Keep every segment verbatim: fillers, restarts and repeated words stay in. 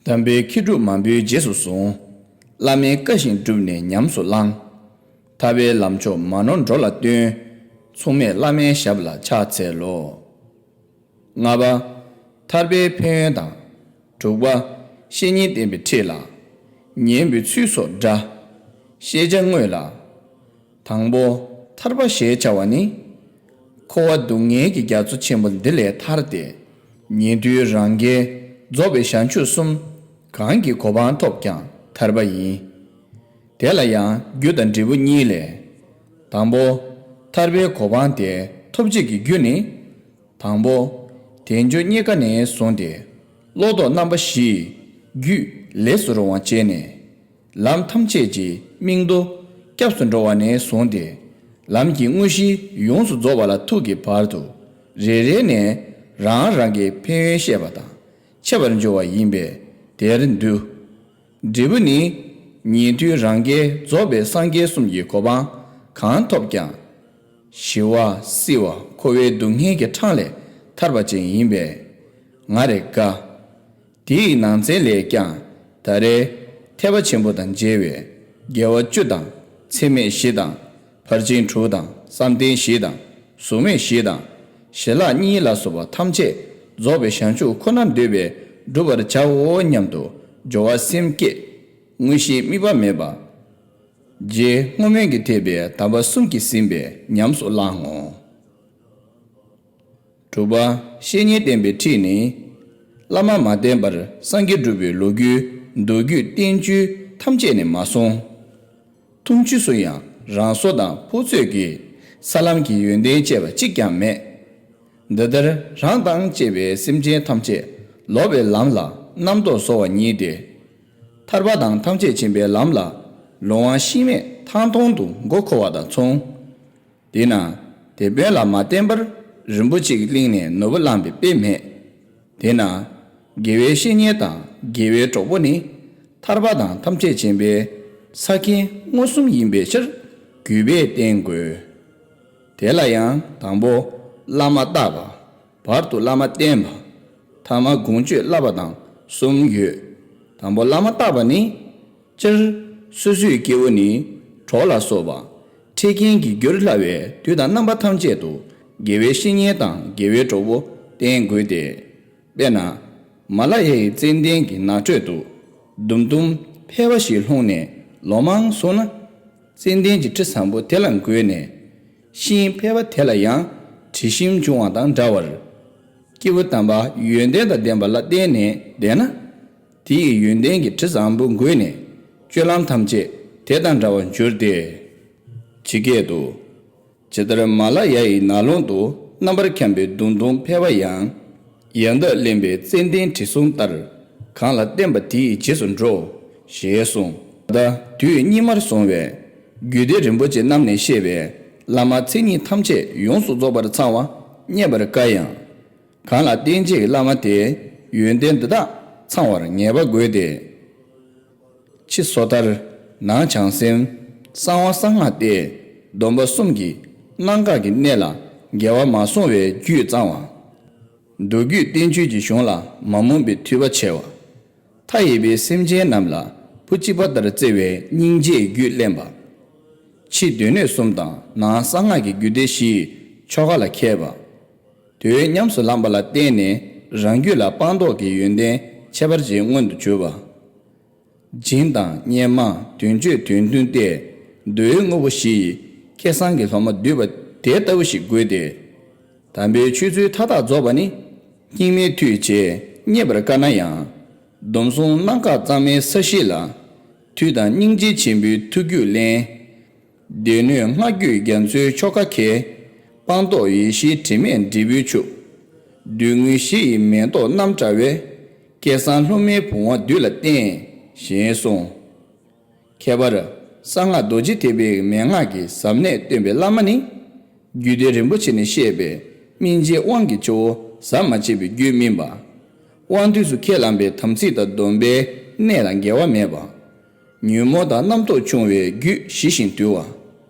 དམ་པའི་མཁས་གྲུབ་མང་པོའི་རྗེས་སུ་བཟུང་། བླ་མའི་བཀའ་བཞིན་བསྒྲུབས་ནས་ཉམས་སུ་བླང་། ཐར་པའི་ལམ་མཆོག་མ་ནོར་འགྲོ་ལ་སྟོན། མཚུངས་མེད་བླ་མའི་ཞབས་ལ་ཕྱག་འཚལ་ལོ། ལྔ་པ། ཐར་པའི་ཕན་ཡོན་དང་། དྲུག་པ། བཤེས་གཉེན་བསྟེན་པའི་ཁྲིད་ལ། ཉན་པའི་ཚུལ་སོགས་འདྲ། ཤེས་བྱ་དངོས་ལ། དང་པོ། ཐར་པ་ཞེས་བྱ་བ་ནི། འཁོར་བ་སྡུག་བསྔལ་གྱི་རྒྱ་མཚོ་ཆེན་པོ་འདི་ལས་ཐར་ཏེ། ཉན་ཐོས་རང་རྒྱལ་རྫོགས་པའི་བྱང་ཆུབ་གསུམ་གང་གི་གོ་འཕང་ཐོབ་ཀྱང་ཐར་པ་ཡིན། དེ་ལ་ཡང་རྒྱུ་དང་འབྲས་བུ་གཉིས་ལས། དང་པོ། ཐར་པའི་གོ་འཕང་དེ་ཐོབ་བྱེད་ཀྱི་རྒྱུ་ནི། དང་པོ། དལ་འབྱོར་རྙེད་དཀའ་ནས་བཟུང་སྟེ། བློ་ལྡོག་རྣམ་པ་བཞིའི་རྒྱུད་ལས་སུ་རུང་བ་བྱས་ནས། ལམ་ཐམས་ཅད་ཀྱི་སྨིན་མདོ་སྐྱབས་སུ་འགྲོ་བ་ནས་བཟུང་སྟེ། ལམ་གྱི་དངོས་གཞི་ཡོངས་སུ་རྫོགས་པ་ལ་ཐུག་གི་བར་དུ། རེ་རེ་ནས་རང་རང་གི་ཕན་ཡོན་བཤད་པ་དང་འཆད་པར་འགྱུར་བ་ཡིན་པས། དེར་འདུ། འབྲས་བུ་ནི། ཉན་ཐོས་རང་རྒྱལ་རྫོགས་པའི་སངས་རྒྱས་གསུམ་གྱི་གོ་འཕང་གང་ཐོབ་ཀྱང་། ཞི་བ་བསིལ་བ་འཁོར་བའི་སྡུག་བསྔལ་གྱི་འཕྲང་ལས་ཐར་པ་ཅན་ཡིན་པས། ང་རེ་དགའ། དེའི་ནང་ཚན་ལས་ཀྱང་ད་རེས་ཐེག་པ་ཆེན་པོ་དང་མཇལ་བའི་དགེ་བ་བཅུ་དང་ཚད་མེད་བཞི་དང་ཕར་ཕྱིན་དྲུག་དང་བསམ་གཏན་བཞི་དང་གཟུགས་མེད་བཞི་དང་ཞི་ལྷག་གཉིས་ལ་སོགས་པ་ཐམས་ཅད་རྫོགས་པའི་བྱང་ཆུབ་ཁོ་ན་འདོད་པས་བསྒྲུབ་པར་བྱའོ་སྙམ་དུ་སྦྱོར་བ་སེམས་བསྐྱེད། དངོས་གཞི་དམིགས་པ་མེད་པ། རྗེ་བསྔོ་སྨོན་གྱི་ཐེག་པའི་དམ་པ་གསུམ་གྱིས་ཟིན་པས་ཉམས་སུ་བླང་ངོ་། དྲུག་པ། བཤེས་གཉེན་བསྟེན་པའི་ཁྲིད་ནི། བླ་མ་མ་བསྟེན་པར་སངས་རྒྱས་སྒྲུབ་པའི་ལོ་རྒྱུས་མདོ་རྒྱུད་བསྟན་བཅོས་ཐམས་ཅད་ནས་མ་གསུངས། ཐུང་ཆུ་སུ་ཡང་རང་བཟོ་དང་ཕོ་ཚོད་ཀྱིས་ས་ལམ་གྱི་ཡོན་ཏན་བཅས་པ་གཅིག་ཀྱང་མེད། འདི་ལྟར་རང་དང་བཅས་པའི་སེམས་ཅན་ཐམས་ཅད་ལོག་པའི་ལམ་ལ་རྣམ་རྟོག་བཟོ་བ་ཉིད་དེ། ཐར་པ་དང་ཐམས་ཅད་མཁྱེན་པའི་ལམ་ལ་ལོང་བ་ཤེས་མེད་ཐང་སྟོང་དུ་མགོ་འཁོར་བ་དང་མཚུངས། དེས་ན་དེད་དཔོན་ལ་མ་བརྟེན་པར་རིན་པོ་ཆེ་བླངས་ནས་ནོར་བུ་བླངས་པའི་དཔེ་མེད། དེས་ན་དགེ་བའི་བཤེས་གཉེན་དང་དགེ་བའི་གྲོགས་པོ་ནི་ཐར་པ་དང་ཐམས་ཅད་མཁྱེན་པའི་ས་ཁྱིམ་མངོན་སུམ་ཡིན་པའི་ཕྱིར་གུས་པས་བསྟེན་དགོས། དེ་ལ་ཡང་དང་པོ་བླ་མ་བརྟག་པ། བར་དུ་བླ་མ་བསྟེན་པ། ཐ་མ་དགོངས་སྤྱོད་བསླབ་པ་དང་གསུམ་ཡོད། དང་པོ་བླ་མ་བརྟག་པ་ནི། སྤྱིར་སོ་སོའི་སྐྱེ་བོ་ནི་གྲོགས་ལ་སོགས་པ་འཕྲད་མཁན་གྱི་རྒྱུར་སླ་བས་དུས་དང་རྣམ་པ་ཐམས་ཅད་དུ་དགེ་བའི་བཤེས་གཉེན་དང་དགེ་བའི་གྲོགས་པོ་བསྟེན་དགོས་ཏེ། དཔེར་ན། མ་ལ་ཡའི་ཙན་དན་གྱི་ནགས་ཁྲོད་དུ་དུམ་དུམ་ཕལ་པ་ཞིག་ལྷུང་ནས་ལོ་མང་སོང་ན། ཙན་དན་གྱི་དྲི་བཟང་པོ་དེ་ལ་འགོས་ནས། ཤིང་ཕལ་པ་དེ་ལ་ཡང་དྲི་ཞིམ་འབྱུང་བ་དང་འདྲ་བར། སྐྱེས་བུ་དམ་པ་ཡོན་ཏན་དང་ལྡན་པ་ལ་བརྟེན་ནས་བསྡད་ན། དེ་ཡི་ཡོན་ཏན་གྱི་དྲི་བཟང་པོ་འགོས་ནས་སྤྱོད་ལམ་ཐམས་ཅད་དེ་དང་འདྲ་བར་འགྱུར་ཏེ། ཇི་སྐད་དུ། ཇི་ལྟར་མ་ལ་ཡ་ཡི་ནགས་ཀློང་དུ། རྣམ་པར་འཁྱམས་པའི་དུམ་དུམ་ཕལ་པ་ཡང་། ཡང་དག་བརླན་པའི་ཙན་དན་དྲི་བསུང་ལྟར། གང་ལ་བརྟེན་པ་དེ་ཡི་རྗེས་སུ་འགྲོ། ཞེས་གསུངས། ད་དུས་སྙིགས་མར་སོང་བས། རྒྱུད་སྡེ་རིན་པོ་ཆེ་རྣམས་ནས་བཤད་པའི་བླ་མ་མཚན་ཉིད་ཐམས་ཅད་ཡོངས་སུ་རྫོགས་པར་ཚང་བ་རྙེད་པར་དཀའ་ཡང་། གང་ལ་བརྟེན་བྱའི་བླ་མ་དེ་ཡོན་ཏན་འདི་དག་ཚང་བར་ངེས་པ་དགོས་ཏེ། ཕྱི་སོ་ཐར། ནང་བྱང་སེམས། གསང་བ་གསང་སྔགས་ཏེ། སྡོམ་པ་གསུམ་གྱི་གནད་འགག་གི་གནད་ལ་འགལ་བ་མ་སོང་བའི་རྒྱུད་གཙང་བ། མདོ་རྒྱུད་བསྟན་བཅོས་ཀྱི་གཞུང་ལ་མ་རྨོངས་པའི་ཐོས་པ་ཆེ་བ། མཐའ་ཡས་པའི་སེམས་ཅན་རྣམས་ལ་བུ་གཅིག་པ་ལྟར་བརྩེ་བའི་སྙིང་རྗེའི་རྒྱུད་བརླན་པ། ཕྱི་སྡེ་སྣོད་གསུམ་དང་ནང་གསང་སྔགས་ཀྱི་རྒྱུད་སྡེ་བཞིའི་ཆོ་ག་ལ་མཁས་པ། དོན་ཉམས་སུ་བླངས་པ་ལ་བརྟེན་ནས་རང་རྒྱུད་ལ་སྤངས་རྟོགས་ཀྱི་ཡོན་ཏན་ཁྱད་པར་ཅན་མངོན་དུ་གྱུར་པ། སྦྱིན་དང་སྙན་མ་དོན་སྤྱོད་དོན་མཐུན་ཏེ། མདོའི་དངོས་པོ་བཞི་ཡི་སྐལ་བཟང་གི་སློབ་མ་བསྡུས་པ་དེ་ལྟ་བུ་ཞིག་དགོས་ཏེ། དམ་པའི་ཆོས་ཚུལ་མཐའ་དག་རྫོགས་པ་ནི། སྙིགས་མའི་མཐུ་ཡིས་བྱས་རྙེད་པར་དཀའ་ན་ཡང་། སྡོམ་བཟུང་རྣམ་དཀར་གཙང་མའི་ས་གཞི་ལ། མཐུ་དང་སྙིང་རྗེ་ཆེན་པོའི་ཐུགས་རྒྱུད་བརླན། སྡེ་སྣོད་སྔགས་རྒྱུད་རྒྱ་མཚོའི་ཆོ་ག་མཁས། སྤངས་རྟོགས་ཡེ་ཤེས་དྲི་མེད་འབྲས་བུའི་ཆུ། སྡུག་བསྔལ་ཞི་ཡི་མེ་ཏོག་རྣམ་བཀྲ་བའི། སྐལ་བཟང་སློབ་མའི་བུང་བ་བདུད་ལ་བསྟེན། ཞེས་གསུངས། ཁྱད་པར་གསང་སྔགས་རྡོ་རྗེ་ཐེག་པའི་མན་ངག་གི་ཟབ་གནད་སྟོན་པའི་བླ་མ་ནི། རྒྱུད་སྡེ་རིན་པོ་ཆེ་ནས་བཤད་པའི་སྨིན་བྱེད་དབང་གི་ཆུ་བོ་ཟད་མ་བྱས་པའི་རྒྱུད་སྨིན་པ། དབང་དུས་སུ་ཁས་བླངས་པའི་དམ་ཚིག་དང་སྡོམ་པའི་གནད་ལ་འགལ་བ་མེད་པ། ཉོན་མོངས་དང་རྣམ་རྟོག་ཆུང་བའི་རྒྱུད་ཞི་ཞིང་དུལ་བ།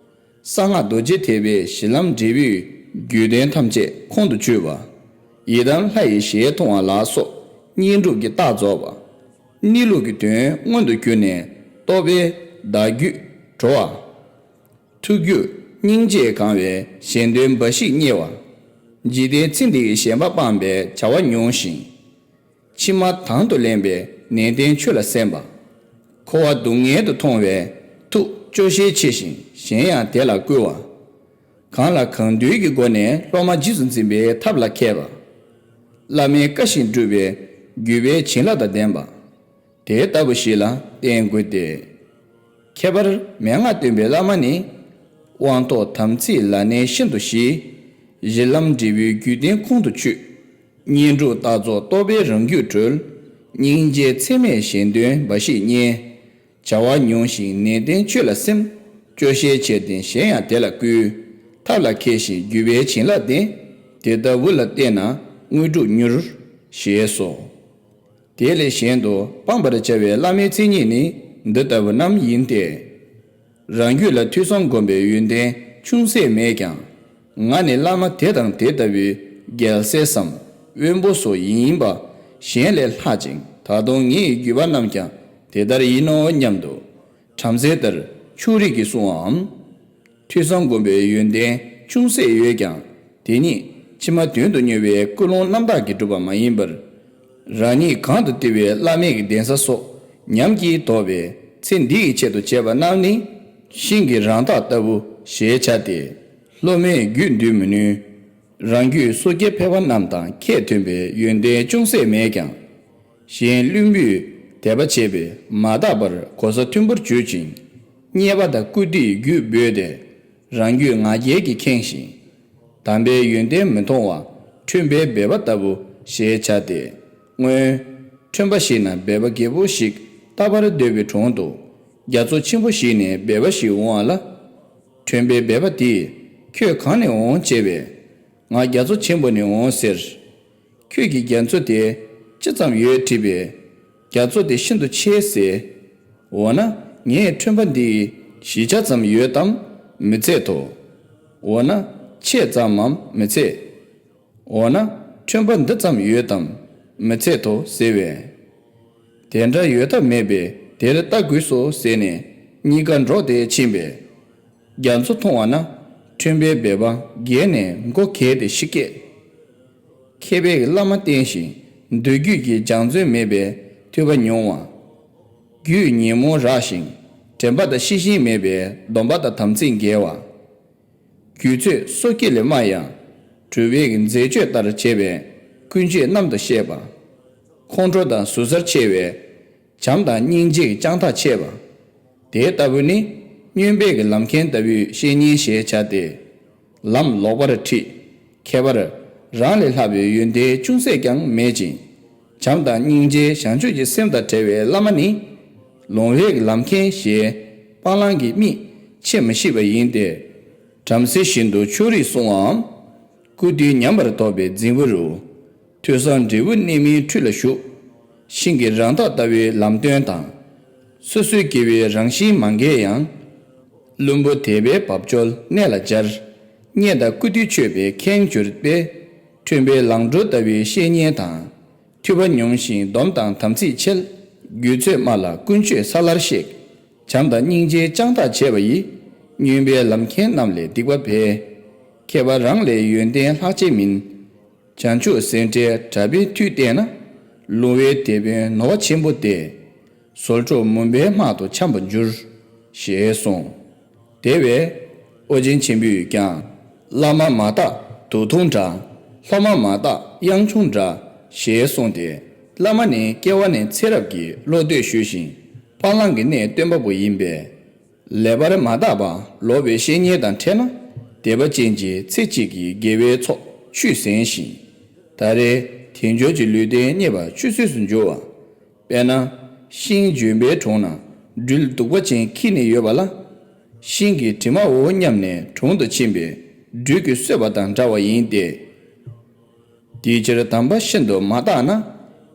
གསང་སྔགས་རྡོ་རྗེ་ཐེག་པའི་གཞི་ལམ་འབྲས་བུའི་རྒྱུད་དོན་ཐམས་ཅད་ཁོང་དུ་ཆུད་པ། ཡི་དམ་ལྷ་ཡི་ཞལ་མཐོང་བ་ལ་སོགས་བསྙེན་སྒྲུབ་ཀྱི་རྟགས་རྫོགས་པ། གནས་ལུགས་ཀྱི་དོན་མངོན་དུ་གྱུར་ནས་རྟོགས་པའི་བརྡ་བརྒྱུད་གྲོལ་བ། ཐུགས་རྒྱུད་སྙིང་རྗེས་གང་བའི་གཞན་དོན་འབའ་ཞིག་བརྙེས་པ། འཇིག་རྟེན་ཚེ་འདི་ཡི་ཞེན་པ་སྤངས་པའི་བྱ་བ་མྱོང་ཞིང་། ཕྱི་མ་དང་དུ་ལེན་པའི་ནན་ཏན་ཆོས་ལ་སེམས་པ། འཁོར་བ་སྡུག་བསྔལ་དུ་མཐོང་བའི་ཐུགས་སྐྱོ་ཤས་ཆེ་ཞིང་གཞན་ཡང་དེ་ལ་བསྐུལ་བ། གང་ལ་གང་འདུལ་གྱི་སྒོ་ནས་སློབ་མ་རྗེས་སུ་འཛིན་པའི་ཐབས་ལ་མཁས་པ། བླ་མའི་བཀའ་བཞིན་སྒྲུབ་པའི་བརྒྱུད་པའི་བྱིན་རླབས་དང་ལྡན་པ། དེ་ལྟ་བུ་ཞིག་ལ་བརྟེན་དགོས་ཏེ། ཁྱད་པར་མན་ངག་སྟོན་པའི་བླ་མ་ནི། དབང་ཐོག་དམ་ཚིག་ལ་གནས་ཤིན་ཏུ་ཞི། གཞི་ལམ་འབྲས་བུའི་རྒྱུད་ལྡན་ཁོང་དུ་ཆུད། བསྙེན་སྒྲུབ་རྟག་རྫོགས་རྟོགས་པའི་རང་རྒྱུད་གྲོལ། སྙིང་རྗེ་ཚད་མེད་གཞན་དོན་འབའ་ཞིག་བརྙེས། བྱ་བ་མྱོང་ཞིང་ནན་ཏན་ཆོས་ལ་སེམས། སྐྱོ་ཤས་ཆེར་ལྡན་གཞན་ཡང་དེ་ལ་བསྐུལ། ཐབས་ལ་མཁས་ཤིང་བརྒྱུད་པའི་བྱིན་རླབས་ལྡན། དེ་ལྟ་བུ་ལ་བརྟེན་ན་དངོས་གྲུབ་མྱུར། ཞེས་སོ། དེ་ལས་གཞན་དུ་སྤང་བར་བྱ་བའི་བླ་མའི་མཚན་ཉིད་ནི་འདི་ལྟ་བུ་རྣམས་ཡིན་ཏེ། རང་རྒྱུད་ལ་ཐོས་བསམ་སྒོམ་པའི་ཡོན་ཏན་ཅུང་ཟད་མེད་ཀྱང་། ང་ནི་བླ་མ་དེ་དང་དེ་ལྟ་བུའི་རྒྱལ་སྲས་སམ་དབོན་པོ་སོགས་ཡིན་པ་གཞན་ལས་ལྷག་ཅིང་། ད་དུང་ངེད་ཀྱི་བརྒྱུད་པ་རྣམས་ཀྱང་དེ་ལྟར་ཡིན་ནོ་སྙམ་དུ། བྲམ་ཟེ་ལྟར་ཕྱོགས་རིས་ཀྱིས་གསུང་བའམ། ཐོས་བསམ་སྒོམ་པའི་ཡོན་ཏན་ཅུང་ཟད་ཡོད་ཀྱང་། དེ་ཉིད་ཕྱི་མ་དོན་དུ་གཉེར་བའི་ཀུན་སློང་རྣམ་དག་གིས་གྲུབ་པ་མ་ཡིན་པར། རང་ཉིད་གང་དུ་བལྟས་པའི་བླ་མེད་ཀྱི་གདན་ས་སོགས་ཉམས་ཀྱིས་དོགས་པའི་ཚེ་འདི་ཡི་ཆེད་དུ་བྱས་པ་རྣམས་ནི། ཤིང་གི་རང་རྟགས་ལྟ་བུ་ཞེས་བྱ་སྟེ། སློབ་མས་རྒྱུད་འདུལ་མི་ནུས། རང་རྒྱུད་སོ་སྐྱེ་ཕལ་པ་རྣམས་དང་ཁྱད་མཐུན་པའི་ཡོན་ཏན་ཅུང་ཟད་མེད་ཀྱང་། གཞན་བླུན་པོས་དད་པ་བྱས་པས་མ་དག་པར་གོ་ས་མཐོན་པོར་གྱུར་ཅིང་། རྙེད་པ་དང་བཀུར་སྟིའི་རྒྱུད་བོས་ཏེ། རང་རྒྱུད་ང་རྒྱལ་གྱིས་ཁེངས་ཤིང་། དམ་པའི་ཡོན་ཏན་མི་མཐོང་བ་ཁྲོན་པའི་སྦལ་པ་ལྟ་བུ་ཞེས་བྱ་སྟེ། སྔོན། ཁྲོན་པ་ཞིག་ན་སྦལ་པ་རྒད་པོ་ཞིག་བལྟ་བར་སྡོད་པའི་དྲུང་དུ། རྒྱ་མཚོ་ཆེན་པོ་ཞིག་ནས་སྦལ་པ་ཞིག་འོང་བ་ལ། ཁྲོན་པའི་སྦལ་པ་དེས་ཁྱོད་གང་ནས་འོང་ཅེས་པས། ང་རྒྱ་མཚོ་ཆེན་པོ་ནས་འོང་ཟེར། ཁྱོད་ཀྱིས་རྒྱ་མཚོ་དེ་ཅི་ཙམ་ཡོད་དྲིས་པས། རྒྱ་མཚོ་དེ་ཤིན་ཏུ་ཆེ་ཟེར། འོ་ན་ངས་ཁྲོན་པ་འདི་བཞི་ཆ་ཙམ་ཡོད་དམ་མི་ཚད་དོ། འོ་ན་ཆེ་ཙམ་མམ་མི་ཚད། འོ་ན་ཁྲོན་པ་འདི་ཙམ་ཡོད་དམ་མི་ཚད་དོ་ཟེར་བས། དེ་འདྲ་ཡོད་ཐབས་མེད་པས་དེར་ལྟ་དགོས་སོ་ཟེར་ནས་གཉིས་ཀ་འགྲོགས་ཏེ་ཕྱིན་པས། རྒྱ་མཚོ་མཐོང་བ་ན་ཁྲོན་པའི་སྦལ་པ་བརྒྱལ་ནས་མགོ་གས་ཏེ་ཤི་སྐད། མཁས་པའི་བླ་མ་བསྟེན་ཞིང་མདོ་རྒྱུད་ཀྱི་སྦྱང་བརྩོན་མེད་པའི་ཐོས་པ་ཉུང་བ། རྒྱུད་ཉོན་མོངས་རགས་ཤིང་དྲན་པ་དང་ཤེས་བཞིན་མེད་པའི་སྡོམ་པ་དང་དམ་ཚིག་འགལ་བ། རྒྱུད་ཚོད་སོ་སྐྱེ་ལས་དམའ་ཡང་གྲུབ་པའི་མཛད་སྤྱོད་ལྟར་བྱས་པའི་ཀུན་སྤྱོད་རྣམ་དུ་བཤད་པ། ཁོང་ཁྲོ་དང་ཟུར་ཟར་ཆེ་བའི་བྱམས་དང་སྙིང་རྗེའི་དཔྱང་ཐག་ཆད་པ། དེ་ལྟ་བུ་ནི་སྨྱོན་པའི་ལམ་མཁན་ལྟ་བུའི་བཤེས་གཉེན་ཞེས་བྱ་སྟེ། ལམ་ལོག་པར་ཁྲིད། ཁྱད་པར་རང་ལས་ལྷག་པའི་ཡོན་ཏན་ཅུང་ཟད་ཀྱང་མེད་ཅིང་། བྱམས་དང་སྙིང་རྗེ་བྱང་ཆུབ་ཀྱི་སེམས་དང་བྲལ་བའི་བླ་མ་ནི། ལོང་བའི་ལམ་མཁན་ཞེས་སྤང་བླང་གི་མིག་ཕྱེ་མི་ཤེས་པ་ཡིན་ཏེ། བྲམ་ཟེ་བཞིན་དུ་ཕྱོགས་རིས་སྲུང་བའམ། སྐུ་དུས་ཉམས་པར་དོགས་པའི་རྫིང་བུ་རུ། ཐོས་བསམ་འབྲས་བུ་གནས་མིན་ཁྲུས་ལ་ཞུགས། ཤིང་གི་རང་རྟགས་ལྟ་བུའི་ལམ་སྟོན་དང་། སོ་སོའི་དགེ་བའི་རང་བཞིན་མ་འགལ་ཡང་། བླུན་པོ་དད་པའི་བབ་ཅོལ་གནས་ལ་སྦྱར། རྙེད་དང་བཀུར་སྟིའི་མཆོད་པའི་ཁེངས་གྱུར་པས། ཁྲོན་པའི་ལང་གྲོ་ལྟ་བུའི་བཤེས་གཉེན་དང་། ཐོས་པ་ཉུང་ཞིང་སྡོམ་དང་དམ་ཚིག་ཆེ། རྒྱུད་ཚོད་དམའ་ལ་ཀུན་སྤྱོད་ས་ལར་གཤེགས། བྱམས་དང་སྙིང་རྗེའི་དཔྱང་ཐག་ཆད་པ་ཡིས། སྨྱོན་པའི་ལམ་མཁན་རྣམས་ལས་སྡིག་པ་འཕེལ། མཁས་པ་རང་ལས་ཡོན་ཏན་ལྷག་ཆེས་མིན། བྱང་ཆུབ་སེམས་ཁྲལ་གྲྭ་པའི་མཐུས་བསྟེན་ན། ལོང་བའི་དེད་དཔོན་ནོར་བ་ཆེན་པོ་སྟེ། ཟོལ་གྲོགས་མུན་པའི་སྨག་ཏུ་འཁྱམས་པར་འགྱུར། ཞེས་གསུངས། དེ་བས་ཨོ་རྒྱན་ཆེན་པོས་ཀྱང་། བླ་མ་མ་དག་དུག་འཐུང་འདྲ། སློབ་མ་མ་དག་གཡང་ཆུང་འདྲ། ཞེས་གསུངས་ཏེ། བླ་མ་ནི་སྐྱེ་བ་ནས་ཚེ་རབས་ཀྱི་བློ་གཏོད་ཞུས་ཤིང་སྤང་བླང་གི་གནས་སྟོན་པ་པོ་ཡིན་པས། ལེགས་པར་མ་བརྟགས་པ་ལོག་པའི་བཤེས་གཉེན་དང་འཕྲད་ན། དད་པ་ཅན་གྱིས་ཚེ་གཅིག་གི་དགེ་བའི་ཚོགས་ཆུད་ཟིན་ཞིང་། ད་རེས་དལ་འབྱོར་གྱི་ལུས་རྟེན་རྙེད་པ་ཆུད་ཟོས་སུ་འགྱུར་བ། དཔེར་ན། ཤིང་ལྗོན་པའི་དྲུང་ན་སྦྲུལ་གདུག་པ་ཅན་འཁྱིལ་ནས་ཡོད་པ་ལ། ཤིང་གི་དྲི་མའོ་སྙམ་ནས་དྲུང་དུ་ཕྱིན་པས་སྦྲུལ་གྱིས་གསོད་པ་དང་འདྲ་བ་ཡིན་ཏེ། དེའི་ཕྱིར་དམ་པ་ཤིན་ཏུ་མ་བརྟགས་ན།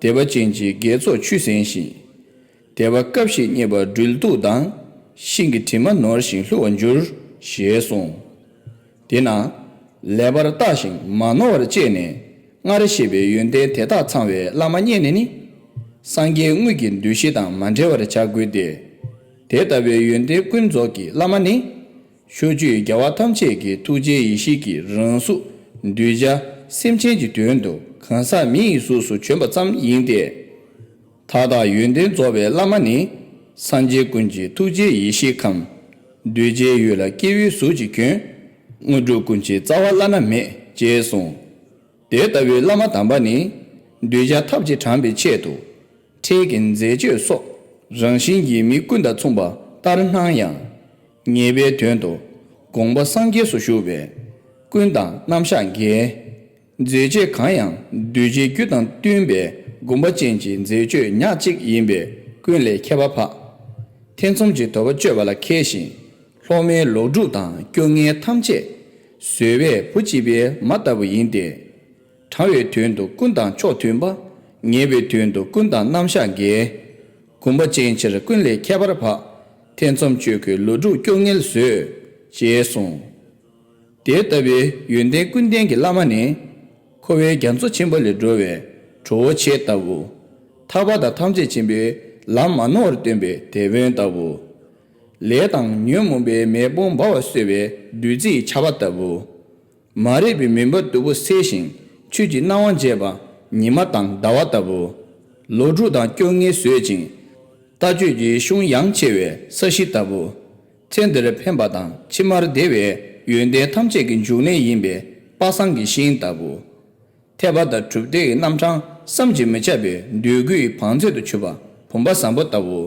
དད་པ་ཅན་གྱི་དགེ་ཚོགས་ཆུད་ཟིན་ཞིང་། དད་པ་སྐབས་ཤིག་རྙེད་པ་སྦྲུལ་གདུག་དང་། ཤིང་གི་དྲི་མ་ནོར་ཞིང་བསླུ་བར་འགྱུར། ཞེས་གསུངས། དེས་ན། ལེགས་པར་བརྟགས་ཤིང་མ་ནོར་བར་དཔྱད་ནས་སྔར་བཤད་པའི་ཡོན་ཏན་དེ་དག་ཚང་བའི་བླ་མ་རྙེད་ནས་ནི། སངས་རྒྱས་དངོས་ཀྱི་འདུ་ཤེས་དང་མ་བྲལ་བར་བྱ་དགོས་ཏེ། དེ་ལྟ་བུའི་ཡོན་ཏན་ཀུན་རྫོགས་ཀྱི་བླ་མ་ནི། ཕྱོགས་བཅུའི་རྒྱལ་བ་ཐམས་ཅད་ཀྱི་ཐུགས་རྗེའི་ཡེ་ཤེས་ཀྱི་རང་གཟུགས་གདུལ་བྱ་སེམས་ཅན་གྱི་དོན་དུ་གང་ཟག་མི་ཡི་གཟུགས་སུ་བྱོན་པ་ཙམ་ཡིན་ཏེ། མཐའ་དག་ཡོན་ཏན་རྫོགས་པའི་བླ་མ་ནི། སངས་རྒྱས་ཀུན་གྱི་ཐུགས་རྗེའི་ཡེ་ཤེས་ཁམས། གདུལ་བྱའི་ཡུལ་ལ་སྐྱེ་བོའི་གཟུགས་ཀྱིས་བྱོན། དངོས་གྲུབ་ཀུན་གྱི་རྩ་བ་བླ་ན་མེད་ཅེས་གསུངས། དེ་ལྟ་བུའི་བླ་མ་དམ་པ་ནི། གདུལ་བྱ་ཐབས་ཀྱིས་དྲངས་པའི་ཆེད་དུ། འཕྲལ་གྱི་མཛད་སྤྱོད་སོགས་རང་བཞིན་གྱིས་མི་ཀུན་དང་མཚུངས་པ་ལྟར་སྣང་ཡང་། ངེས་པའི་དོན་དུ་དགོངས་པ་སངས་རྒྱས་སུ་ཞུགས་པས། ཀུན་དང་རྣམ་གཞག་འགལ། མཛད་སྤྱོད་གང་ཡང་གདུལ་བྱའི་རྒྱུ་དང་བསྟུན་པའི་དགོངས་པ་ཅན་གྱི་མཛད་སྤྱོད་ཉག་གཅིག་ཡིན་པས་ཀུན་ལས་ཁྱད་པར་འཕགས། ཐེ་ཚོམ་གྱི་དོགས་པ་གཅོད་པ་ལ་མཁས་ཤིང་། སློབ་མའི་ལོག་སྒྲུབ་དང་སྐྱོ་ངལ་ཐམས་ཅད་བཟོད་པས་བུ་གཅིག་པའི་མ་ལྟ་བུ་ཡིན་ཏེ། དྲང་བའི་དོན་དུ་ཀུན་དང་ཕྱོགས་མཐུན་པ། ངེས་པའི་དོན་དུ་ཀུན་དང་རྣམ་གཞག་འགལ། དགོངས་པ་ཅན་ཕྱིར་ཀུན་ལས་ཁྱད་པར་འཕགས། ཐེ་ཚོམ་གཅོད་ཀྱི་ལོག་སྒྲུབ་སྐྱོ་ངལ་བཟོད། ཅེས་གསུངས། དེ་ལྟ་བུའི་ཡོན་ཏན་ཀུན་ལྡན་གྱི་བླ་མ་ནི། འཁོར་བའི་རྒྱ་མཚོ་ཆེན་པོ་ལས་སྒྲོལ་བའི་གྲོགས་བོ་ཆེ་ལྟ་བུ། ཐར་པ་དང་ཐམས་ཅད་མཁྱེན་པའི་ལམ་མ་ནོར་བར་སྟོན་པའི་དེད་དཔོན་ལྟ་བུ། ལས་དང་ཉོན་མོངས་པའི་མེ་དཔུང་འབར་བ་གསོད་པའི་བདུད་རྩིའི་ཆར་པ་ལྟ་བུ། མ་རིག་པའི་མུན་པ་རྡུལ་པོ་སེལ་ཞིང་ཆོས་ཀྱི་སྣང་བ་འབྱེད་པ་ཉི་མ་དང་ཟླ་བ་ལྟ་བུ། ལོག་སྒྲུབ་དང་སྐྱོ་ངལ་བཟོད་ཅིང་། ལྟ་སྤྱོད་ཀྱི་གཞུང་ཡངས་ཆེ་བའི་ས་གཞི་ལྟ་བུ། ཚེ་འདིར་ཕན་པ་དང་ཕྱི་མར་བདེ་བའི་ཡོན་ཏན་ཐམས་ཅད་ཀྱི་འབྱུང་གནས་ཡིན་པའི་དཔག་བསམ་གྱི་ཤིང་ལྟ་བུ། ཐེག་པ་དང་གྲུབ་མཐའི་རྣམ་གྲངས་བསམ་གྱིས་མི་ཁྱབ་པའི་འདོད་དགུའི་བང་མཛོད་དུ་གྱུར་པ་བུམ་པ་བཟང་པོ་ལྟ་བུ།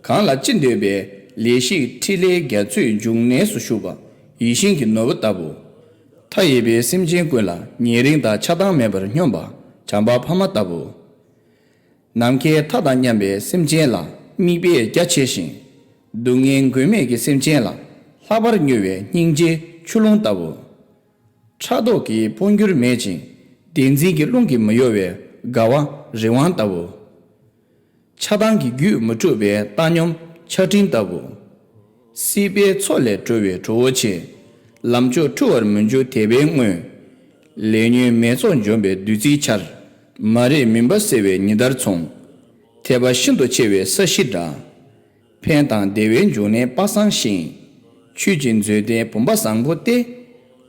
གང་ལ་ཅི་འདོད་པའི་ལས་ཤིག་ཕྲིན་ལས་རྒྱ་མཚོའི་འབྱུང་གནས་སུ་བཞུགས་པ་ཡིད་བཞིན་གྱི་ནོར་བུ་ལྟ་བུ། མཐའ་ཡས་པའི་སེམས་ཅན་ཀུན་ལ་ཉེ་རིང་དང་ཆགས་སྡང་མེད་པར་སྙོམས་པ་བྱམས་པ་འཕགས་མ་ལྟ་བུ། ནམ་མཁའི་མཐའ་དང་མཉམ་པའི་སེམས་ཅན་ལ་མིག་དཔེ་རྒྱ་ཆེ་ཞིང་། སྡུག་བསྔལ་མགོན་མེད་ཀྱི་སེམས་ཅན་ལ་ལྷག་པར་མྱུར་བའི་སྙིང་རྗེའི་ཆུ་ཀླུང་ལྟ་བུ། ཕྲག་དོག་གི་འཕོ་འགྱུར་མེད་ཅིང་བདེན་འཛིན་གྱི་རླུང་གིས་མི་གཡོ་བའི་དགའ་བ་རི་དབང་ལྟ་བུ། ཆགས་སྡང་གི་རྒྱུད་མི་འཁྲུགས་པའི་བཏང་སྙོམས་ཆར་སྤྲིན་ལྟ་བུ། སྲིད་པའི་མཚོ་ལས་སྒྲོལ་བའི་གྲོགས་བོ་ཆེ། ལམ་མཆོག་འཁྲུལ་བར་མི་འགྱུར་དེད་དཔོན་དངོས། ལས་ཉོན་མེ་ཚོགས་འཇོམས་པའི་བདུད་རྩིའི་ཆར། མ་རིག་མུན་པ་སེལ་བའི་ཉི་ཟླར་མཚུངས། ཐེག་པ་ཤིན་ཏུ་ཆེ་བའི་ས་གཞི་འདྲ། ཕན་དང་བདེ་བའི་འབྱུང་གནས་དཔག་བསམ་ཤིང་། ཆོས་ཀྱི་མཛོད་ལྡན་བུམ་པ་བཟང་པོ་སྟེ།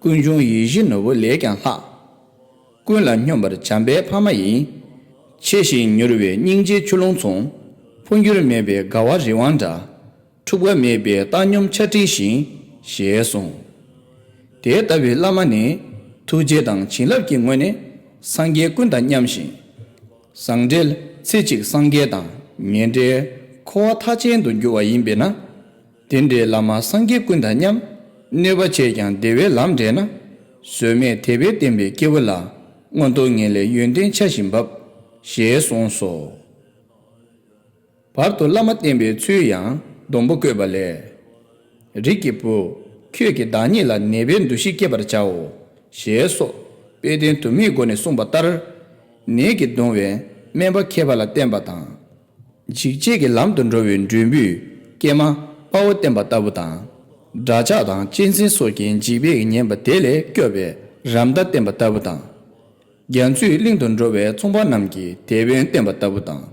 ཀུན་འབྱུང་ཡིད་བཞིན་ནོར་བུ་ལས་ཀྱང་ལྷག། ཀུན་ལ་སྙོམས་པར་བྱམས་པའི་འཕགས་མ་ཡིན། ཆེ་ཞིང་མྱུར་བའི་སྙིང་རྗེའི་ཆུ་ཀླུང་མཚུངས། འཕོ་འགྱུར་མེད་པའི་དགའ་བ་རི་དབང་འདྲ། འཁྲུག་པ་མེད་པའི་བཏང་སྙོམས་ཆར་སྤྲིན་བཞིན། ཞེས་གསུངས། དེ་ལྟ་བུའི་བླ་མ་ནི་ཐུགས་རྗེ་དང་བྱིན་རླབས་ཀྱི་ངོས་ནས་སངས་རྒྱས་ཀུན་དང་མཉམ་ཞིང་། ཟང་འབྲེལ་ཚེ་གཅིག་སངས་རྒྱས་དང་ཉེ་འབྲེལ་འཁོར་བ་མཐའ་ཅན་དུ་འགྱུར་བ་ཡིན་པས་ན། དེ་འདྲའི་བླ་མ་སངས་རྒྱས་ཀུན་དང་མཉམ། གནོད་པ་བྱས་ཀྱང་བདེ་བའི་ལམ་འདྲེན་ན། བཟོད་མེད་དད་པས་བསྟེན་པའི་སྐྱེ་བོ་ལ། མངོན་རྟོགས་ངེས་ལེགས་ཡོན་ཏན་ཆར་བཞིན་འབབ། ཞེས་གསུངས་སོ། བར་དུ་བླ་མ་བསྟེན་པའི་ཚུལ་ཡང་སྡོང་པོ་བཀོད་པ་ལས། རིགས་ཀྱི་བུ། ཁྱོད་ཀྱིས་བདག་ཉིད་ལ་ནད་པའི་འདུ་ཤེས་བསྐྱེད་པར་བྱའོ། ཞེས་སོགས་དཔེ་དོན་དུ་མའི་སྒོ་ནས་གསུངས་པ་ལྟར། ནད་ཀྱིས་གདུང་བའི་སྨན་པ་མཁས་པ་ལ་བསྟེན་པ་དང་། འཇིགས་བྱེད་ཀྱི་ལམ་དུ་འགྲོ་བའི་མགྲོན་བུས་ཀྱེ་མ་དཔའ་བོ་བསྟེན་པ་ལྟ་བུ་དང་། དགྲ་ཇག་དང་གཅན་གཟན་སོགས་ཀྱི་འཇིགས་པས་ཉེན་པ་དེ་ལས་སྐྱོབ་པའི་ར་མདའ་བསྟེན་པ་ལྟ་བུ་དང་། རྒྱ་མཚོའི་གླིང་དུ་འགྲོ་བའི་ཚོང་པ་རྣམས་ཀྱི་དེད་དཔོན་བསྟེན་པ་ལྟ་བུ་དང་།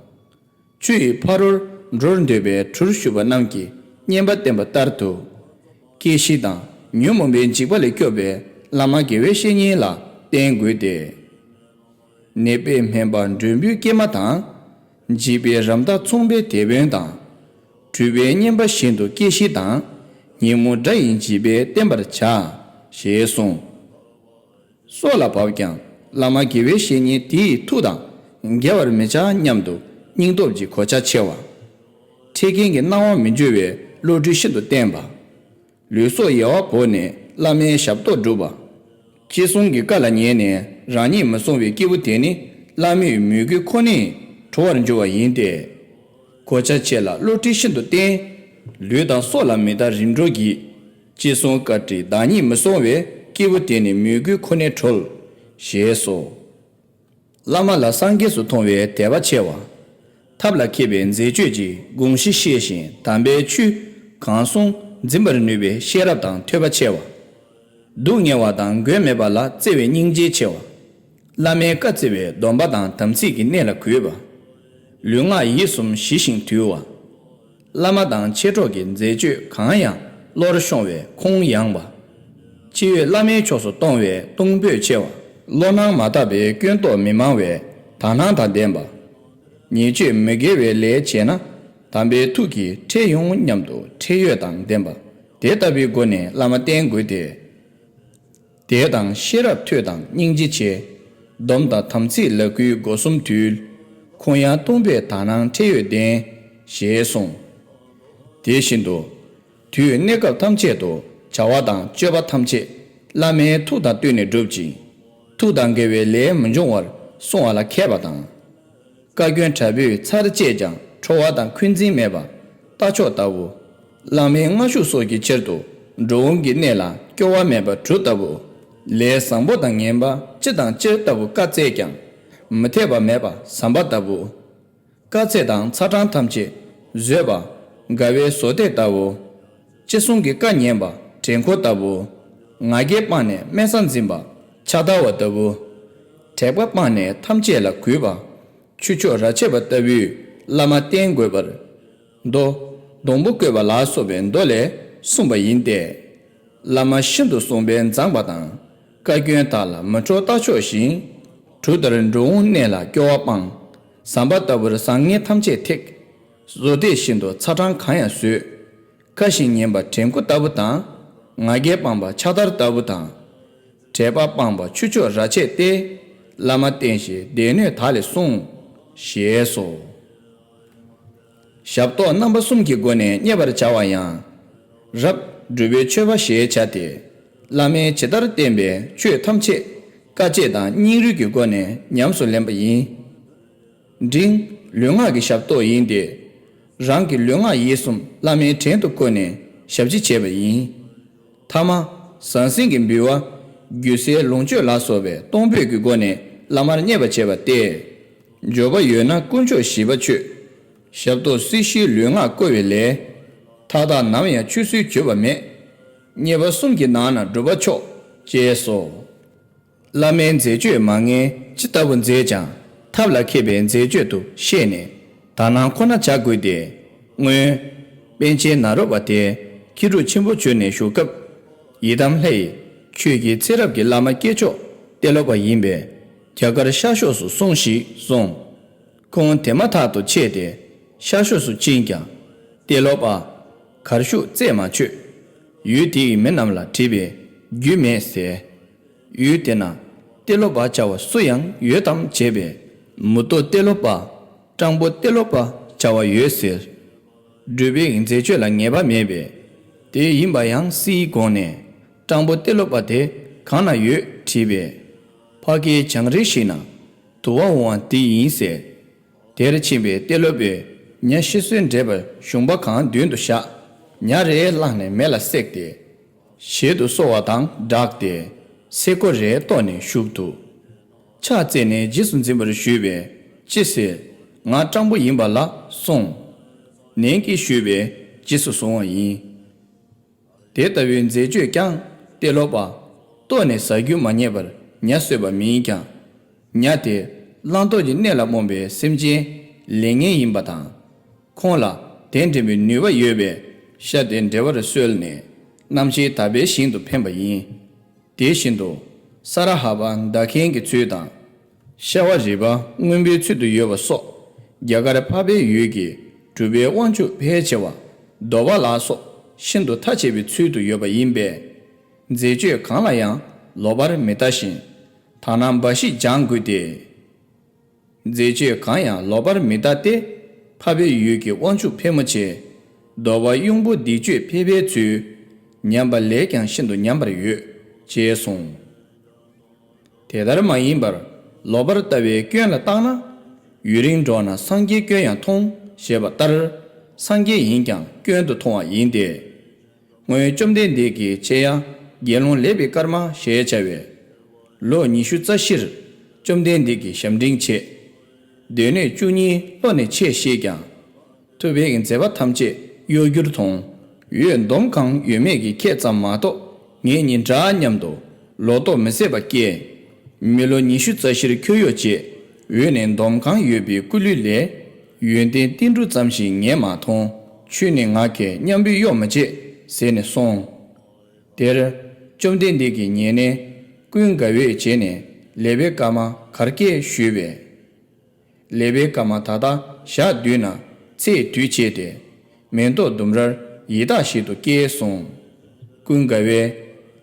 ཆུ་ཡི་ཕ་རོལ་འགྲོར་འདོད་པའི་གྲུར་ཞུགས་པ་རྣམས་ཀྱི་རྔན་པ་བསྟེན་པ་ལྟར་དུ། སྐྱེ་ཤི་དང་ཉོན་མོངས་པའི་འཇིགས་པ་ལས་སྐྱོབ་པའི་བླ་མ་དགེ་བའི་བཤེས་གཉེན་ལ་བསྟེན་དགོས་ཏེ། ནད་པའི་སྨན་པ་མགྲོན་བུའི་སྐྱེལ་མ་དང་། འཇིགས་པའི་ར་མདའ་ཚོང་པའི་དེད་དཔོན་དང་། གྲུ་པའི་རྔན་པ་བཞིན་དུ་སྐྱེ་ཤི་དང་། ཉིན་མོ་དགྲ་ཡི་འཇིགས་པས་བསྟེན་པར་བྱ། ཞེས་གསུངས། སྲོག་ལ་བབ་ཀྱང་བླ་མ་དགེ་བའི་བཤེས་གཉེན་དེའི་མཐུ་དང་འགལ་བར་མི་བྱ་སྙམ་དུ་སྙིང་སྟོབས་ཀྱི་གོ་ཆ་ཆེ་བ། འཕྲལ་རྐྱེན་གྱི་སྣང་བ་མི་འགྱུར་བའི་བློ་གྲོས་ཤིན་ཏུ་བརྟན་པ། ལུས་སྲོག་ཡལ་བ་བོར་ནས་བླ་མའི་ཞབས་ཏོག་བསྒྲུབ་པ། ཅི་གསུང་གི་བཀའ་ལ་ཉན་ནས་རང་ཉིད་མི་སྲུང་བའི་སྐྱེས་བུ་དེ་ནི་བླ་མའི་མོས་གུས་ཁོ་ནས་གྲོལ་བར་འགྱུར་བ་ཡིན་ཏེ། གོ་ཆ་ཆེ་ལ་བློ་གྲོས་ཤིན་ཏུ་བརྟན། ལུས་དང་སྲོག་ལ་མི་ལྟ་རིམ་གྲོ་བགྱིད། ཅི་གསུང་བཀའ་དྲིན་བདག་ཉིད་མི་སྲུང་བའི་སྐྱེས་བུ་དེ་ནི་མོས་གུས་ཁོ་ནས་གྲོལ། ཞེས་སོ། བླ་མ་ལ་སངས་རྒྱས་སུ་མཐོང་བའི་དད་པ་ཆེ་བ། ཐབས་ལ་མཁས་པའི་མཛད་སྤྱོད་ཀྱི་དགོངས་གཞི་ཤེས་ཤིང་དམ་པའི་ཆོས་གང་གསུང་འཛིན་པར་ནུས་པའི་ཤེས་རབ་དང་ཐོས་པ་ཆེ་བ། སྡུག་བསྔལ་བ་དང་མགོན་མེད་པ་ལ་བརྩེ་བའི་སྙིང་རྗེ་ཆེ་བ། བླ་མའི་བཀའ་བརྩི་བའི་སྡོམ་པ་དང་དམ་ཚིག་གི་གནས་ལ་གུས་པ། ལུས་ངག་ཡིད་གསུམ་ཞི་ཞིང་དུལ་བ། བླ་མ་དང་མཆེད་གྲོགས་ཀྱི་མཛད་སྤྱོད་གང་ཡང་བློར་ཤོང་བས་ཁོང་ཡངས་པ། ཅི་ཡོད་བླ་མའི་ཕྱོགས་སུ་གཏོང་བས་གཏོང་ཕོད་ཆེ་བ། བློ་སྣང་མ་དག་པའི་སྐྱོན་རྟོག་མི་མང་བས་དག་སྣང་དང་ལྡན་པ། ཉེས་སྤྱོད་མི་དགེ་བའི་ལས་བྱས་ན་དམ་པའི་ཐུགས་ཀྱིས་ཁྲེལ་ཡོང་སྙམ་དུ་ཁྲེལ་ཡོད་དང་ལྡན་པ། དེ་ལྟ་བུའི་སྒོ་ནས་བླ་མ་བསྟེན་དགོས་ཏེ། དད་དང་ཤེས་རབ་ཐོས་དང་སྙིང་རྗེ་ཆེ། སྡོམ་དང་དམ་ཚིག་ལ་གུས་སྒོ་གསུམ་དུལ། ཁོང་ཡང་སྟོང་པས་དག་སྣང་ཁྲེལ་ཡོད་ལྡན། ཞེས་གསུངས། དེ་བཞིན་དུ། དུས་གནས་སྐབས་ཐམས་ཅད་དུ་བྱ་བ་དང་སྤྱོད་པ་ཐམས་ཅད་བླ་མའི་ཐུགས་དང་བསྟུན་ནས་སྒྲུབ་ཅིང་། ཐུགས་དང་འགལ་བའི་ལས་མི་འབྱུང་བར་བསྲུང་བ་ལ་མཁས་པ་དང་། བཀའ་བཀྱོན་དྲག་པོས་ཚར་བཅད་ཀྱང་ཁྲོ་བ་དང་འཁོན་འཛིན་མེད་པ་རྟ་མཆོག་ལྟ་བུ། བླ་མའི་མངའ་ཤུགས་སོགས་ཀྱི་ཕྱིར་དུ་འགྲོ་འོང་གི་གནས་ལ་སྐྱོ་བ་མེད་པ་གྲུ་ལྟ་བུ། ལས་བཟང་པོ་དང་ངན་པ་ཅི་དང་ཅི་ལྟ་བུ་བཀའ་སྩལ་ཀྱང་མི་འཐད་པ་མེད་པ་ཟམ་པ་ལྟ་བུ། དཀའ་ཚེགས་དང་ཚ་གྲང་ཐམས་ཅད་བཟོད་པ་དགའ་བའི་བཟོ་ལྟས་ལྟ་བུ། ཅི་གསུང་གི་བཀའ་ཉན་པ་དྲན་འཁོར་ལྟ་བུ། ང་རྒྱལ་སྤངས་ནས་དམན་ས་འཛིན་པ་ཕྱག་དར་བ་ལྟ་བུ། དྲེགས་པ་སྤངས་ནས་ཐམས་ཅད་ལ་གུས་པ། ཆུ་མཆོག་ར་ཆད་པ་ལྟ་བུའི་བླ་མ་བསྟེན་དགོས་པར། མདོ། སྡོང་པོ་བཀོད་པ་ལ་སོགས་པའི་མདོ་ལས་གསུངས་པ་ཡིན་ཏེ། བླ་མ་ཤིན་ཏུ་གསུངས་པས་མཛངས་པ་དང་བཀའ་བཀྱོན་དག་ལ་མི་ཁྲོ་རྟ་མཆོག་བཞིན། གྲུ་ལྟར་འགྲོ་འོང་གནས་ལ་སྐྱོ་བ་སྤངས། ཟམ་པ་ལྟ་བུར་བཟང་ངན་ཐམས་ཅད་ཐེག་བཟོ་ལྟས་བཞིན་དུ་ཚ་གྲང་གང་ཡང་བཟོད། བཀའ་བཞིན་ཉན་པ་དྲན་འཁོར་ལྟ་བུ་དང་། ང་རྒྱལ་སྤངས་པ་ཕྱག་དར་ལྟ་བུ་དང་། དྲེགས་པ་སྤངས་པ་ཆུ་མཆོག་ར་ཆད་སྟེ། བླ་མ་བསྟེན་ཞེས་སྡེ་སྣོད་དག་ལས་གསུངས། ཞེས་སོ། ཞབས་ཏོག་རྣམ་པ་གསུམ་གྱི་སྒོ་ནས་མཉེས་པར་བྱ་བ་ཡང་། རབ་སྒྲུབ་པའི་མཆོད་པ་ཞེས་བྱ་སྟེ། བླ་མས་ཇི་ལྟར་བསྟན་པའི་ཆོས་ཐམས་ཅད་དཀའ་སྤྱད་དང་སྙིང་རུས་ཀྱི་སྒོ་ནས་ཉམས་སུ་ལེན་པ་ཡིན། འབྲིང་། ལུས་ངག་གི་ཞབས་ཏོག་ཡིན་ཏེ། རང་གི་ལུས་ངག་ཡིད་གསུམ་བླ་མའི་བྲན་དུ་བཀོལ་ནས་ཞབས་ཕྱི་བྱས་པ་ཡིན། ཐ་མ། ཟང་ཟིང་གི་འབུལ་བ། རྒྱུ་སའི་ལོངས་སྤྱོད་ལ་སོགས་པའི་གཏོང་ཕོད་ཀྱི་སྒོ་ནས་བླ་མར་མཉེས་པར་བྱེད་པ་སྟེ། འབྱོར་པ་ཡོད་ན་དཀོན་མཆོག་ཞི་བ་མཆོད། ཞབས་ཏོག་སྲི་ཞུའི་ལུས་ངག་བསྐོ་བའི་ལས། མཐའ་དག་ནམ་ཡང་ཆུད་ཟོས་གྱུར་པ་མེད། མཉེས་པ་གསུམ་གྱི་ནང་ན་སྒྲུབ་པ་མཆོག་ཅེས་སོ། བླ་མའི་མཛད་སྤྱོད་མ་ངན་ཇི་ལྟ་བུ་མཛད་ཀྱང་ཐབས་ལ་མཁས་པའི་མཛད་སྤྱོད་དུ་ཤེས་ནས་དག་སྣང་ཁོ་ན་བྱ་དགོས་ཏེ། སྔོན། པཎ་ཆེན་ནཱ་རོ་པ་དེ་མཁས་གྲུབ་ཆེན་པོ་གྱུར་ནས་བཞུགས་སྐབས། ཡི་དམ་ལྷ་ཡིས་ཆོས་ཀྱི་ཚེ་རབས་ཀྱི་བླ་མ་སྐྱེས་མཆོག་ཏེ་ལོ་པ་ཡིན་པས་རྒྱ་གར་ཤར་ཕྱོགས་སུ་སོང་ཞིག་གསུངས། ཁོང་དེ་མ་ཐག་ཏུ་ཆས་ཏེ་ཤར་ཕྱོགས་སུ་ཕྱིན་ཀྱང་། ཏེ་ལོ་པ། གར་བཞུགས་རྩད་མ་ཆོད། ཡུལ་དེ་ཡི་མི་རྣམས་ལ་དྲིས་པས་རྒྱུས་མེད་ཟེར། ཡུལ་དེ་ན་ཏེ་ལོ་པ་བྱ་བ་སུ་ཡང་ཡོད་དམ་བྱས་པས། མུ་ཏོ་ཏེ་ལོ་པ། སྤྲང་པོ་ཏེ་ལོ་པ་བྱ་བ་ཡོད་ཟེར། སྒྲུབ་པའི་མཛད་སྤྱོད་ལ་ངེས་པ་མེད་པས། དེ་ཡིན་པ་ཡང་སྲིད་དགོངས་ནས། སྤྲང་པོ་ཏེ་ལོ་པ་དེ་གང་ན་ཡོད་དྲིས་པས། ཕ་གིའི་བྱང་རི་ཞིག་ན། དུ་བ་འོང་བ་དེ་ཡིན་ཟེར། དེར་ཕྱིན་པས་ཏེ་ལོ་པས་ཉ་ཤི་གསོན་འདྲེས་པར་ཞུང་པ་གང་མདུན་དུ་བཞག་ཉ་རེ་བླངས་ནས་མེ་ལ་བསྲེགས་ཏེ། ཞལ་དུ་གསོལ་བ་དང་སྦྲགས་ཏེ། སེ་གོལ་རེ་གཏོར་ནས་བཞུགས་འདུག་ཕྱག་བཙལ་ནས་རྗེས་སུ་འཛིན་པར་ཞུས་པས། ཅི་ཟེར། ང་སྤྲང་པོ་ཡིན་པ་ལ་གསུངས། ནན་གྱིས་ཞུས་པས་རྗེས་སུ་བཟུང་བ་ཡིན། དེ་ལྟ་བུའི་མཛད་སྤྱོད་ཀྱང་ཏེ་ལོ་པ། ལྟོགས་ནས་ཟ་རྒྱུ་མ་རྙེད་པར་ཉ་གསོད་པ་མིན་ཀྱང་། ཉ་དེ་བླང་དོར་གྱི་གནས་ལ་རྨོངས་པའི་སེམས་ཅན་ལས་ངན་ཡིན་པ་དང་། ཁོང་ལ་དེ་འདྲེན་པའི་ནུས་པ་ཡོད་པས་ཤ་དེ་འདྲེ་བར་གསོལ་ནས་རྣམ་ཤེས་དག་པའི་ཞིང་དུ་འཕེན་པ་ཡིན། དེ་བཞིན་དུ་ས་ར་ཧ་པ་མདའ་མཁན་གྱི་ཚུལ་དང་། ཤ་བ་རི་པ་རྔོན་པོའི་ཚུལ་དུ་ཡོད་པ་སོགས་རྒྱ་གར་འཕགས་པའི་ཡུལ་གྱི་གྲུབ་པའི་དབང་ཕྱུག་ཕལ་ཆེ་བ་གདོལ་པ་ལ་སོགས་ཤིན་ཏུ་མཐའ་ཆེ་བའི་ཚུལ་དུ་ཡོད་པ་ཡིན་པས། མཛད་སྤྱོད་གང་ལ་ཡང་ལོག་པར་མི་ལྟ་ཞིང་། དག་སྣང་འབའ་ཞིག་སྦྱང་དགོས་ཏེ། མཛད་སྤྱོད་གང་ཡང་ལོག་པར་མི་ལྟ་སྟེ། འཕགས་པའི་ཡུལ་གྱི་དབང་ཕྱུག་ཕལ་མོ་ཆེ། གདོལ་པ་གཡུང་པོ་འདི་སྤྱོད་ཕལ་པའི་ཚུལ། ཉམས་པ་ལས་ཀྱང་ཤིན་ཏུ་ཉམས་པར་ཡོད། ཅེས་གསུངས། དེ་ལྟར་མ་ཡིན་པར་ལོག་པར་ལྟ་བའི་སྐྱོན་ལ་བརྟགས་ན། ཡུན་རིང་འགྲོགས་ན་སངས་རྒྱས་སྐྱོན་ཡང་མཐོང་ཞེས་པ་ལྟར། སངས་རྒྱས་ཡིན་ཀྱང་སྐྱོན་དུ་མཐོང་བ་ཡིན་ཏེ། སྔོན་བཅོམ་ལྡན་འདས་ཀྱི་ཆེ་ཡང་དགེ་སློང་ལེགས་པའི་སྐར་མ་ཞེས་བྱ་བའི་ལོ་ཉི་ཤུ་རྩ་བཞིར་བཅོམ་ལྡན་འདས་ཀྱི་ཞབས་འབྲིང་བྱས། སྡེ་སྣོད་བཅུ་གཉིས་བློ་ནས་ཆད་ཤེས་ཀྱང་། ཐུབ་པའི་མཛད་པ་ཐམས་ཅད་གཡོ་སྒྱུར་མཐོང་། འོད་འདོམ་གང་ཡོད་མེད་ཀྱི་ཁྱད་ཙམ་མ་གཏོགས་ངེད་གཉིས་འདྲ་སྙམ་དུ་ལོག་རྟོག་མི་བཟད་པ་སྐྱེས། མི་ལོ་ཉི་ཤུ་རྩ་བཞིར་ཁྱོ་གཡོ་བྱས། འོད་ནི་འདོམ་གང་ཡོད་པའི་སྐུ་ལུས་ལས། ཡོན་ཏན་ཏིལ་འབྲུ་ཙམ་ཞིག་ངས་མ་མཐོང་། ཁྱོད་ནི་ང་གིས་མཉམ་འབུལ་གཡོག་མི་བྱེད་ཟེར་ནས་གསུངས། དེར་བཅོམ་ལྡན་འདས་ཀྱིས་ཉན་ནས་ཀུན་དགའ་བོས་བྱས་ནས་ལེགས་པའི་སྐར་མ་གར་སྐྱེས་ཞུས་པས། ལེགས་པའི་སྐར་མ་ད་ལྟ་ཞག་བདུན་ན་ཚེས་དུས་བྱས་ཏེ། མེ་ཏོག་ལྡུམ་རར་ཡི་དྭགས་ཞིག་ཏུ་སྐྱེས་གསུངས། ཀུན་དགའ་བོས་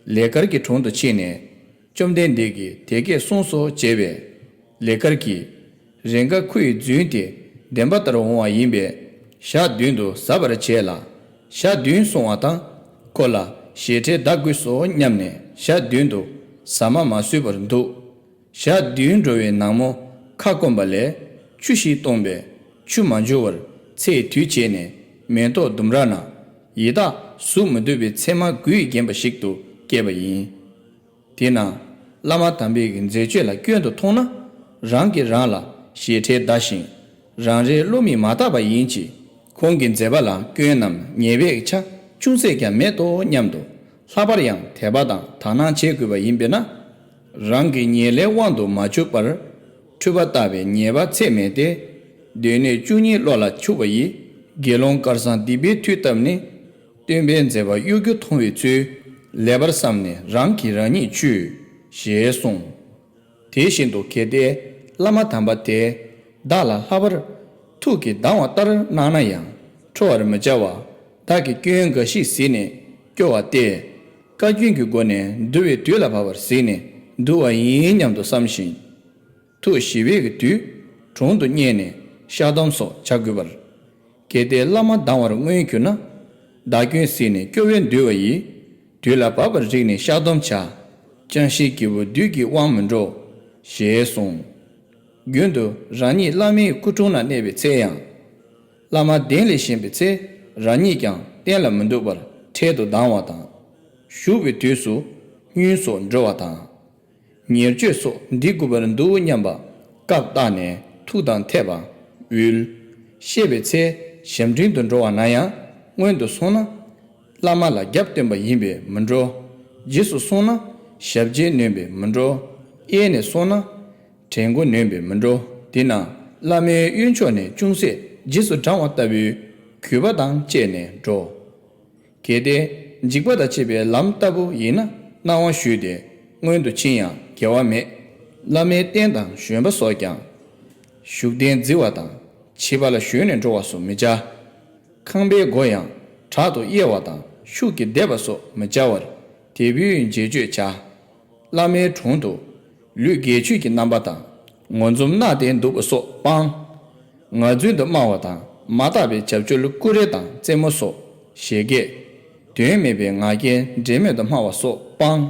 ལེགས་སྐར་གྱི་དྲུང་དུ་ཕྱིན་ནས། བཅོམ་ལྡན་འདས་ཀྱིས་དེ་སྐད་གསུངས་སོ་བྱས་པས། ལེགས་སྐར་གྱིས། རེས་འགའ་ཁོ་ཡི་རྫུན་དེ་བདེན་པ་ལྟར་འོང་བ་ཡིན་པས། ཞག་བདུན་དུ་ཟ་བར་བྱས་ལ། ཞག་བདུན་སོང་བ་དང་། ཁོ་ལ་ཞེ་ཁྲེལ་འདའ་དགོས་སོ་སྙམ་ནས་ཞག་བདུན་དུ་ཟ་མ་མ་ཟོས་པར་འདུག། ཞག་བདུན་འགྲོ་བའི་ནངས་མོ་ཁ་སྐོམ་པ་ལས་ཆུ་ཞིག་བཏུངས་པས་ཆུ་མ་འཇུ་བར་ཚེས་དུས་བྱས་ནས་མེ་ཏོག་ལྡུམ་ར་ན་ཡི་དྭགས་གཟུགས་མི་སྡུག་པའི་མཚེ་མ་དགུས་བརྒྱན་པ་ཞིག་ཏུ་སྐྱེས་པ་ཡིན། དེས་ན་བླ་མ་དམ་པའི་མཛད་སྤྱོད་ལ་སྐྱོན་དུ་མཐོང་ན། རང་གིས་རང་ལ་ཞེ་ཁྲེལ་འདའ་ཞིང་རང་རེའི་བློ་མིག་མ་དག་པ་ཡིན་གྱི། ཁོང་གི་མཛད་པ་ལ་སྐྱོན་ནམ་ཉེས་པའི་ཆ་ཅུང་ཟད་ཀྱང་མེད་དོ་སྙམ་དུ་ལྷག་པར་ཡང་དད་པ་དང་དག་སྣང་བྱེད་དགོས་པ་ཡིན་པས་ན། རང་གི་ཉེས་ལས་དབང་དུ་མ་གྱུར་པར་འཁྲུལ་པ་བརྟག་པའི་ཉེས་པ་ཚད་མེད་དེ། སྡེ་སྣོད་བཅུ་གཉིས་བློ་ལ་འཆུགས་པ་ཡིས་དགེ་སློང་སྐལ་བཟང་སྡིག་པའི་མཐུས་བཏབ་ནས། སྟོན་པའི་མཛད་པ་གཡོ་སྒྱུ་མཐོང་བའི་ཚུལ་ལེགས་པར་བསམས་ནས་རང་གིས་རང་ཉིད་འཆུས། ཞེས་གསུངས། དེ་བཞིན་དུ་གལ་ཏེ་བླ་མ་དམ་པ་དེས་བདག་ལ་ལྷག་པར་ཐུགས་ཀྱིས་སྡང་བ་ལྟར་སྣང་ན་ཡང་ཁྲོ་བར་མི་བྱ་བར་བདག་གིས་སྐྱོན་འགའ་ཞིག་གཟིགས་ནས་སྐྱོ་བ་སྟེ། བཀའ་བཀྱོན་གྱི་སྒོ་ནས་འདུལ་བའི་དུས་ལ་བབ་པར་གཟིགས་ནས་འདུལ་བ་ཡིན་སྙམ་དུ་བསམ་ཞིང་། ཐུགས་ཞི་བའི་དུས་དྲུང་དུ་བསྙེན་ནས་བཤགས་སྡོམ་སོགས་བྱ་དགོས་པར། གལ་ཏེ་བླ་མ་སྡང་བར་མངོན་གྱུར་ན། བདག་སྐྱོན་གཟིགས་ནས་སྐྱོ་བས་འདུལ་བ་ཡི། དུས་ལ་བབ་པར་རིག་ནས་བཤགས་སྡོམ་བྱ། ཅང་ཤེས་སྐྱེས་བུ་བདུད་ཀྱི་དབང་མི་འགྲོ། ཞེས་གསུངས། རྒྱུན་དུ་རང་ཉིད་བླ་མའི་སྐུ་དྲུང་ན་གནས་པའི་ཚེ་ཡང་། བླ་མ་གདན་ལས་བཞེངས་པའི་ཚེ་རང་ཉིད་ཀྱང་སྟན་ལ་མི་འདུག་པར་འཕྲལ་དུ་ལྡང་བ་དང་། བཞུགས་པའི་དུས་སུ་སྙུན་སོགས་འགྲོ་བ་དང་། ཉེར་སྤྱོད་སོགས་འདི་དགོས་པར་འདུག་སྙམ་པ་སྐབས་བརྟགས་ནས་ཐུགས་དང་འཐད་པ་དབུལ། བཤད་པའི་ཚེ་ཞབས་འབྲིང་དུ་འགྲོ་བ་ན་ཡང་སྔོན་དུ་སོང་ན། བླ་མ་ལ་རྒྱབ་བསྟན་པ་ཡིན་པས་མི་འགྲོ། རྗེས་སུ་སོང་ན་ཞབས་རྗེས་ནོན་པས་མི་འགྲོ། གཡས་ནས་སོང་ན་བྲན་མགོ་ནོན་པས་མི་འགྲོ། དེས་ན་བླ་མའི་གཡོན་ཕྱོགས་ནས་ཅུང་ཟད་རྗེས་སུ་འབྲང་བ་ལྟ་བུའི་གུས་པ་དང་བཅས་ནས་འགྲོ། གལ་ཏེ་འཇིགས་པ་དང་བཅས་པའི་ལམ་ལྟ་བུ་ཡིན་ན་གནང་བ་ཞུས་ཏེ་སྔོན་དུ་ཕྱིན་ཡང་འགལ་བ་མེད། བླ་མའི་རྟེན་དང་བཞོན་པ་སོགས་ཀྱང་བཞུགས་གདན་བརྫི་བ་དང་ཕྱི་པ་ལ་ཞོན་ནས་འགྲོ་བ་སོགས་མི་བྱ། ཁང་པའི་སྒོ་ཡང་དྲག་ཏུ་དབྱེ་བ་དང་ཤུགས་ཀྱིས་བརྡེབ་པ་སོགས་མི་བྱ་བར་དལ་བུས་འབྱེད་སྤྱོད་བྱ། བླ་མའི་དྲུང་དུ་ལུས་དགེ་ཆོས་ཀྱི་རྣམ་པ་དང་ངོ་འཛུམ་གནག་སྟེ་འདུག་པ་སོགས་སྤང་། ངར་རྫུན་དུ་སྨྲ་བ་དང་མ་དག་པའི་བྱ་སྤྱོད་ཀུ་རེ་དང་རྩེད་མོ་སོགས་བཞད་གད། དོན་མེད་པའི་ང་རྒྱལ་འདྲེ་མོ་དུ་སྨྲ་བ་སོགས་སྤང་།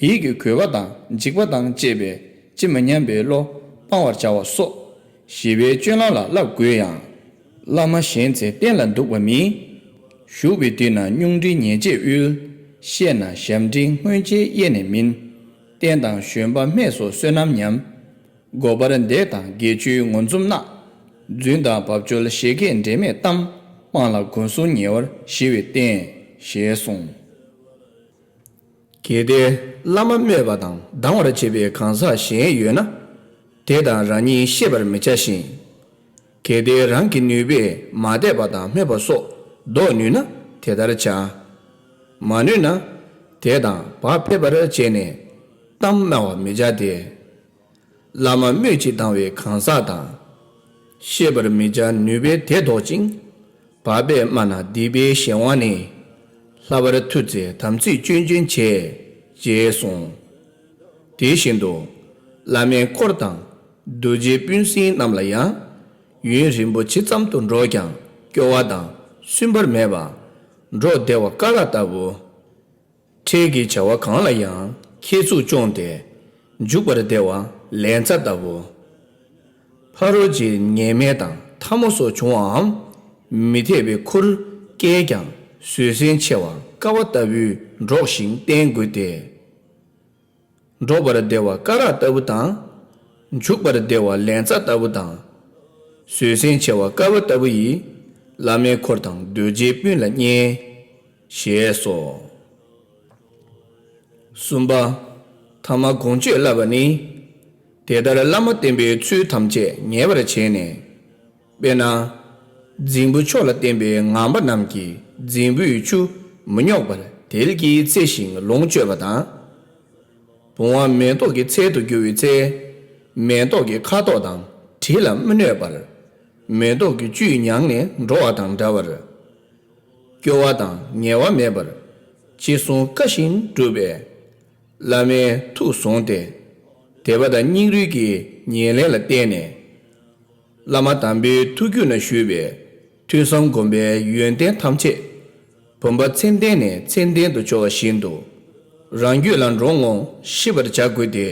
ཡིད་ཀྱི་གུས་པ་དང་འཇིགས་པ་དང་བཅས་པའི་ཅི་མི་སྙམ་པའི་བློ་སྤང་བར་བྱ་བ་སོགས་ཞི་བའི་སྤྱོད་ལམ་ལ་བསླབ་དགོས་ཡང་། བླ་མ་བཞེངས་ཚེ་སྟན་ལ་འདུག་པ་མིན། བཞུགས་པའི་དུས་ན་སྙུང་འདྲི་ཉེས་བྱས་དབུལ། བཤད་ན་ཞབས་འབྲིང་སྔོན་ཆད་གཡས་ནས་མིན། རྟེན་དང་བཞོན་པ་སྨད་སོགས་བསོད་ནམས་ཉམས། སྒོ་འཕར་འདེགས་དང་དགེ་ཆོས་ངོ་འཛུམ་གནག། རྫུན་དང་བབ་ཅོལ་བཞད་གད་འདྲེ་མོ་གཏམ། སྤང་ལ་སྒོ་སྲུང་ཉེ་བར་ཞི་བའི་རྟེན། ཞེས་གསུངས། གལ་ཏེ་བླ་མ་སྨོད་པ་དང་སྡང་བར་བྱེད་པའི་གང་ཟག་གཞན་ཡོད་ན། དེ་དང་རང་ཉིད་བཤད་པར་མི་བྱ་ཞིང་། གལ་ཏེ་རང་གི་ནུས་པས་མ་དད་པ་དང་སྨོད་པ་སོགས་བཟློག་ནུས་ན་དེ་ལྟར་བྱ། མ་ནུས་ན་དེ་དང་བག་ཕེབས་པར་བྱས་ནས་གཏམ་སྨྲ་བར་མི་བྱ་སྟེ། བླ་མ་སྨོད་ཅིང་སྡང་བའི་གང་ཟག་དང་། བཤད་པར་མི་བྱ་ནུས་པས་དེ་བཟློག་ཅིང་། བག་ཕེབས་སྨྲ་ན་སྡིག་པའི་གཞན་དབང་ནི། ལྷག་པར་མཐུ་རྩལ་དམ་ཚིག་སྤྱོད་འཇོན་བྱེད། ཅེས་གསུངས། དེ་བཞིན་དུ་བླ་མའི་འཁོར་དང་རྡོ་རྗེ་སྤུན་སྲིང་རྣམས་ལ་ཡང་ཡུན་རིང་པོ་ཇི་ཙམ་དུ་འགྲོགས་ཀྱང་སྐྱོ་བ་དང་སུན་པར་མེད་པར་འགྲོགས་བདེ་བ་ཀ་ར་ལྟ་བུ། འཕྲལ་གྱི་བྱ་བ་གང་ལ་ཡང་ཁྱད་ཚུགས་སྐྱོང་སྟེ་འཇུག་པར་བདེ་བ་ལན་ཚྭ་ལྟ་བུ། ཕ་རོལ་གྱི་ཉེས་དམིགས་དང་ཐལ་མོ་སོགས་བྱུང་བའམ་མི་འཐད་པའི་ཁུར་བཀལ་ཀྱང་བཟོད་བསྲན་ཆེ་བ་ཀ་བ་ལྟ་བུས་འགྲོགས་ཤིང་བསྟེན་དགོས་ཏེ། འགྲོགས་པར་བདེ་བ་ཀ་ར་ལྟ་བུ་དང་། འཇུག་པར་བདེ་བ་ལན་ཚྭ་ལྟ་བུ་དང་། བཟོད་བསྲན་ཆེ་བ་ཀ་བ་ལྟ་བུ་ཡིས་བླ་མའི་འཁོར་དང་རྡོ་རྗེའི་སྤུན་ལ་བསྙེན། ཞེས་སོ། གསུམ་པ། ཐ་མ་དགོངས་སྤྱོད་བསླབ་པ་ནི། དེ་ལྟར་བླ་མ་བསྟེན་པའི་ཚུལ་ཐམས་ཅད་ངེས་པར་བྱས་ནས། དཔེར་ན། རྫིང་བུ་མཆོག་ལ་བརྟེན་པའི་ངང་པ་རྣམས་ཀྱིས་རྫིང་བུའི་ཆུ་མི་རྙོག་པར་དལ་གྱིས་བརྩེ་ཞིང་ལོངས་སྤྱོད་པ་དང་། བུང་བ་མེ་ཏོག་གི་ཚལ་དུ་རྒྱུ་བའི་ཚེ། མེ་ཏོག་གི་ཁ་དོག་དང་དྲི་ལ་མི་གནོད་པར། མེ་ཏོག་གི་བཅུད་མྱངས་ནས་འགྲོ་བ་དང་འདྲ་བར། སྐྱོ་བ་དང་ངལ་བ་མེད་པར། ཅི་གསུང་བཀའ་བཞིན་སྒྲུབ་པའི་བླ་མའི་ཐུགས་བཟུང་སྟེ། དད་པ་དང་སྙིང་རུས་ཀྱི་ཉེར་ལེན་ལ་བརྟེན་ནས། བླ་མ་དམ་པའི་ཐུགས་རྒྱུད་ན་བཞུགས་པའི་ཐོས་བསམ་སྒོམ་པའི་ཡོན་ཏན་ཐམས་ཅད་བུམ་པ་མཚན་ལྡན་ནས་མཚན་ལྡན་དུ་འཇོག་པ་བཞིན་དུ། རང་རྒྱུད་ལ་འགྲོ་ངོ་ཤེས་པར་བྱ་དགོས་ཏེ།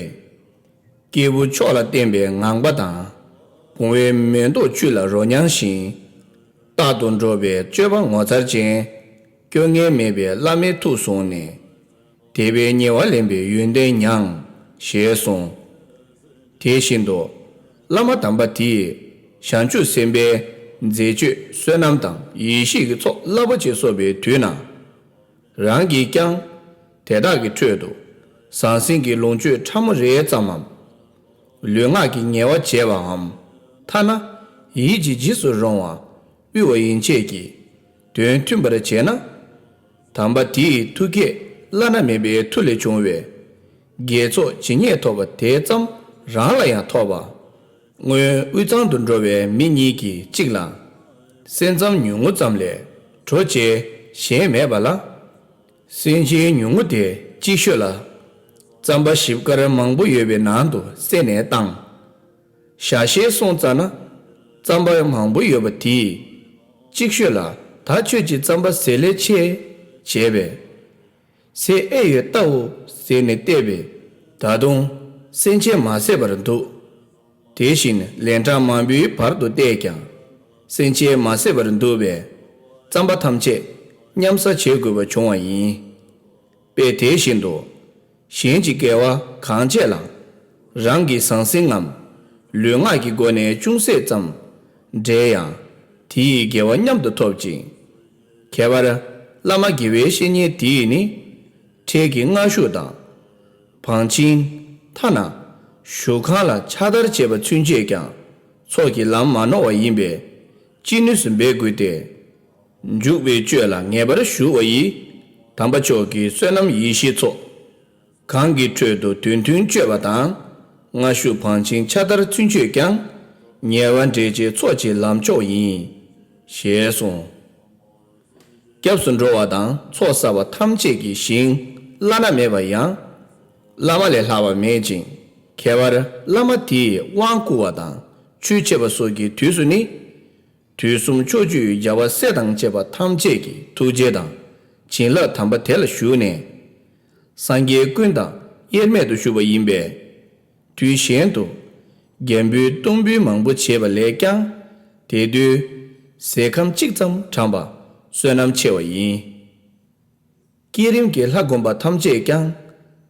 སྐྱེས་བུ་མཆོག་ལ་བརྟེན་པའི་ངང་པ་དང་། བུང་བའི་མེ་ཏོག་བཅུད་ལ་རོ་མྱང་ཞིང་། རྟག་ཏུ་འགྲོགས་པའི་སྤྱོད་པ་ངོ་མཚར་ཅན། སྐྱོ་ངལ་མེད་པའི་བླ་མའི་ཐུགས་བཟུང་ནས། དད་པའི་ཉེ་བར་ལེན་པའི་ཡོན་ཏན་མྱང་། ཞེས་གསུངས། དེ་བཞིན་དུ། བླ་མ་དམ་པ་དེས་བྱང་ཆུབ་སེམས་དཔའི་མཛད་སྤྱོད་བསོད་ནམས་དང་ཡེ་ཤེས་ཀྱི་ཚོགས་རླབས་པོ་ཆེ་གསོག་པའི་དུས་ན། རང་གིས་ཀྱང་དེ་དག་གི་ཁྲོད་དུ་ཟང་ཟིང་གི་ལོངས་སྤྱོད་ཕྲ་མོ་རེ་ཙམ་མམ། ལུས་ངག་གི་ངལ་བ་བྱས་པའམ། ཐ་ན་ཡིད་ཀྱི་རྗེས་སུ་རུང་བ་དབུལ་བ་ཡན་ཆད་ཀྱིས་དོན་མཐུན་པར་བྱས་ན། དམ་པ་དེའི་ཐུགས་བསྐྱེད་བླ་ན་མེད་པའི་མཐུ་ལས་བྱུང་བའི་དགེ་ཚོགས་ཇི་སྙེད་ཐོབ་པ་དེ་ཙམ་རང་ལ་ཡང་ཐོབ་པ། སྔོན་དབུས་གཙང་དུ་འགྲོ་བའི་མི་གཉིས་ཀྱིས་གཅིག་ལ། སེམས་ཙམ་ཉུང་ངུ་ཙམ་ལས་གྲོགས་བྱེད་གཞན་མེད་པ་ལ། སེམས་ཅན་ཉུང་ངུ་དེ་གཅིག་ཤོས་ལ། རྩམ་པ་ཞིབ་དཀར་མང་པོ་ཡོད་པའི་ནང་དུ་བསད་ནས་བཏང་། ཞག་ཤས་སོང་ཙ་ན། རྩམ་པ་མང་པོ་ཡོད་པ་དེས། གཅིག་ཤོས་ལ་ད་ཁྱོད་ཀྱི་རྩམ་པ་ཟད་ལས་ཆེ། བྱས་པས། ཟས་ཨེ་ཡོད་ལྟ་བུ་ཟེར་ནས་བལྟས་པས། ད་དུང་སེམས་ཅན་མ་ཟད་པར་འདུག། དེ་བཞིན་ལན་གྲངས་མང་པོའི་བར་དུ་བལྟས་ཀྱང་། སེམས་ཅན་མ་ཟད་པར་འདུག་པས། རྩམ་པ་ཐམས་ཅད་མཉམ་ཟ་བྱེད་དགོས་པ་བྱུང་བ་ཡིན། དཔེ་དེ་བཞིན་དུ། གཞན་གྱི་དགེ་བ་གང་བྱས་ལ། རང་གིས་ཟང་ཟིང་ངམ། ལུས་ངག་གི་སྒོ་ནས་ཅུང་ཟད་ཙམ་འབྲས་ཡང་། དེ་ཡི་དགེ་བ་མཉམ་དུ་ཐོབ་ཅིང་། ཁྱད་པར་བླ་མ་དགེ་བའི་བཤེས་གཉེན་དེས་ནི། འཕྲལ་གྱི་མངག་གཞུག་དང་། བང་ཆེན། ཐ་ན། བཞུགས་ཁང་ལ་ཕྱག་བདར་བྱེད་པ་ཚུན་ཆད་ཀྱང་ཚོགས་ཀྱི་ལམ་མ་ནོར་བ་ཡིན་པས་ཅི་ནུས་སུ་འབད་དགོས་ཏེ། འཇུག་པའི་སྤྱོད་ལ་ངེས་པར་ཞུགས་པ་ཡིས། དམ་པ་མཆོག་གི་བསོད་ནམས་ཡེ་ཤེས་ཚོགས། གང་གི་ཁྲོད་དུ་དོན་མཐུན་སྤྱོད་པ་དང་། མངག་གཞུག་བང་ཆེན་ཕྱག་བདར་ཚུན་ཆད་ཀྱང་། ཉེ་བར་འབྲེལ་བྱེད་ཚོགས་ཀྱི་ལམ་མཆོག་ཡིན། ཞེས་གསུངས། སྐྱབས་སུ་འགྲོ་བ་དང་ཚོགས་བསགས་པ་ཐམས་ཅད་ཀྱི་ཞིང་བླ་ན་མེད་པ་ཡང་། བླ་མ་ལས་ལྷག་པ་མེད་ཅིང་། ཁྱད་པར་བླ་མ་དེས་དབང་བསྐུར་བ་དང་ཆོས་འཆད་པ་སོགས་ཀྱི་དུས་སུ་ནི། དུས་གསུམ་ཕྱོགས་བཅུའི་རྒྱལ་བ་སྲས་དང་བཅས་པ་ཐམས་ཅད་ཀྱི་ཐུགས་རྗེ་དང་བྱིན་རླབས་དམ་པ་དེ་ལ་ཞུགས་ནས། སངས་རྒྱས་ཀུན་དང་དབྱེར་མེད་དུ་བཞུགས་པ་ཡིན་པས། དུས་གཞན་དུ་རྒྱ་འབུལ་གཏོར་འབུལ་མང་པོ་བྱེད་པ་ལས་ཀྱང་། དེ་དུས་ཟས་ཁམ་གཅིག་ཙམ་དྲངས་པ་བསོད་ནམས་ཆེ་བ་ཡིན། བསྐྱེད་རིམ་གྱི་ལྷ་བསྒོམ་པ་ཐམས་ཅད་ཀྱང་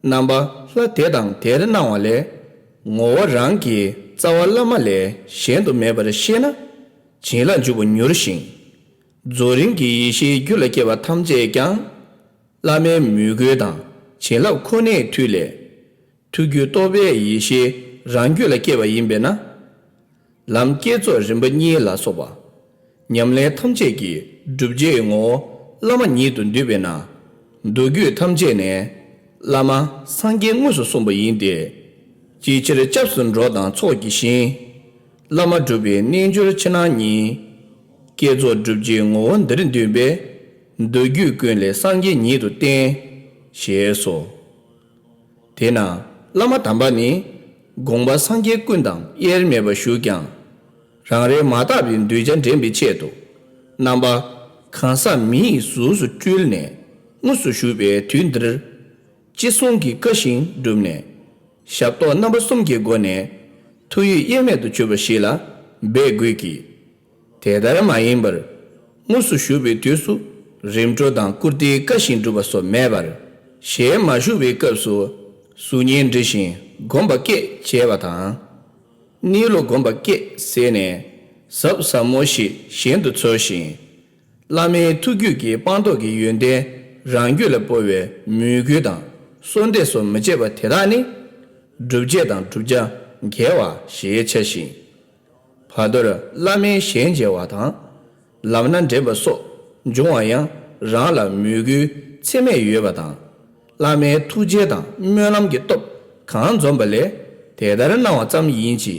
རྣམ་པ་ལྷ་དེ་དང་དེར་སྣང་བ་ལས། ངོ་བོ་རང་གི་རྩ་བ་བླ་མ་ལས་གཞན་དུ་མེད་པར་ཤེས་ན། བྱིན་རླབས་འཇུག་པ་མྱུར་ཞིང་། རྫོགས་རིམ་གྱི་ཡེ་ཤེས་རྒྱུད་ལ་སྐྱེས་པ་ཐམས་ཅད་ཀྱང་། བླ་མའི་མོས་གུས་དང་བྱིན་རླབས་ཁོ་ནའི་མཐུ་ལས། ཐུགས་རྒྱུད་རྟོགས་པའི་ཡེ་ཤེས་རང་རྒྱུད་ལ་སྐྱེས་པ་ཡིན་པས་ན། ལམ་བསྐྱེད་རྫོགས་རིམ་པ་གཉིས་ལ་སོགས་པ། ཉམས་ལེན་ཐམས་ཅད་ཀྱི་སྒྲུབ་བྱེད་ངོ་བོ་བླ་མ་ཉིད་དུ་འདུས་པས་ན། མདོ་རྒྱུད་ཐམས་ཅད་ནས་བླ་མ་སངས་རྒྱས་དངོས་སུ་གསུངས་པ་ཡིན་ཏེ། ཅིའི་ཕྱིར་སྐྱབས་སུ་འགྲོ་དང་ཚོགས་ཀྱི་ཞིང་། བླ་མ་སྒྲུབ་པའི་རྣལ་འབྱོར་ཕྱི་ནང་གཉིས། བསྐྱེད་རྫོགས་སྒྲུབ་བྱེད་ངོ་བོ་འདིར་འདུས་པས། མདོ་རྒྱུད་ཀུན་ལས་སངས་རྒྱས་ཉིད་དུ་བསྟན། ཞེས་སོ། དེས་ན་བླ་མ་དམ་པ་ནི་དགོངས་པ་སངས་རྒྱས་ཀུན་དང་དབྱེར་མེད་པར་བཞུགས་ཀྱང་། རང་རེ་མ་དག་པའི་གདུལ་བྱ་འདྲེན་པའི་ཆེད་དུ། རྣམ་པ་གང་ཟག་མི་ཡི་གཟུགས་སུ་སྤྲུལ་ནས་དངོས་སུ་བཞུགས་པའི་དུས་འདིར། ཅི་གསུང་གི་བཀའ་བཞིན་བསྒྲུབས་ནས། ཞབས་ཏོག་རྣམ་པ་གསུམ་གྱི་སྒོ་ནས་ཐུགས་ཡིད་དབྱེར་མེད་དུ་གྱུར་པ་ཞིག་ལ་འབད་དགོས་ཀྱི། དེ་ལྟར་མ་ཡིན་པར། དངོས་སུ་བཞུགས་པའི་དུས་སུ་རིམ་གྲོ་དང་བཀུར་སྟིའི་བཀའ་བཞིན་སྒྲུབ་པ་སོགས་མེད་པར། ཞལ་མ་བཞུགས་པའི་སྐབས་སུ་གཟུགས་བརྙན་འབྲི་ཞིང་སྒོམ་པ་སྐད་བྱས་པ་དང་། གནས་ལུགས་སྒོམ་པ་སྐད་ཟེར་ནས་གཟབ་གཟབ་མོ་ཞིག་གཞན་དུ་འཚོལ་ཞིང་། བླ་མའི་ཐུགས་རྒྱུད་ཀྱི་སྤངས་རྟོགས་ཀྱི་ཡོན་ཏན་རང་རྒྱུད་ལ་སྤོ་བའི་མོས་གུས་དང་གསོལ་འདེབས་སོགས་མི་བྱེད་པ་དེ་དག་ནི། སྒྲུབ་བྱེད་དང་བསྒྲུབ་བྱ་འགལ་བ་ཞེས་བྱ་ཞིང་། བར་དོར་བླ་མའི་ཞལ་མཇལ་བ་དང་། ལམ་སྣ་འདྲེན་པ་སོགས་འབྱུང་བ་ཡང་རང་ལ་མོས་གུས་ཚད་མེད་ཡོད་པ་དང་། བླ་མའི་ཐུགས་རྗེ་དང་སྨོན་ལམ་གྱི་སྟོབས་གང་འཛོམས་པ་ལས་དེ་ལྟར་གནང་བ་ཙམ་ཡིན་གྱི།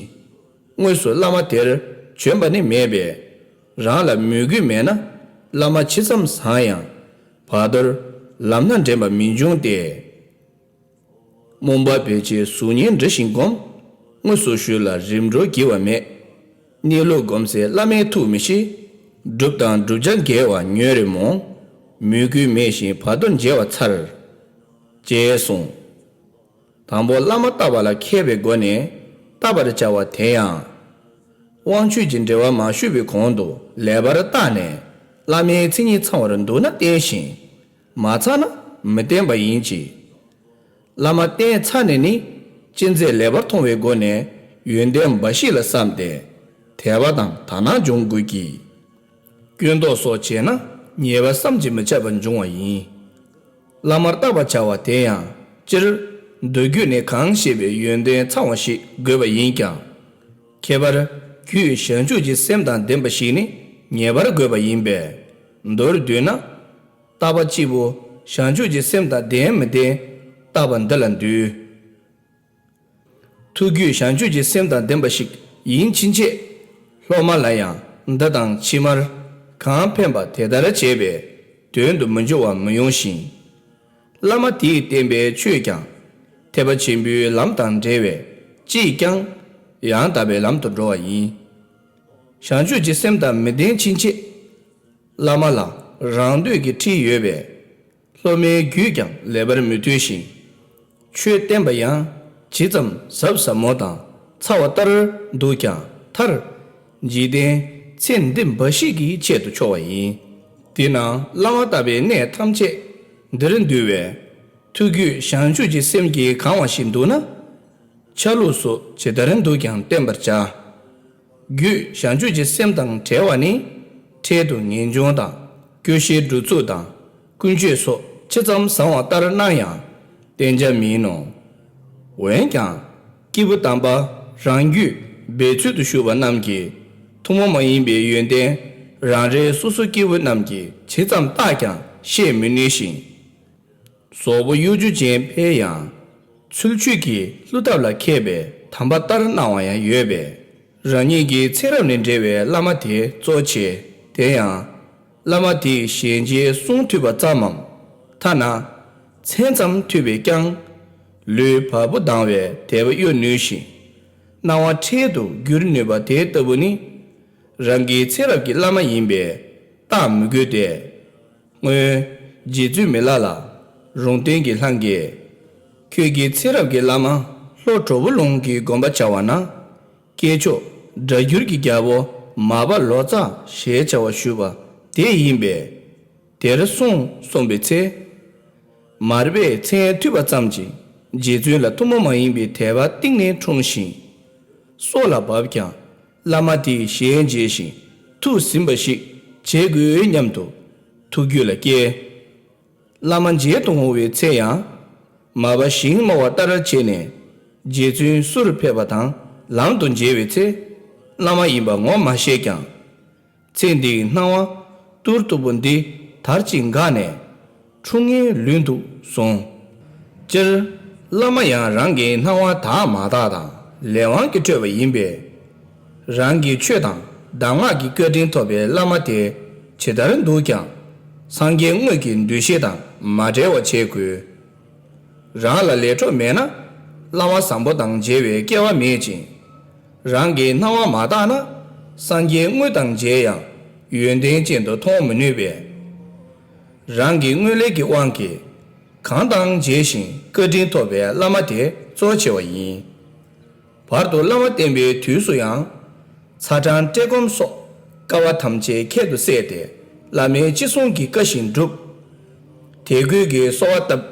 དངོས་སུ་བླ་མ་དེར་བྱོན་པ་ནི་མེད་པས། རང་ལ་མོས་གུས་མེད་ན་བླ་མ་ཇི་ཙམ་བཟང་ཡང་བར་དོར་ལམ་སྣ་འདྲེན་པ་མི་འབྱུང་སྟེ། རྨོངས་པ་བེད་སྤྱད་གཟུགས་བརྙན་འབྲི་ཞིང་སྒོམ། དངོས་སུ་ཞུས་ལ་རིམ་གྲོ་བགྱི་བ་མེད། གནས་ལུགས་སྒོམ་ཚེ་བླ་མའི་ཐུགས་མི་ཤེས། སྒྲུབ་དང་བསྒྲུབ་བྱ་འགལ་བ་ཉོན་རེ་མོངས། མོས་གུས་མེད་བཞིན་བར་དོར་མཇལ་བ་མཚར། ཅེས་གསུངས། དང་པོ་བླ་མ་བལྟ་བ་ལ་མཁས་པའི་སྒོ་ནས་བལྟ་བར་བྱ་བ་དེ་ཡང་། དབང་ཆོས་ཀྱི་འབྲེལ་བ་མ་ཞུས་པའི་གོང་དུ་ལེགས་པར་བརྟགས་ནས་བླ་མའི་མཚན་ཉིད་ཚང་བར་འདུག་ན་བསྟེན་ཞིང་། མ་ཚང་ན་མི་བསྟེན་པ་ཡིན་གྱི། བླ་མ་བསྟེན་ཚར་ནས་ནི་ཅི་མཛད་ལེགས་པར་མཐོང་བའི་སྒོ་ནས་ཡོན་ཏན་འབའ་ཞིག་ལ་བསམས་ཏེ་དད་པ་དང་དག་སྣང་སྦྱོང་དགོས་ཀྱི། སྐྱོན་འདོགས་སོགས་བྱས་ན་ཉེས་པ་བསམ་གྱིས་མི་ཁྱབ་པ་འབྱུང་བ་ཡིན། བླ་མར་བལྟ་བར་བྱ་བ་དེ་ཡང་སྤྱིར་མདོ་རྒྱུད་ནས་གང་བཤད་པའི་ཡོན་ཏན་ཚང་བ་ཞིག་དགོས་པ་ཡིན་ཀྱང་། ཁྱད་པར་རྒྱུད་བྱང་ཆུབ་ཀྱི་སེམས་དང་ལྡན་པ་ཞིག་ནི་ངེས་པར་དགོས་པ་ཡིན་པས། མདོར་བསྡུས་ན། བརྟག་པ་གཅིག་པུ་བྱང་ཆུབ་ཀྱི་སེམས་དང་ལྡན་མི་ལྡན་བརྟག་པ་འདི་ལ་འདུས། ཐུགས་རྒྱུད་བྱང་ཆུབ་ཀྱི་སེམས་དང་ལྡན་པ་ཞིག་ཡིན་ཕྱིན་ཆད། སློབ་མ་ལ་ཡང་འདི་དང་ཕྱི་མར་གང་ཕན་པ་དེ་ལྟར་བྱས་པས་དོན་དུ་མི་འགྱུར་བ་མི་ཡོང་ཞིང་། བླ་མ་དེས་བསྟན་པའི་ཆོས་ཀྱང་ཐེག་པ་ཆེན་པོའི་ལམ་དང་འབྲེལ་བས་ཅིས་ཀྱང་ཡང་དག་པའི་ལམ་དུ་འགྲོ་བ་ཡིན། བྱང་ཆུབ་ཀྱི་སེམས་དང་མི་ལྡན་ཕྱིན་ཆད། བླ་མ་ལ་རང་འདོད་ཀྱི་འཁྲིས་ཡོད་པས། སློབ་མའི་རྒྱུད་ཀྱང་ལེགས་པར་མི་ཐོས་ཤིང་། ཆོས་བསྟན་པ་ཡང་ཇི་ཙམ་ཟབ་ཟབ་མོ་དང་ཚ་བ་ལྟར་འདུག་ཀྱང་མཐར། འཇིག་རྟེན་ཚེ་འདི་འབའ་ཞིག་གི་ཆེད་དུ་འཆོལ་བ་ཡིན། དེས་ན་བླ་མ་བལྟ་བའི་གནས་ཐམས་ཅད་འདིར་འདུས་པས། ཐུགས་རྒྱུད་བྱང་ཆུབ་ཀྱི་སེམས་ཀྱིས་གང་བ་ཞིག་འདུག་ན། ཆ་ལུགས་སུ་ཇི་ལྟར་འདུག་ཀྱང་བསྟན་པར་བྱ། རྒྱུད་བྱང་ཆུབ་ཀྱི་སེམས་དང་བྲལ་བ་ནི། འཕྲལ་དུ་ངེས་འབྱུང་དང་སྐྱོ་ཤས་འགྲོ་ཚུལ་དང་ཀུན་སྤྱོད་སོགས་ཇི་ཙམ་བཟང་བ་ལྟར་སྣང་ཡང་བསྟན་བྱ་མིན་ནོ། འོན་ཀྱང་སྐྱེས་བུ་དམ་པ་རང་རྒྱུད་འབད་ཚུལ་དུ་ཞུགས་པ་རྣམས་ཀྱིས་ཐུན་མོང་མ་ཡིན་པའི་ཡོན་ཏན་རང་རེ་སོ་སོ་སྐྱེས་བུ་རྣམས་ཀྱིས་ཇི་ཙམ་བརྟགས་ཀྱང་ཤེས་མི་ནུས་ཤིང་། གཟུགས་པོ་གཡོ་སྒྱུ་ཅན་ཕལ་ཡང་། ཚུལ་འཆོས་ཀྱི་བསླུ་ཐབས་ལ་མཁས་པའི་དམ་པ་ལྟར་སྣང་བ་ཡང་ཡོད་པས། རང་ཉིད་ཀྱི་ཚེ་རབས་ནས་འབྲེལ་བའི་བླ་མ་དེ་གཙོ་ཆེ། དེ་ཡང་། བླ་མ་དེས་ཞལ་མཇལ་གསུང་ཐོས་པ་ཙམ་མམ། ཐ་ན། མཚན་ཙམ་ཐོས་པས་ཀྱང་། ལུས་བ་སྤུ་ལྡང་བའི་དད་པ་གཡོ་ནུས་ཤིང་། སྣང་བ་འཕྲལ་དུ་འགྱུར་ནུས་པ་དེ་ལྟ་བུ་ནི། རང་གི་ཚེ་རབས་ཀྱི་བླ་མ་ཡིན་པས་བརྟག་མི་དགོས་ཏེ། སྔོན། རྗེ་བཙུན་མི་ལ་ལ། རོང་སྟོན་གྱི་ལྷ་འགས། ཁྱོད་ཀྱི་ཚེ་རབས་ཀྱི་བླ་མ་ལྷོ་གྲོ་བོ་ལུང་གི་དགོན་པ་བྱ་བ་ན། སྐྱེས་མཆོག་སྒྲ་སྒྱུར་གྱི་རྒྱལ་པོ་མར་པ་ལོ་ཙཱ་ཞེས་བྱ་བ་བཞུགས་པ་དེ་ཡིན་པས། དེར་སོང་གསུངས་པའི་ཚེ། མར་པས་མཚན་ཐོས་པ་ཙམ་གྱིས་རྗེ་བཙུན་ལ་ཐུན་མོང་མ་ཡིན་པའི་དད་པ་གཏིང་ནས་འཁྲུངས་ཤིང་། སྲོག་ལ་བབ་ཀྱང་བླ་མ་དེའི་ཞལ་མཇལ་ཞིང་ཐུགས་ཟིན་པ་ཞིག་བྱེད་དགོས་སྙམ་དུ་ཐུགས་རྒྱུད་ལ་སྐྱེས། བླ་མ་མཇལ་དུ་འོང་བའི་ཚེ་ཡང་། མར་པ་ཞིང་རྨོ་བ་ལྟར་བྱས་ནས་རྗེ་བཙུན་བསུར་ཕེབས་པ་དང་ལམ་དུ་མཇལ་བའི་ཚེ། བླ་མ་ཡིན་པ་ངོ་མ་ཤེས་ཀྱང་། ཚེ་འདིའི་སྣང་བ་ཏུར་ཏུ་པོ་འདི་དར་ཅིག་འགགས་ནས་འཁྲུངས་ངེས་ལུས་འདུག་གསུངས། སྤྱིར་བླ་མ་ཡང་རང་གི་སྣང་བ་དག་མ་དག་དང་ལས་དབང་གིས་སྤྲོས་པ་ཡིན་པས། རང་གི་ཆོས་དང་གདམས་ངག་གི་བཀའ་དྲིན་ཐོབ་པའི་བླ་མ་དེ་ཇི་ལྟར་འདུག་ཀྱང་སངས་རྒྱས་དངོས་ཀྱི་འདུ་ཤེས་དང་མ་བྲལ་བ་བྱེད་དགོས། རང་ལ་ལས་འཕྲོ་མེད་ན་བླ་མ་བཟང་པོ་དང་མཇལ་བའི་སྐལ་བ་མེད་ཅིང་། རང་གི་སྣང་བ་མ་དག་ན་སངས་རྒྱས་དངོས་དང་མཇལ་ཡང་ཡོན་ཏན་ཅན་དུ་མཐོང་མི་ནུས་པས། རང་གི་སྔོན་ལས་ཀྱི་དབང་གིས་གང་དང་མཇལ་ཞིང་བཀའ་དྲིན་ཐོབ་པའི་བླ་མ་དེ་གཙོ་ཆེ་བ་ཡིན། བར་དུ་བླ་མ་བསྟེན་པའི་དུས་སུ་ཡང་། ཚ་གྲང་བཀྲེས་སྐོམ་སོགས་དཀའ་བ་ཐམས་ཅད་ཁྱད་དུ་བསད་དེ་བླ་མའི་ཅི་གསུང་གི་བཀའ་བཞིན་བསྒྲུབ། དད་གུས་ཀྱི་གསོལ་བ་བཏབ།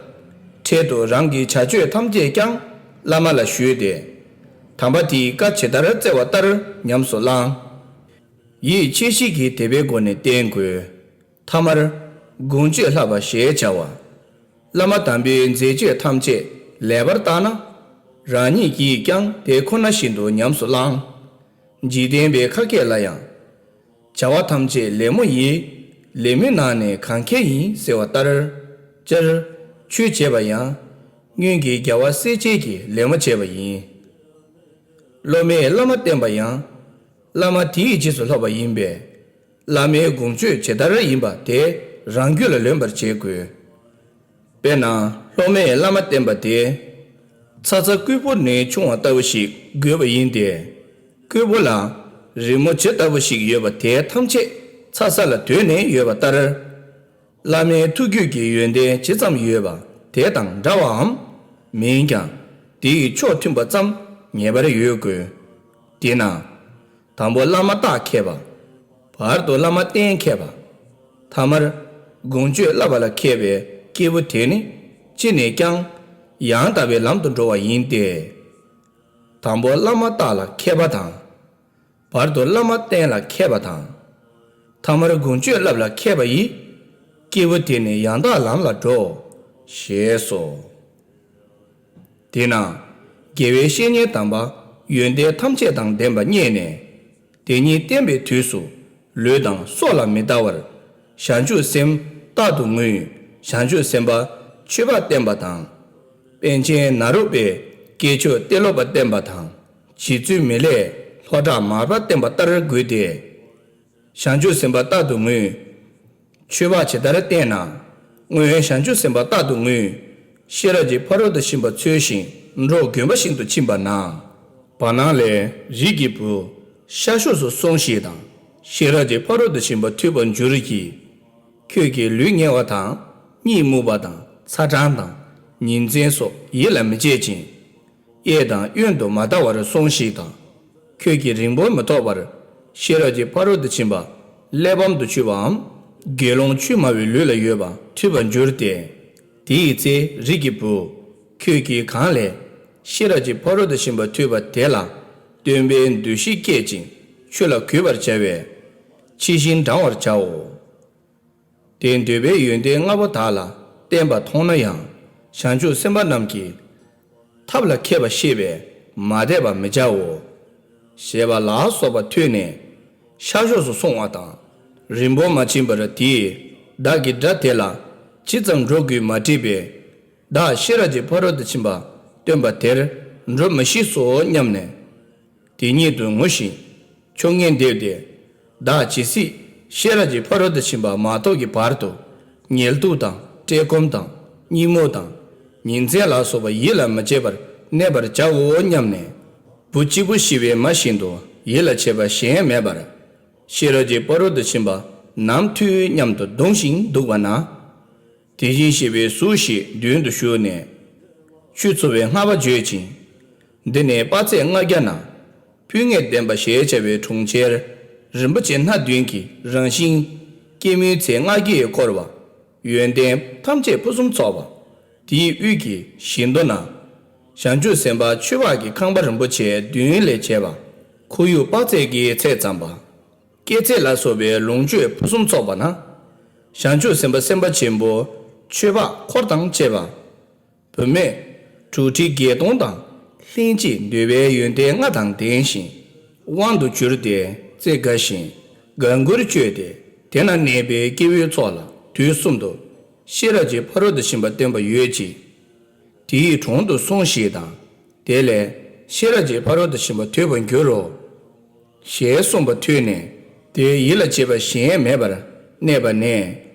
འཕྲལ་དུ་རང་གི་བྱ་སྤྱོད་ཐམས་ཅད་ཀྱང་བླ་མ་ལ་ཞུས་ཏེ། དམ་པ་དེའི་བཀའ་ཇི་ལྟར་སྩལ་བ་ལྟར་ཉམས་སུ་བླང་། ཡིད་ཆེས་ཤིང་གི་དད་པའི་སྒོ་ནས་བསྟེན་དགོས། ཐ་མར་དགོངས་སྤྱོད་ལྷག་པ་ཞེས་བྱ་བ། བླ་མ་དམ་པའི་མཛད་སྤྱོད་ཐམས་ཅད་ལེགས་པར་བརྟགས་ན། རང་ཉིད་ཀྱིས་ཀྱང་དེ་ཁོ་ན་བཞིན་དུ་ཉམས་སུ་བླང་། འཇིག་རྟེན་པའི་ཁ་སྐད་ལ་ཡང་། བྱ་བ་ཐམས་ཅད་ལད་མོ་ཡིས། ལད་མོའི་ནང་ནས་གང་མཁས་ཡིན་ཟེར་བ་ལྟར། སྤྱིར་ཆོས་བྱེད་པ་ཡང་སྔོན་གྱི་རྒྱལ་བ་སྲས་བཅས་ཀྱིས་ལད་མོ་བྱས་པ་ཡིན། སློབ་མས་བླ་མ་བསྟེན་པ་ཡང་། བླ་མ་དེའི་རྗེས་སུ་ལྷག་པ་ཡིན་པས། བླ་མའི་དགོངས་སྤྱོད་ཇི་ལྟར་ཡིན་པ་དེ་རང་རྒྱུད་ལ་ལོན་པར་བྱེད་དགོས། དཔེར་ན་སློབ་མས་བླ་མ་བསྟེན་པ་དེ། ཚྭ་ཚྭ་ཀོས་པུ་ནས་ཕྱུང་བ་ལྟ་བུ་ཞིག་དགོས་པ་ཡིན་ཏེ། ཀོས་པུ་ལ་རི་མོ་ཇི་ལྟ་བུ་ཞིག་ཡོད་པ་དེ་ཐམས་ཅད་ཚྭ་ས་ལ་དོད་ནས་ཡོད་པ་ལྟར། བླ་མའི་ཐུགས་རྒྱུད་ཀྱི་ཡོན་ཏན་ཇི་ཙམ་ཡོད་པ་དེ་དང་འདྲ་བའམ་མིན་ཀྱང་དེ་ཡི་ཕྱོགས་མཐུན་པ་ཙམ་ངེས་པར་ཡོད་དགོས། དེས་ན། དང་པོ་བླ་མ་བརྟག་མཁས་པ། བར་དུ་བླ་མ་བསྟེན་མཁས་པ། ཐ་མར་དགོངས་སྤྱོད་བསླབ་པ་ལ་མཁས་པའི་སྐྱེས་བུ་དེ་ནི་ཅི་ནས་ཀྱང་ཡང་དག་པའི་ལམ་དུ་འགྲོ་བ་ཡིན་ཏེ། དང་པོ་བླ་མ་བརྟག་ལ་མཁས་པ་དང་། བར་དུ་བླ་མ་བསྟེན་ལ་མཁས་པ་དང་། ཐ་མར་དགོངས་སྤྱོད་བསླབ་ལ་མཁས་པ་ཡིས། སྐྱེས་བུ་དེ་ནི་ཡང་དག་ལམ་ལ་འགྲོ། ཞེས་སོ། དེས་ན། དགེ་བའི་བཤེས་གཉེན་དམ་པ་ཡོན་ཏན་ཐམས་ཅད་དང་ལྡན་པ་རྙེད་ནས། དེ་ཉིད་བསྟེན་པའི་དུས་སུ་ལུས་དང་སྲོག་ལ་མི་ལྟ་བར་བྱང་ཆུབ་སེམས་རྟག་ཏུ་ངུས། བྱང་ཆུབ་སེམས་དཔའ་མཆོད་པ་བསྟེན་པ་དང་། པཎ་ཆེན་ནཱ་རོ་པའི་སྐྱེས་མཆོག་ཏེ་ལོ་པ་བསྟེན་པ་དང་། རྗེ་བཙུན་མི་ལས་ལྷོ་བྲག་མར་པ་བསྟེན་པ་ལྟར་དགོས་ཏེ། བྱང་ཆུབ་སེམས་དཔའ་རྟག་ཏུ་ངུས། མཆོད་པ་ཇི་ལྟར་བསྟེན་ན། སྔོན་བྱང་ཆུབ་སེམས་དཔའ་རྟག་ཏུ་ངུས། ཤེས་རབ་ཀྱི་ཕ་རོལ་ཏུ་ཕྱིན་པ་འཚོལ་ཞིང་འབྲོག་དགོན་པ་ཞིག་ཏུ་ཕྱིན་པ་ན། བར་སྣང་ལས་རིགས་ཀྱི་བུ། ཤར་ཕྱོགས་སུ་སོང་ཞིག་དང་། ཤེས་རབ་ཀྱི་ཕ་རོལ་ཏུ་ཕྱིན་པ་ཐོས་པར་འགྱུར་གྱིས། ཁྱོད་ཀྱིས་ལུས་ངལ་བ་དང་། གཉིད་རྨུགས་པ་དང་། ཚ་གྲང་དང་། ཉིན་མཚན་སོགས་ཡིད་ལ་མི་བྱེད་ཅིང་། གཡས་དང་གཡོན་དུ་མ་ལྟ་བར་སོང་ཞིག་དང་། ཁྱོད་ཀྱིས་རིང་པོར་མི་ཐོགས་པར། ཤེས་རབ་ཀྱི་ཕ་རོལ་ཏུ་ཕྱིན་པ་གླེགས་བམ་དུ་ཆུད་པའམ། དགེ་སློང་ཆོས་སྨྲ་བའི་ལུས་ལ་ཡོད་པ་ཐོས་པར་འགྱུར་ཏེ། དེའི་ཚེ་རིགས་ཀྱི་བུ། ཁྱོད་ཀྱིས་གང་ལས། ཤེས་རབ་ཀྱི་ཕ་རོལ་ཏུ་ཕྱིན་པ་ཐོས་པ་དེ་ལ། སྟོན་པའི་འདུ་ཤེས་བསྐྱེད་ཅིང་ཆོས་ལ་གུས་པར་བྱ་བས། ཕྱི་བཞིན་འབྲང་བར་བྱའོ། དེ་འདོད་པའི་ཡོན་ཏན་ལྔ་པོ་དག་ལ་བརྟེན་པ་མཐོང་ན་ཡང་། བྱང་ཆུབ་སེམས་དཔའ་རྣམས་ཀྱི་ཐབས་ལ་མཁས་པ་ཤེས་པས་མ་དད་པ་མི་བྱའོ། ཞེས་པ་ལ་སོགས་པ་ཐོས་ནས་ཤར་ཕྱོགས་སུ་སོང་བ་དང་། རིང་པོར་མ་ཕྱིན་པར་དེས་བདག་གི་དགྲ་དེ་ལ་ཇི་ཙམ་འགྲོ་དགོས་མ་དྲིས་པས། བདག་ཤེས་རབ་ཀྱི་ཕ་རོལ་ཏུ་ཕྱིན་པ་སྟོན་པ་དེར་འགྲོ་མི་ཤེས་སོ་སྙམ་ནས། དེ་ཉིད་དུ་ངུ་ཞིང་ཕྱོགས་ངན་འདེབས་ཏེ། བདག་ཇི་སྲིད་ཤེས་རབ་ཀྱི་ཕ་རོལ་ཏུ་ཕྱིན་པ་མ་ཐོབ་ཀྱི་བར་དུ་ཉལ་འདུག་དང་བཀྲེས་སྐོམ་དང་གཉིད་རྨུགས་དང་ཉིན་མཚན་ལ་སོགས་པ་ཡིད་ལ་མི་བྱེད་པར་གནས་པར་བྱའོ་སྙམ་ནས། བུ་གཅིག་པུ་ཤི་བའི་མ་བཞིན་དུ་ཡིད་ལ་བྱེད་པ་གཞན་མེད་པར། ཤེས་རབ་ཀྱི་ཕ་རོལ་ཏུ་ཕྱིན་པ་ནམ་ཐོས་སྙམ་དུ་གདུང་ཞིང་འདུག་པ་ན། དེ་བཞིན་གཤེགས་པའི་གཟུགས་ཤིག་མདུན་དུ་བཞུགས་ནས། ཆོས་ཚོལ་བའི་བསྔགས་པ་བརྗོད་ཅིང་། འདི་ནི་དཔག་ཚད་ལྔ་བརྒྱ་ན། ཕུལ་ངེས་བསྟན་པ་ཞེས་བྱ་བའི་གྲོང་ཁྱེར། རིན་པོ་ཆེ་སྣ་བདུན་གྱི་རང་བཞིན། སྐྱེད་མོས་ཚལ་ལྔ་བརྒྱས་བསྐོར་བ། ཡོན་ཏན་ཐམས་ཅད་ཕུན་སུམ་ཚོགས་པ། དེའི་དབུས་ཀྱི་བཞི་མདོ་ན། བྱང་ཆུབ་སེམས་དཔའ་མཆོད་པ་གི་ཁང་པ་རིན་པོ་ཆེ་བདུན་ལས་བྱས་པ། ཁོར་ཡུག་དཔག་ཚད་ཀྱི་ཚད་ཙམ་པ། སྐྱེད་ཚལ་ལ་སོགས་པའི་ལོངས་སྤྱོད་ཕུན་སུམ་ཚོགས་པ་ན། བྱང་ཆུབ་སེམས་དཔའ་སེམས་དཔའ་ཆེན་པོ་མཆོད་པ་འཁོར་དང་བཅས་པ། བུད་མེད་དྲུག་ཁྲི་བརྒྱད་སྟོང་དང་ལྷན་ཅིག་འདོད་པའི་ཡོན་ཏན་ལྔ་དང་ལྡན་ཞིང་དབང་དུ་གྱུར་ཏེ་རྩེ་དགའ་ཞིང་དགའ་མགུར་སྤྱོད་དེ། དེ་ན་གནས་པའི་སྐྱེ་བོའི་ཚོགས་ལ་དུས་གསུམ་དུ་ཤེས་རབ་ཀྱི་ཕ་རོལ་ཏུ་ཕྱིན་པ་སྟོན་པ་ཡོད་ཅིང་། དེའི་དྲུང་དུ་སོང་ཞིག་དང་། དེ་ལས་ཤེས་རབ་ཀྱི་ཕ་རོལ་ཏུ་ཕྱིན་པ་ཐོས་པར་འགྱུར་རོ། ཞེས་གསུངས་པ་ཐོས་ནས་དེ་ཡིད་ལ་བྱེད་པ་གཞན་མེད་པར་གནས་པ་ནས།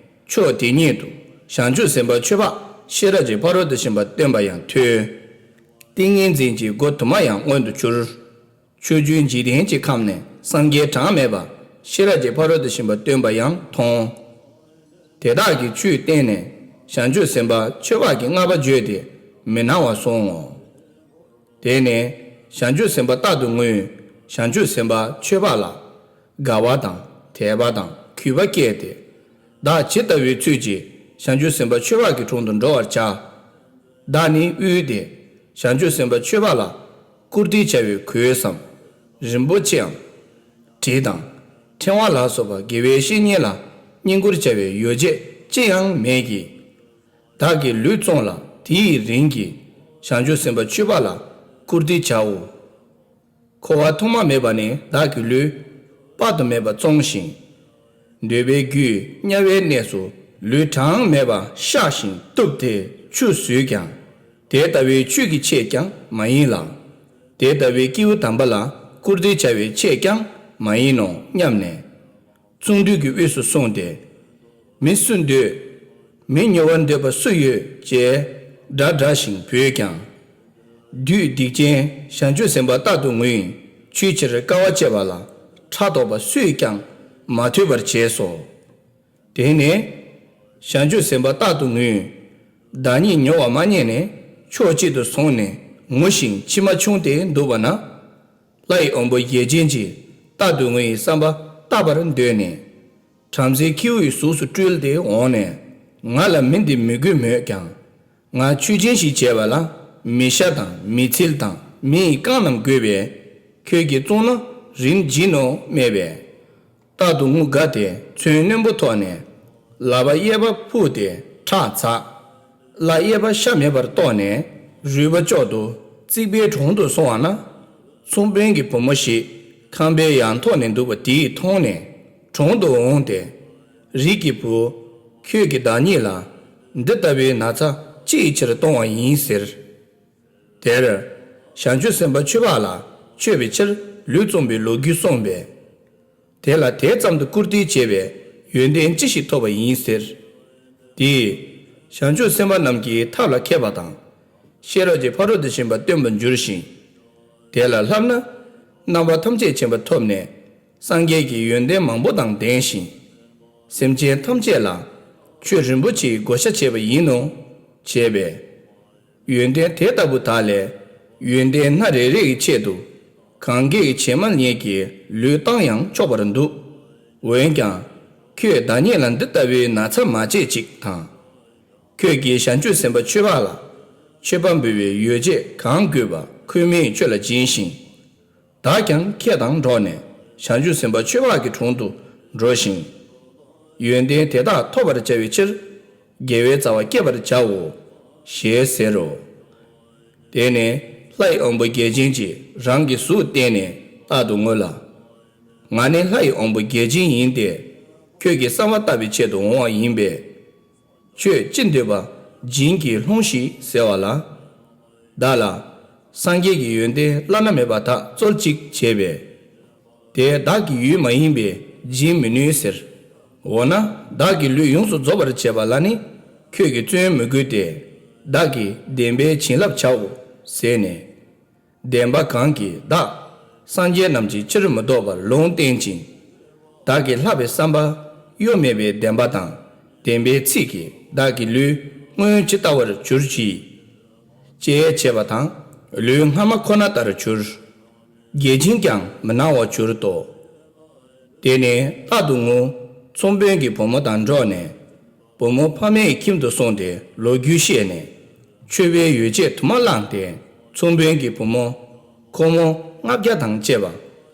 ཕྱོགས་དེ་ཉིད་དུ་བྱང་ཆུབ་སེམས་དཔའ་མཆོད་པ་ཤེས་རབ་ཀྱི་ཕ་རོལ་ཏུ་ཕྱིན་པ་སྟོན་པ་ཡང་ཐོས། ཏིང་ངེ་འཛིན་གྱི་སྒོ་དུ་མ་ཡང་མངོན་དུ་གྱུར། ཆོས་བརྒྱུད་འཇིག་རྟེན་གྱི་ཁམས་ནས་སངས་རྒྱས་གྲངས་མེད་པ་ཤེས་རབ་ཀྱི་ཕ་རོལ་ཏུ་ཕྱིན་པ་སྟོན་པ་ཡང་མཐོང་། དེ་དག་གིས་ཆོས་བསྟན་ནས་བྱང་ཆུབ་སེམས་དཔའ་མཆོད་པ་གི་བསྔགས་པ་བརྗོད་དེ་མི་སྣང་བར་སོང་ངོ་། དེ་ནས་བྱང་ཆུབ་སེམས་དཔའ་རྟག་ཏུ་ངུས། བྱང་ཆུབ་སེམས་དཔའ་མཆོད་པ་ལ་དགའ་བ་དང་དད་པ་དང་གུས་པ་སྐྱེས་ཏེ། བདག་ཇི་ལྟ་བུའི་ཚུལ་གྱིས་བྱང་ཆུབ་སེམས་དཔའ་མཆོད་པ་གི་དྲུང་དུ་འགྲོ་བར་བྱ། བདག་ནི་དབུལ་ཏེ་བྱང་ཆུབ་སེམས་དཔའ་མཆོད་པ་ལ་བཀུར་སྟི་བྱ་བའི་གོས་སམ། རིན་པོ་ཆེའམ། དྲི་དང་། ཕྲེང་བ་ལ་སོགས་པ་དགེ་བའི་བཤེས་གཉེན་ལ་བསྙེན་བཀུར་བྱ་བའི་ཡོ་བྱད་ཅི་ཡང་མེད་ཀྱི། བདག་གི་ལུས་བཙོངས་ལ་དེའི་རིན་གྱིས་བྱང་ཆུབ་སེམས་དཔའ་མཆོད་པ་ལ་བཀུར་སྟི་བྱའོ། འཁོར་བ་ཐོག་མ་མེད་པ་ནས་བདག་གི་ལུས་དཔག་ཏུ་མེད་པ་བཙོངས་ཤིང་། འདོད་པའི་རྒྱུས་དམྱལ་བའི་གནས་སུ་ལུས་གྲངས་མེད་པ་བཤགས་ཤིང་གཏུབས་ཏེ་ཆུད་ཟོས་ཀྱང་། དེ་ལྟ་བུའི་ཆོས་ཀྱི་ཆེད་ཀྱང་མ་ཡིན་ལ། དེ་ལྟ་བུའི་སྐྱེས་བུ་དམ་པ་ལ་བཀུར་སྟི་བྱ་བའི་ཆེད་ཀྱང་མ་ཡིན་ནོ་སྙམ་ནས། བརྩོན་འགྲུས་ཀྱི་དབུས་སུ་སོང་སྟེ། མི་སུ་འདོད། མི་ཉོ་བར་འདོད་པ་སུ་ཡོད་ཅེས་སྒྲ་བསྒྲགས་ཤིང་བོས་ཀྱང་། བདུད་སྡིག་ཅན་བྱང་ཆུབ་སེམས་དཔའ་རྟག་ཏུ་ངུས་ཆོས་ཕྱིར་དཀའ་བ་སྤྱད་པ་ལ་ཕྲག་དོག་པ་སུས་ཀྱང་མ་ཐུལ་བར་བྱས་སོ། དེ་ནས་བྱང་ཆུབ་སེམས་དཔའ་རྟག་ཏུ་ངུས། བདག་ཉིད་མྱོང་བ་མ་རྙེད་ནས་ཕྱོགས་གཅིག་ཏུ་སོང་ནས་ངུ་ཞིང་མཆི་མ་ཕྱུང་སྟེ་འདུག་པ་ན། ལྷའི་དབང་པོ་བརྒྱ་བྱིན་གྱིས་རྟག་ཏུ་ངུ་ཡི་བསམ་པ་བརྟག་པར་འདོད་ནས། བྲམ་ཟེའི་ཁྱེའུ་ཡི་གཟུགས་སུ་སྤྲུལ་ཏེ་འོངས་ནས། ང་ལ་མི་འདི་མི་དགོས་མོད་ཀྱང་། ང་མཆོད་སྦྱིན་ཞིག་བྱས་པ་ལ་མི་ཤ་དང་མི་ཚིལ་དང་མི་ཡི་རྐང་རྣམས་དགོས་པས། ཁྱོད་ཀྱིས་བཙོངས་ན་རིན་བྱིན་ནོ་སྨྲས་པས། རྟག་ཏུ་ངུ་དགའ་སྟེ་ཚོན་རྣོན་པོ་ཐོགས་ནས། ལག་པ་གཡས་པ་ཕུག་སྟེ་ཁྲག་འཛག། བརླ་གཡས་པ་ཤ་མེད་པར་གཏོར་ནས་རུས་པ་གཅོད་དུ་རྩིག་པའི་དྲུང་དུ་སོང་བ་ན། ཚོང་དཔོན་གྱི་བུ་མོ་ཞིག་ཁང་པའི་ཡང་ཐོག་ནས་འདུག་པ་དེས་མཐོང་ནས་དྲུང་དུ་འོངས་ཏེ། རིགས་ཀྱི་བུ། ཁྱོད་ཀྱིས་བདག་ཉིད་ལ་འདི་ལྟ་བུའི་ན་ཚ་ཅི་ཡི་ཕྱིར་གཏོང་བ་ཡིན་ཟེར། དེར་བྱང་ཆུབ་སེམས་དཔའ་ཆོས་འཕགས་ལ་མཆོད་པའི་ཕྱིར་ལུས་བཙོངས་པའི་ལོ་རྒྱུས་གསུངས་པས། དེ་ལ་དེ་ཙམ་དུ་བཀུར་སྟི་བྱས་པས་ཡོན་ཏན་ཅི་ཞིག་ཐོབ་པ་ཡིན་ཟེར། དེས་བྱང་ཆུབ་སེམས་དཔའ་རྣམས་ཀྱི་ཐབས་ལ་མཁས་པ་དང་། ཤེས་རབ་ཀྱི་ཕ་རོལ་ཏུ་ཕྱིན་པ་སྟོན་པར་འགྱུར་ཞིང་། དེ་ལ་ལྷབ་ན་རྣམ་པ་ཐམས་ཅད་མཁྱེན་པ་ཐོབ་ནས་སངས་རྒྱས་ཀྱི་ཡོན་ཏན་མང་པོ་དང་ལྡན་ཞིང་། སེམས་ཅན་ཐམས་ཅད་ལ་ཆོས་རིན་པོ་ཆེའི་བགོ་བཤའ་བྱས་པ་ཡིན་ནོ། བྱས་པས། ཡོན་ཏན་དེ་ལྟ་བུ་དག་ལས་ཡོན་ཏན་སྣ་རེ་རེ་ཡི་ཆེད་དུ་གང་གས་ཀྱི་བྱེ་མ་སྙེད་ཀྱི་ལུས་བཏང་ཡང་ཆོག་པར་འདུག། འོན་ཀྱང་ཁྱོད་བདག་ཉིད་ལ་འདི་ལྟ་བུའི་ན་ཚ་མ་བྱེད་ཅིག་དང་། ཁྱོད་ཀྱིས་བྱང་ཆུབ་སེམས་དཔའ་ཆོས་འཕགས་ལ་མཆོད་པ་འབུལ་བའི་ཡོ་བྱད་གང་དགོས་པ་ཁོ་མོས་ཁྱོད་ལ་སྦྱིན་ཞིང་། བདག་ཀྱང་ཁྱེད་དང་འགྲོགས་ནས་བྱང་ཆུབ་སེམས་དཔའ་ཆོས་འཕགས་ཀྱི་དྲུང་དུ་འགྲོ་ཞིང་། ཡོན་ཏན་དེ་དག་ཐོབ་པར་བྱ་བའི་ཕྱིར་དགེ་བའི་རྩ་བ་བསྐྱེད་པར་བྱའོ། ཞེས་ཟེར་རོ། དེ་ནས་ལྷའི་དབང་པོ་བརྒྱ་བྱིན་གྱིས་རང་གི་གཟུགས་བསྟན་ནས་རྟག་ཏུ་ངུ་ལ། ང་ནི་ལྷའི་དབང་པོ་བརྒྱ་བྱིན་ཡིན་ཏེ། ཁྱོད་ཀྱི་བསམ་པ་ལྟ་བའི་ཆེད་དུ་འོང་བ་ཡིན་པས། ཁྱོད་ཅི་འདོད་པ་བྱིན་གྱིས་ལྷུང་ཞིག་ཟེར་བ་ལ། བདག་ལ། སངས་རྒྱས་ཀྱི་ཡོན་ཏན་བླ་ན་མེད་པ་དག་སྩོལ་ཅིག་བྱས་པས། དེ་བདག་གི་ཡུལ་མ་ཡིན་པས་བྱིན་མི་ནུས་ཟེར། འོ་ན་བདག་གི་ལུས་ཡོངས་སུ་རྫོགས་པར་བྱེད་པ་ལ་ནི་ཁྱོད་ཀྱིས་བརྩོན་མི་དགོས་ཏེ། བདག་གིས་བདེན་པའི་བྱིན་རླབས་བྱའོ་ཟེར་ནས། བདེན་པ་གང་གིས་བདག་སངས་རྒྱས་རྣམས་ཀྱི་ཕྱིར་མི་ལྡོག་པར་ལུང་བསྟན་ཅིང་། བདག་གི་ལྷག་པའི་བསམ་པ་གཡོ་མེད་པའི་བདེན་པ་དང་བདེན་པའི་ཚིག་གིས་བདག་གི་ལུས་སྔོན་ཇི་ལྟ་བར་གྱུར་ཅིག། ཅེས་བྱས་པ་དང་ལུས་སྔ་མ་ཁོ་ན་ལྟར་གྱུར། བརྒྱ་བྱིན་ཀྱང་མི་སྣང་བར་གྱུར་ཏོ། དེ་ནས་རྟག་ཏུ་ངུ། ཚོང་དཔོན་གྱི་བུ་མོ་དང་འགྲོགས་ནས། བུ་མོ་ཕ་མའི་ཁྱིམ་དུ་སོང་སྟེ་ལོ་རྒྱུས་བཤད་ནས། མཆོད་པའི་ཡོ་བྱད་དུ་མ་བླངས་ཏེ། ཚོང་དཔོན་གྱི་བུ་མོ་ཁོ་མོ་ལྔ་བརྒྱ་དང་བཅས་པ་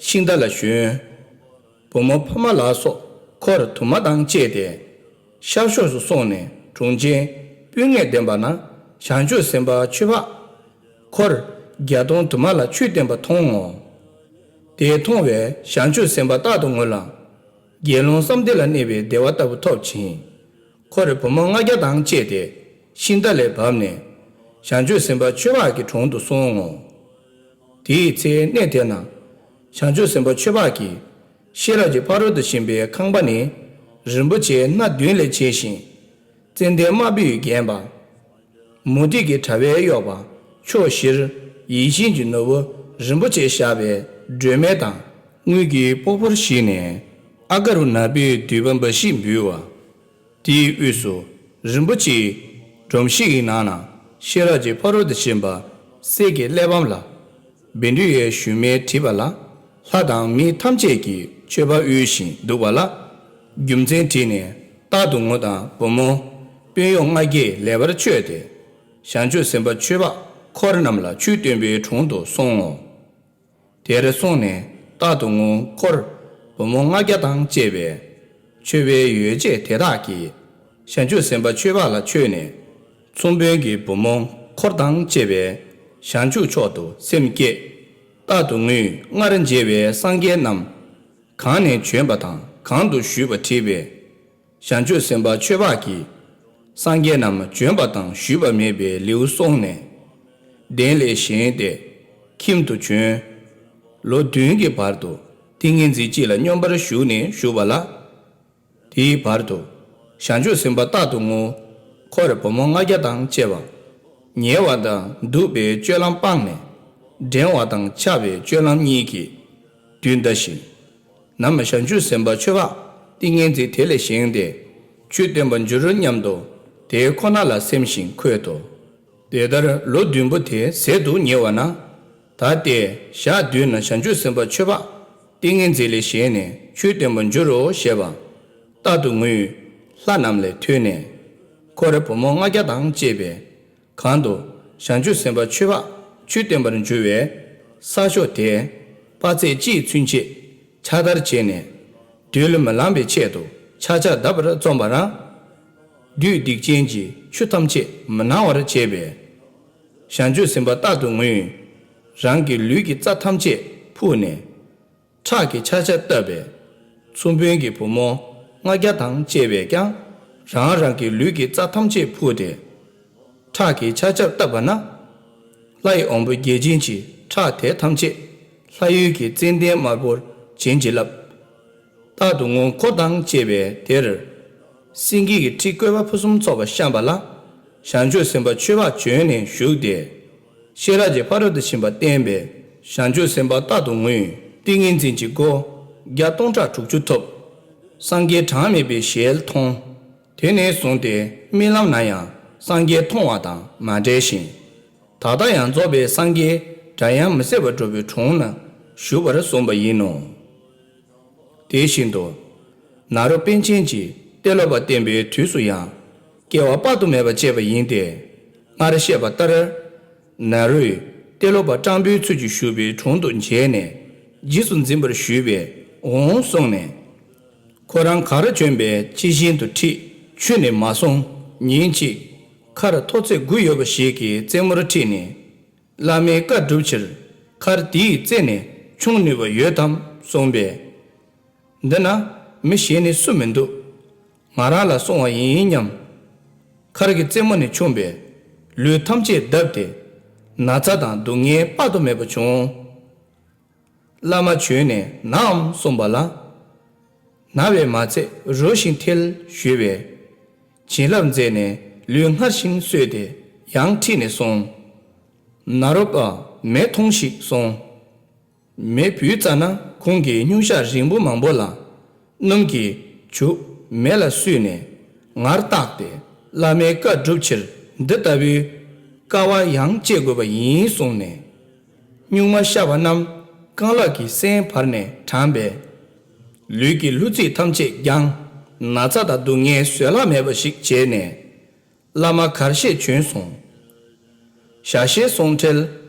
ཤིང་རྟ་ལ་ཞོན། བུ་མོ་ཕ་མ་ལ་སོགས་འཁོར་དུ་མ་དང་བཅས་ཏེ། ཤར་ཕྱོགས་སུ་སོང་ནས་གྲོང་ཆེན་སྤོས་ངད་ལྡན་པ་ན་བྱང་ཆུབ་སེམས་དཔའ་ཆོས་འཕགས་འཁོར་བརྒྱ་སྟོང་དུ་མ་ལ་ཆོས་བསྟན་པ་མཐོང་ངོ་། དེ་མཐོང་བས་བྱང་ཆུབ་སེམས་དཔའ་རྟག་ཏུ་ངུ་ལ། དགེ་སློང་བསམ་གཏན་ལ་གནས་པའི་བདེ་བ་ལྟ་བུ་ཐོབ་ཅིང་། འཁོར་བུ་མོ་ལྔ་བརྒྱ་དང་བཅས་ཏེ་ཤིང་རྟ་ལས་བབས་ནས་བྱང་ཆུབ་སེམས་དཔའ་ཆོས་འཕགས་ཀྱི་དྲུང་དུ་སོང་ངོ་། དེའི་ཚེ་གནས་དེ་ན་བྱང་ཆུབ་སེམས་དཔའ་ཆོས་འཕགས་ཀྱིས་ཤེས་རབ་ཀྱི་ཕ་རོལ་ཏུ་ཕྱིན་པའི་ཁང་པ་ནི་རིན་པོ་ཆེ་སྣ་བདུན་ལས་བྱས་ཤིང་། ཙན་དན་དམར་པོས་བརྒྱན་པ། མུ་ཏིག་གི་དྲ་བས་གཡོགས་པ་ཕྱོགས་བཞིར་ཡིད་བཞིན་གྱི་ནོར་བུ་རིན་པོ་ཆེ་བཞག་པའི་སྒྲོན་མེ་དང་། དངུལ་གྱི་ཕོར་པ་བཞི་ནས་ཨ་ག་རུ་ཎ་པའི་མདུད་པ་འབའ་ཞིག་འབུལ་བ། དེའི་དབུས་སུ་རིན་པོ་ཆེའི་སྒྲོམ་གཞི་ཡི་ནང་ན་ཤེས་རབ་ཀྱི་ཕ་རོལ་ཏུ་ཕྱིན་པ་གསེར་གྱི་གླེགས་བམ་ལ། བཻ་ཌཱུརྱའི་ཞུན་མས་བྲིས་པ་ལ། ལྷ་དང་མི་ཐམས་ཅད་ཀྱིས་མཆོད་པ་དབུལ་ཞིང་འདུག་པ་ལ། རྒྱུ་མཚན་དྲིས་ནས་རྟག་ཏུ་ངུ་དང་བུ་མོ་དཔོན་གཡོག་ལྔ་བརྒྱས་ལེགས་པར་མཆོད་དེ། བྱང་ཆུབ་སེམས་དཔའ་ཆོས་འཕགས་འཁོར་རྣམས་ལ་ཆོས་སྟོན་པའི་དྲུང་དུ་སོང་ངོ་། དེར་སོང་ནས་རྟག་ཏུ་ངུ་འཁོར་བུ་མོ་ལྔ་བརྒྱ་དང་བཅས་པས་མཆོད་པའི་ཡོ་བྱད་དེ་དག་གིས་བྱང་ཆུབ་སེམས་དཔའ་ཆོས་འཕགས་ལ་མཆོད་ནས། ཚོང་དཔོན་གྱི་བུ་མོ་འཁོར་དང་བཅས་པས་བྱང་ཆུབ་མཆོག་ཏུ་སེམས་བསྐྱེད། རྟག་ཏུ་ངུས་སྔར་མཇལ་བའི་སངས་རྒྱས་རྣམས། གང་ནས་བྱོན་པ་དང་གང་དུ་བཞུད་པ་དྲིས་པས། བྱང་ཆུབ་སེམས་དཔའ་ཆོས་འཕགས་ཀྱིས། སངས་རྒྱས་རྣམས་བྱོན་པ་དང་བཞུད་པ་མེད་པའི་ལེའུ་གསུངས་ནས། གདན་ལས་བཞེངས་ཏེ་ཁྱིམ་དུ་བྱོན། ལོ་བདུན་གྱི་བར་དུ་ཏིང་ངེ་འཛིན་གཅིག་ལ་སྙོམས་པར་ཞུགས་ནས་བཞུགས་པ་ལ། དེའི་བར་དུ་བྱང་ཆུབ་སེམས་དཔའ་རྟག་ཏུ་ངུ། འཁོར་བུ་མོ་ལྔ་བརྒྱ་དང་བཅས་པ། ཉལ་བ་དང་འདུག་པའི་སྤྱོད་ལམ་སྤངས་ནས། འགྲེང་བ་དང་འཕྱ་བའི་སྤྱོད་ལམ་གཉིས་ཀྱིས་དུས་འདའ་ཞིང་། ནམ་བྱང་ཆུབ་སེམས་དཔའ་ཆོས་འཕགས་ཏིང་ངེ་འཛིན་དེ་ལས་བཞེངས་ཏེ་ཆོས་སྟོན་པར་འགྱུར་སྙམ་དུ་དེ་ཁོ་ན་ལ་སེམས་ཤིང་འཁོད་དོ། དེ་ལྟར་ལོ་བདུན་པོ་དེ་ཟད་དུ་ཉེ་བ་ན། ད་ལྟའི་ཞག་བདུན་ན་བྱང་ཆུབ་སེམས་དཔའ་ཆོས་འཕགས་ཏིང་ངེ་འཛིན་ལས་བཞེངས་ནས་ཆོས་སྟོན་པར་འགྱུར་རོ་ཞེས་པ་རྟག་ཏུ་ངུས་ལྷ་རྣམས་ལས་ཐོས་ནས། འཁོར་བུ་མོ་ལྔ་བརྒྱ་དང་བཅས་པའི་གང་དུ་བྱང་ཆུབ་སེམས་དཔའ་ཆོས་འཕགས་ཆོས་སྟོན་པར་འགྱུར་བའི་ས་ཕྱོགས་དེ་དཔག་ཚད་གཅིག་ཚུན་ཆད་ཕྱག་བདར་བྱས་ནས། བདུད་ལ་མི་ལངས་པའི་ཆེད་དུ་ཕྱག་ཕྱག་བརྡབ་པར་རྩོམ་པ་རང་། བདུད་སྡིག་ཅན་གྱི་ཆུ་ཐམས་ཅད་མི་སྣང་བར་བྱས་པས། བྱང་ཆུབ་སེམས་དཔའ་རྟག་ཏུ་ངུས། རང་གི་ལུས་ཀྱི་རྩ་ཐམས་ཅད་ཕུག་ནས། ཁྲག་གི་ཆག་ཆག་བཏབ་པས། ཚོང་དཔོན་གྱི་བུ་མོ་ལྔ་བརྒྱ་དང་བཅས་པས་ཀྱང་རང་རང་གི་ལུས་ཀྱི་རྩ་ཐམས་ཅད་ཕུག་སྟེ། ཁྲག་གི་ཆག་ཆག་བཏབ་པ་ན། ལྷའི་དབང་པོ་བརྒྱ་བྱིན་གྱིས་ཁྲག་དེ་ཐམས་ཅད་ལྷ་ཡུལ་གྱི་ཙན་དན་དམར་པོར་བྱིན་གྱིས་བརླབས། རྟག་ཏུ་ངུ་འཁོར་དང་བཅས་པས་དེར། སེང་གེ་གི་ཁྲི་བཀོད་པ་ཕུན་སུམ་ཚོགས་པ་བཤམས་པ་ལ། བྱང་ཆུབ་སེམས་དཔའ་ཆོས་འཕགས་བྱོན་ནས་བཞུགས་ཏེ། ཤེས་རབ་ཀྱི་ཕ་རོལ་ཏུ་ཕྱིན་པ་བསྟན་པས་བྱང་ཆུབ་སེམས་དཔའ་རྟག་ཏུ་ངུས། ཏིང་ངེ་འཛིན་གྱི་སྒོ་བརྒྱ་སྟོང་ཕྲག་དྲུག་ཅུ་ཐོབ། སངས་རྒྱས་གྲངས་མེད་པའི་ཞལ་མཐོང་། དེ་ནས་བཟུང་སྟེ་རྨི་ལམ་ན་ཡང་སངས་རྒྱས་མཐོང་བ་དང་མ་བྲལ་ཞིང་། ད་ལྟ་ཡང་རྫོགས་པའི་སངས་རྒྱས་སྒྲ་དབྱངས་མི་ཟད་པར་སྒྲུབ་པའི་དྲུང་ན་བཞུགས་པར་གསུངས་པ་ཡིན་ནོ། དེ་བཞིན་དུ། ནཱ་རོ་པཎ་ཆེན་གྱིས་ཏེ་ལོ་པ་བསྟེན་པའི་དུས་སུ་ཡང་སྐྱེ་བ་དཔག་ཏུ་མེད་པ་སྤྱད་པ་ཡིན་ཏེ། སྔར་བཤད་པ་ལྟར། ནཱ་རོས་ཏེ་ལོ་པ་སྤྲང་པོའི་ཚུལ་གྱིས་བཞུགས་པའི་དྲུང་དུ་མཇལ་ནས་རྗེས་སུ་འཛིན་པར་ཞུས་པས་འོང་གསུངས་ནས། ཁོ་རང་གར་བྱོན་པའི་ཕྱི་བཞིན་དུ་ཁྲིད་ཆུད་ནས་མ་སོང་། ཉིན་གཅིག་མཁར་མཐོ་ཚད་དགུ་ཡོད་པ་ཞིག་གི་རྩེ་མོར་ཁྲིད་ནས། བླ་མའི་བཀའ་སྒྲུབ་ཕྱིར་མཁར་དེའི་རྩེ་ནས་མཆོང་ནུས་པ་ཡོད་དམ་གསུངས་པས། འདི་ན་མི་གཞན་ནི་སུ་མི་འདུག། ང་རང་ལ་སོང་བ་ཡིན་སྙམ། མཁར་གྱི་རྩེ་མོ་ནས་མཆོངས་པས་ལུས་ཐམས་ཅད་བརྡབས་ཏེ་ན་ཚ་དང་སྡུག་བསྔལ་དཔག་ཏུ་མེད་པ་བྱུང་། བླ་མ་བྱོན་ནས་ནའམ་གསུངས་པ་ལ། ན་བས་མ་ཚད་རུ་ཞིང་ཐལ་ཞུས་པས། བྱིན་རླབས་མཛད་ནས་ལུས་སྔར་བཞིན་གསོས་ཏེ་ཡང་ཁྲིད་ནས་སོང་། ནཱ་རོ་པ་མེ་ཐོང་ཞིག་གསུངས། མེ་བུད་ཙ་ན་ཁོང་གིས་སྨྱུག་ཞགས་རིང་པོ་མང་པོ་ལ་སྣུམ་གྱིས་བྱུགས་མེ་ལ་བསྲུས་ནས་ངར་བཏགས་ཏེ་བླ་མའི་བཀའ་སྒྲུབ་ཕྱིར་འདི་ལྟ་བུའི་དཀའ་བ་ཡང་སྤྱད་དགོས་པ་ཡིན་གསུངས་ནས། སྨྱུག་མ་ཤ་བ་རྣམས་རྐང་ལག་གི་སེན་བར་ནས་དྲངས་པས། ལུས་ཀྱི་ལྷུ་ཚིགས་ཐམས་ཅད་བརྒྱངས། ན་ཚ་དང་སྡུག་བསྔལ་བཟོད་གླགས་མེད་པ་ཞིག་བྱས་ནས། བླ་མ་གར་ཞིག་བྱོན་སོང་། ཞག་ཤས་སོང་འཕྲལ་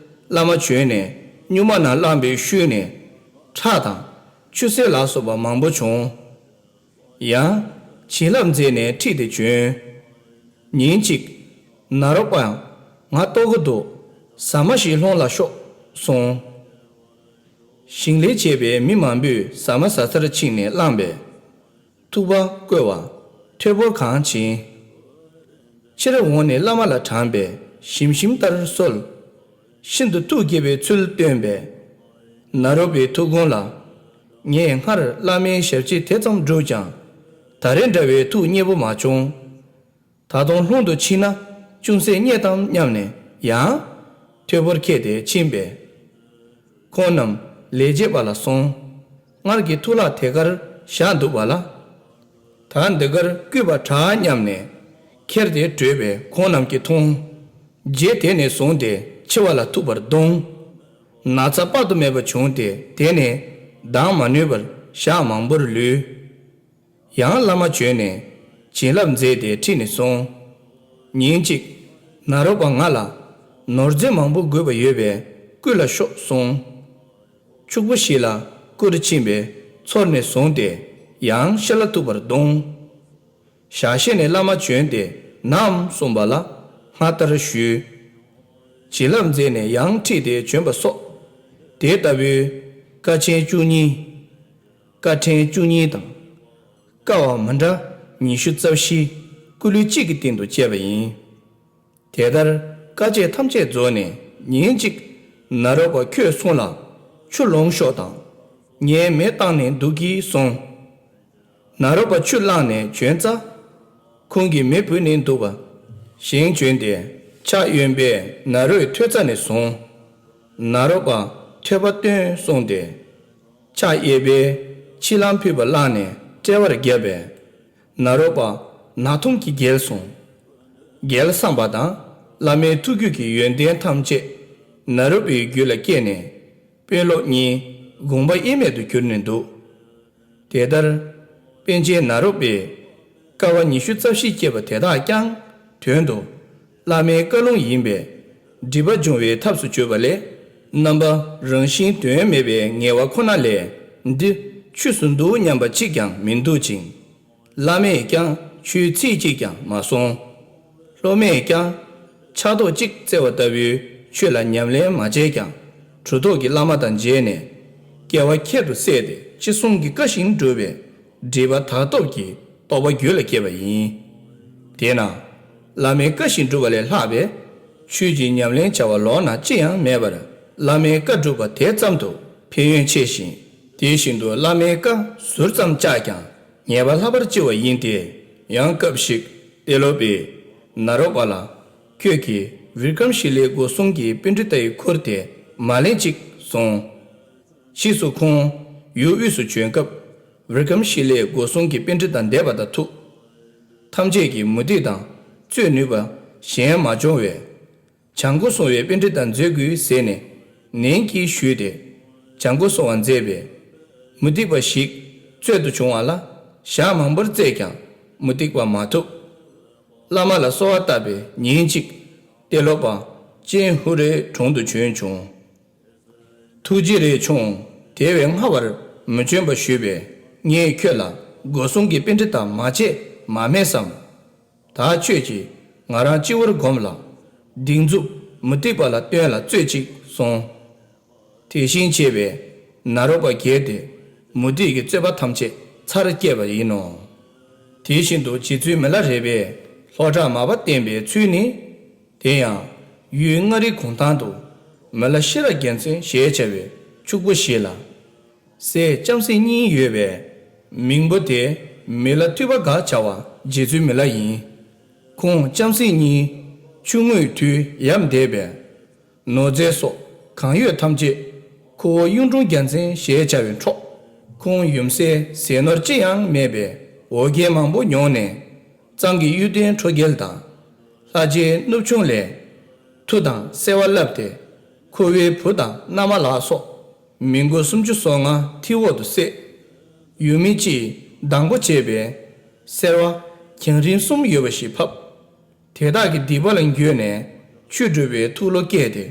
བླ་མ་བྱོན་ནས་སྨྱུག་མ་རྣམས་བླངས་པའི་ཤུལ་ནས་ཁྲག་དང་ཆུ་སེར་ལ་སོགས་པ་མང་པོ་བྱུང་། ཡང་བྱིན་རླབས་མཛད་ནས་ཁྲིད་དེ་བྱོན། ཉིན་གཅིག་ནཱ་རོ་པ་ང་ལྟོགས་ཀྱི་འདུག། ཟ་མ་ཞིག་སློང་ལ་ཤོག་གསུངས། ཞིང་ལས་བྱེད་པའི་མི་མང་པོས་ཟ་མ་ཟ་སར་ཕྱིན་ནས་བླངས་པས། ཐུག་པ་བསྐོལ་བ། ཐོད་ཕོར་གང་བྱིན། ཕྱིར་འོངས་ནས་བླ་མ་ལ་དྲངས་པས་ཞིམ་ཞིམ་ལྟར་གསོལ། ཤིན་ཏུ་ཐུགས་དགྱེས་པའི་ཚུལ་སྟོན་པས། ནཱ་རོ་པའི་ཐུགས་དགོངས་ལ། ངས་སྔར་བླ་མའི་ཞབས་ཕྱི་དེ་ཙམ་བསྒྲུབས་ཀྱང་། ད་རེས་འདྲ་བའི་ཐུགས་མཉེས་པོ་མ་བྱུང་། ད་དུང་ལྷུང་དུ་ཕྱིན་ན་ཅུང་ཟད་རྙེད་དམ་སྙམ་ནས་ཡང་ཐོད་ཕོར་ཁྱེར་ཏེ་ཕྱིན་པས། ཁོང་རྣམས་ལས་བྱེད་པ་ལ་གསུངས། སྔར་གྱི་ཐུགས་ལྷག་དེ་གར་བཞག་འདུག་པ་ལ། ད་འདི་གར་བརྐུས་པ་དྲག་སྙམ་ནས་ཁྱེར་ཏེ་བྲོས་པས་ཁོང་རྣམས་ཀྱིས་མཐོང་། རྗེ་དེ་ནས་བཟུང་སྟེ་འཆི་བ་ལ་ཐུག་པར་གདོང་། ན་ཚ་དཔག་ཏུ་མེད་པ་བྱུང་སྟེ་དེ་ནས་ལྡང་མ་ནུས་པར་ཞག་མང་པོར་ལུས། ཡང་བླ་མ་བྱོན་ནས་བྱིན་རླབས་མཛད་དེ་ཁྲིད་ནས་སོང་། ཉིན་གཅིག་ནཱ་རོ་པ་ང་ལ་ནོར་རྫས་མང་པོ་དགོས་པ་ཡོད་པས་བརྐུས་ལ་ཤོག་གསུངས། ཕྱུག་པོ་ཞིག་ལ་བརྐུ་རུ་ཕྱིན་པས་ཚོར་ནས་བཟུང་སྟེ་ཡང་ཤི་ལ་ཐུག་པར་གདོང་། ཞག་ཤས་ནས་བླ་མ་བྱོན་ཏེ་ནའམ་གསུངས་པ་ལ་སྔར་ལྟར་ཞུས། བྱིན་རླབས་མཛད་ནས་ཡང་ཁྲིད་དེ་བྱོན་པ་སོགས། དེ་ལྟ་བུའི་ཀ་ཆེན་བཅུ་གཉིས། ཀ་ཕྲེང་བཅུ་གཉིས་དང་། ཀ་བ་མི་འདྲ་ཉི་ཤུ་རྩ་བཞི་སྐུ་ལུས་གཅིག་གི་སྟེང་དུ་བཅས་པ་ཡིན། དེ་ལྟར་དཀའ་སྤྱད་ཐམས་ཅད་རྫོགས་ནས་ཉིན་གཅིག་ནཱ་རོ་པ་ཁྱོད་སོང་ལ་ཆུ་ལོངས་ཤོག་དང་། ངས་མེ་བཏང་ནས་འདུག་གིས་གསུངས། ནཱ་རོ་པ་ཆུ་བླངས་ནས་བྱོན་ཙང་། ཁོང་གིས་མེ་བུད་ནས་འདུག་པ་ཞིག་བྱོན་ཏེ་ཕྱག་གཡོན་པས་ནཱ་རོའི་ཐོད་རྩ་ནས་བཟུང་། ནཱ་རོ་པ་ཐོད་པ་བཏོན་གསུངས་ཏེ། ཕྱག་གཡས་པས་ཕྱི་ལམ་ཕུད་པ་བླངས་ནས་དཔྲལ་བར་བརྒྱབ་པས། ནཱ་རོ་པ་ནག་ཐུམ་གྱིས་བརྒྱལ་སོང་། བརྒྱལ་སངས་པ་དང་བླ་མའི་ཐུགས་རྒྱུད་ཀྱི་ཡོན་ཏན་ཐམས་ཅད་ནཱ་རོ་པའི་རྒྱུད་ལ་སྐྱེས་ནས། དཔོན་སློབ་གཉིས་དགོངས་པ་དབྱེར་མེད་དུ་གྱུར་ནས་འདུག། དེ་ལྟར། པཎ་ཆེན་ནཱ་རོ་པས། ཀ་བ་ཉི་ཤུ་རྩ་བཞི་བསྐྱེད་པ་དེ་དག་ཀྱང་དོན་དུ། བླ་མའི་བཀའ་ལུང་ཡིན་པས། སྒྲིབ་པ་སྦྱོང་བའི་ཐབས་སུ་བརྗོད་པ་ལས། རྣམ་པ་རང་བཞིན་དོན་མེད་པའི་ངལ་བ་ཁོ་ན་ལས། འདི་ཆོས་སུ་འདུག་སྙམ་པ་གཅིག་ཀྱང་མི་འདུག་ཅིང་། བླ་མས་ཀྱང་ཆོས་ཚིག་གཅིག་ཀྱང་མ་གསུངས། སློབ་མས་ཀྱང་ཕྱག་རྡོག་གཅིག་བཙལ་བ་ལྟ་བུའི་ཆོས་ལ་ཉམས་ལེན་མ་བྱས་ཀྱང་གྲུབ་ཐོབ་ཀྱི་བླ་མ་དང་མཇལ་ནས་སྐྱེ་བ་ཁྱད་དུ་བསད་དེ་ཅི་གསུང་གི་བཀའ་བཞིན་བསྒྲུབས་པས་སྒྲིབ་པ་དག་སྟོབས་ཀྱིས་རྟོགས་པ་རྒྱུད་ལ་སྐྱེས་པ་ཡིན། དེས་ན། བླ་མའི་བཀའ་བཞིན་བསྒྲུབས་པ་ལས་ལྷག་པའི་ཆོས་ཀྱི་ཉམས་ལེན་བྱ་བ་ལོགས་ན་ཅི་ཡང་མེད་པར་བླ་མའི་བཀའ་བསྒྲུབས་པ་དེ་ཙམ་དུ་ཕན་ཡོན་ཆེ་ཞིང་དེ་བཞིན་དུ་བླ་མའི་བཀའ་ཟུར་ཙམ་བཅག་ཀྱང་། ཉེས་པ་ལྷག་པར་ལྕི་བ་ཡིན་ཏེ། ཡང་སྐབས་ཤིག་ཏེ་ལོ་པས་ནཱ་རོ་པ་ལ། ཁྱོད་ཀྱིས་བི་ཀྲམ་ཤི་ལའི་སྒོ་སྲུང་གི་པཎྜི་ཏའི་ཁུར་དེ་མ་ལེན་ཅིག་གསུངས། ཕྱིས་སུ་ཁོང་ཡུལ་དབུས་སུ་བྱོན་སྐབས། བི་ཀྲམ་ཤི་ལའི་སྒོ་སྲུང་གི་པཎྜི་ཏ་འདས་པ་དང་ཐུག། ཐམས་ཅད་ཀྱིས་མུ་སྟེགས་དང་རྩོད་ནུས་པ་གཞན་མ་བྱུང་བས། བྱང་སྒོ་སྲུང་བའི་པཎྜི་ཏ་མཛད་དགོས་ཟེར་ནས་ནན་གྱིས་ཞུས་ཏེ། བྱང་སྒོ་སྲུང་བ་མཛད་པས། མུ་སྟེགས་པ་ཞིག་རྩོད་དུ་བྱུང་བ་ལ་ཞག་མང་པོར་བཙལ་ཀྱང་མུ་སྟེགས་པ་མ་ཐུབ། བླ་མ་ལ་གསོལ་བ་བཏབ་པས་ཉིན་གཅིག་ཏེ་ལོ་པ་ཅན་ཧུ་རའི་དྲུང་དུ་བྱོན་བྱུང་། ཐུགས་རྗེ་རས་ཆུང་དེ་བས་སྔ་བར་མི་བྱོན་པ་ཞུས་པས་ངས་ཁྱོད་ལ་སྒོ་སྲུང་གི་པཎྜི་ཏ་མ་བྱས་མ་སྨྲས་སམ། ད་ཁྱོད་ཀྱིས་ང་རང་སྤྱི་བོར་བསྒོམས་ལ། སྡིགས་མཛུབ་མུ་སྟེགས་པ་ལ་སྟོན་ལ་རྩོད་ཅིག་གསུངས། དེ་བཞིན་བྱས་པས་ནཱ་རོ་པ་བརྒྱལ་ཏེ་མུ་སྟེགས་ཀྱི་རྩོད་པ་ཐམས་ཅད་ཚར་བཅད་པ་ཡིན་ནོ། དེ་བཞིན་དུ་རྗེ་བཙུན་མི་ལ་རས་པས་ལྷོ་བྲག་མར་པ་བསྟེན་པའི་ཚུལ་ནི། དེ་ཡང་ཡུལ་མངའ་རིས་གུང་ཐང་དུ་མི་ལ་ཤེས་རབ་རྒྱལ་མཚན་ཞེས་བྱ་བའི་ཕྱུག་པོ་ཞིག་ལ། སྲས་ལྕམ་སྲིང་གཉིས་ཡོད་པས། མིང་པོ་དེ་མི་ལ་ཐུབ་པ་དགའ་བྱ་བ་རྗེ་བཙུན་མི་ལ་ཡིན། ཁོང་ལྕམ་སྲིང་གཉིས་ཆུང་ངུའི་དུས་ཡབ་འདས་པས། ནོར་རྫས་སོགས་གང་ཡོད་ཐམས་ཅད་ཁུ་བོ་གཡུང་དྲུང་རྒྱལ་མཚན་ཞེས་བྱ་བས་འཕྲོག། ཁོང་ཡུམ་སྲས་ཟས་ནོར་ཅི་ཡང་མེད་པས་འོ་བརྒྱལ་མང་པོ་མྱོང་ནས། གཙང་གི་གཡུལ་སྟོན་ཁྲོ་རྒྱལ་དང་། ལྷ་རྗེ་གནུབས་ཆུང་ལས། མཐུ་དང་སེར་བ་བསླབས་ཏེ། ཁུ་བོའི་བུ་དང་མནའ་མ་ལ་སོགས། མི་མགོ་སུམ་ཅུ་སོ་ལྔ་ཐིག་འོག་ཏུ་བསད། ཡུལ་མི་སྤྱིས་སྡང་པོ་བྱས་པས། སེར་བ་གྱང་རིང་གསུམ་ཡོད་པ་ཞིག་ཕབ། དེ་དག་གི་སྡིག་པ་ལ་འགྱོད་ནས་ཆོས་སྒྲུབ་པའི་ཐུགས་བློ་སྐྱེས་ཏེ།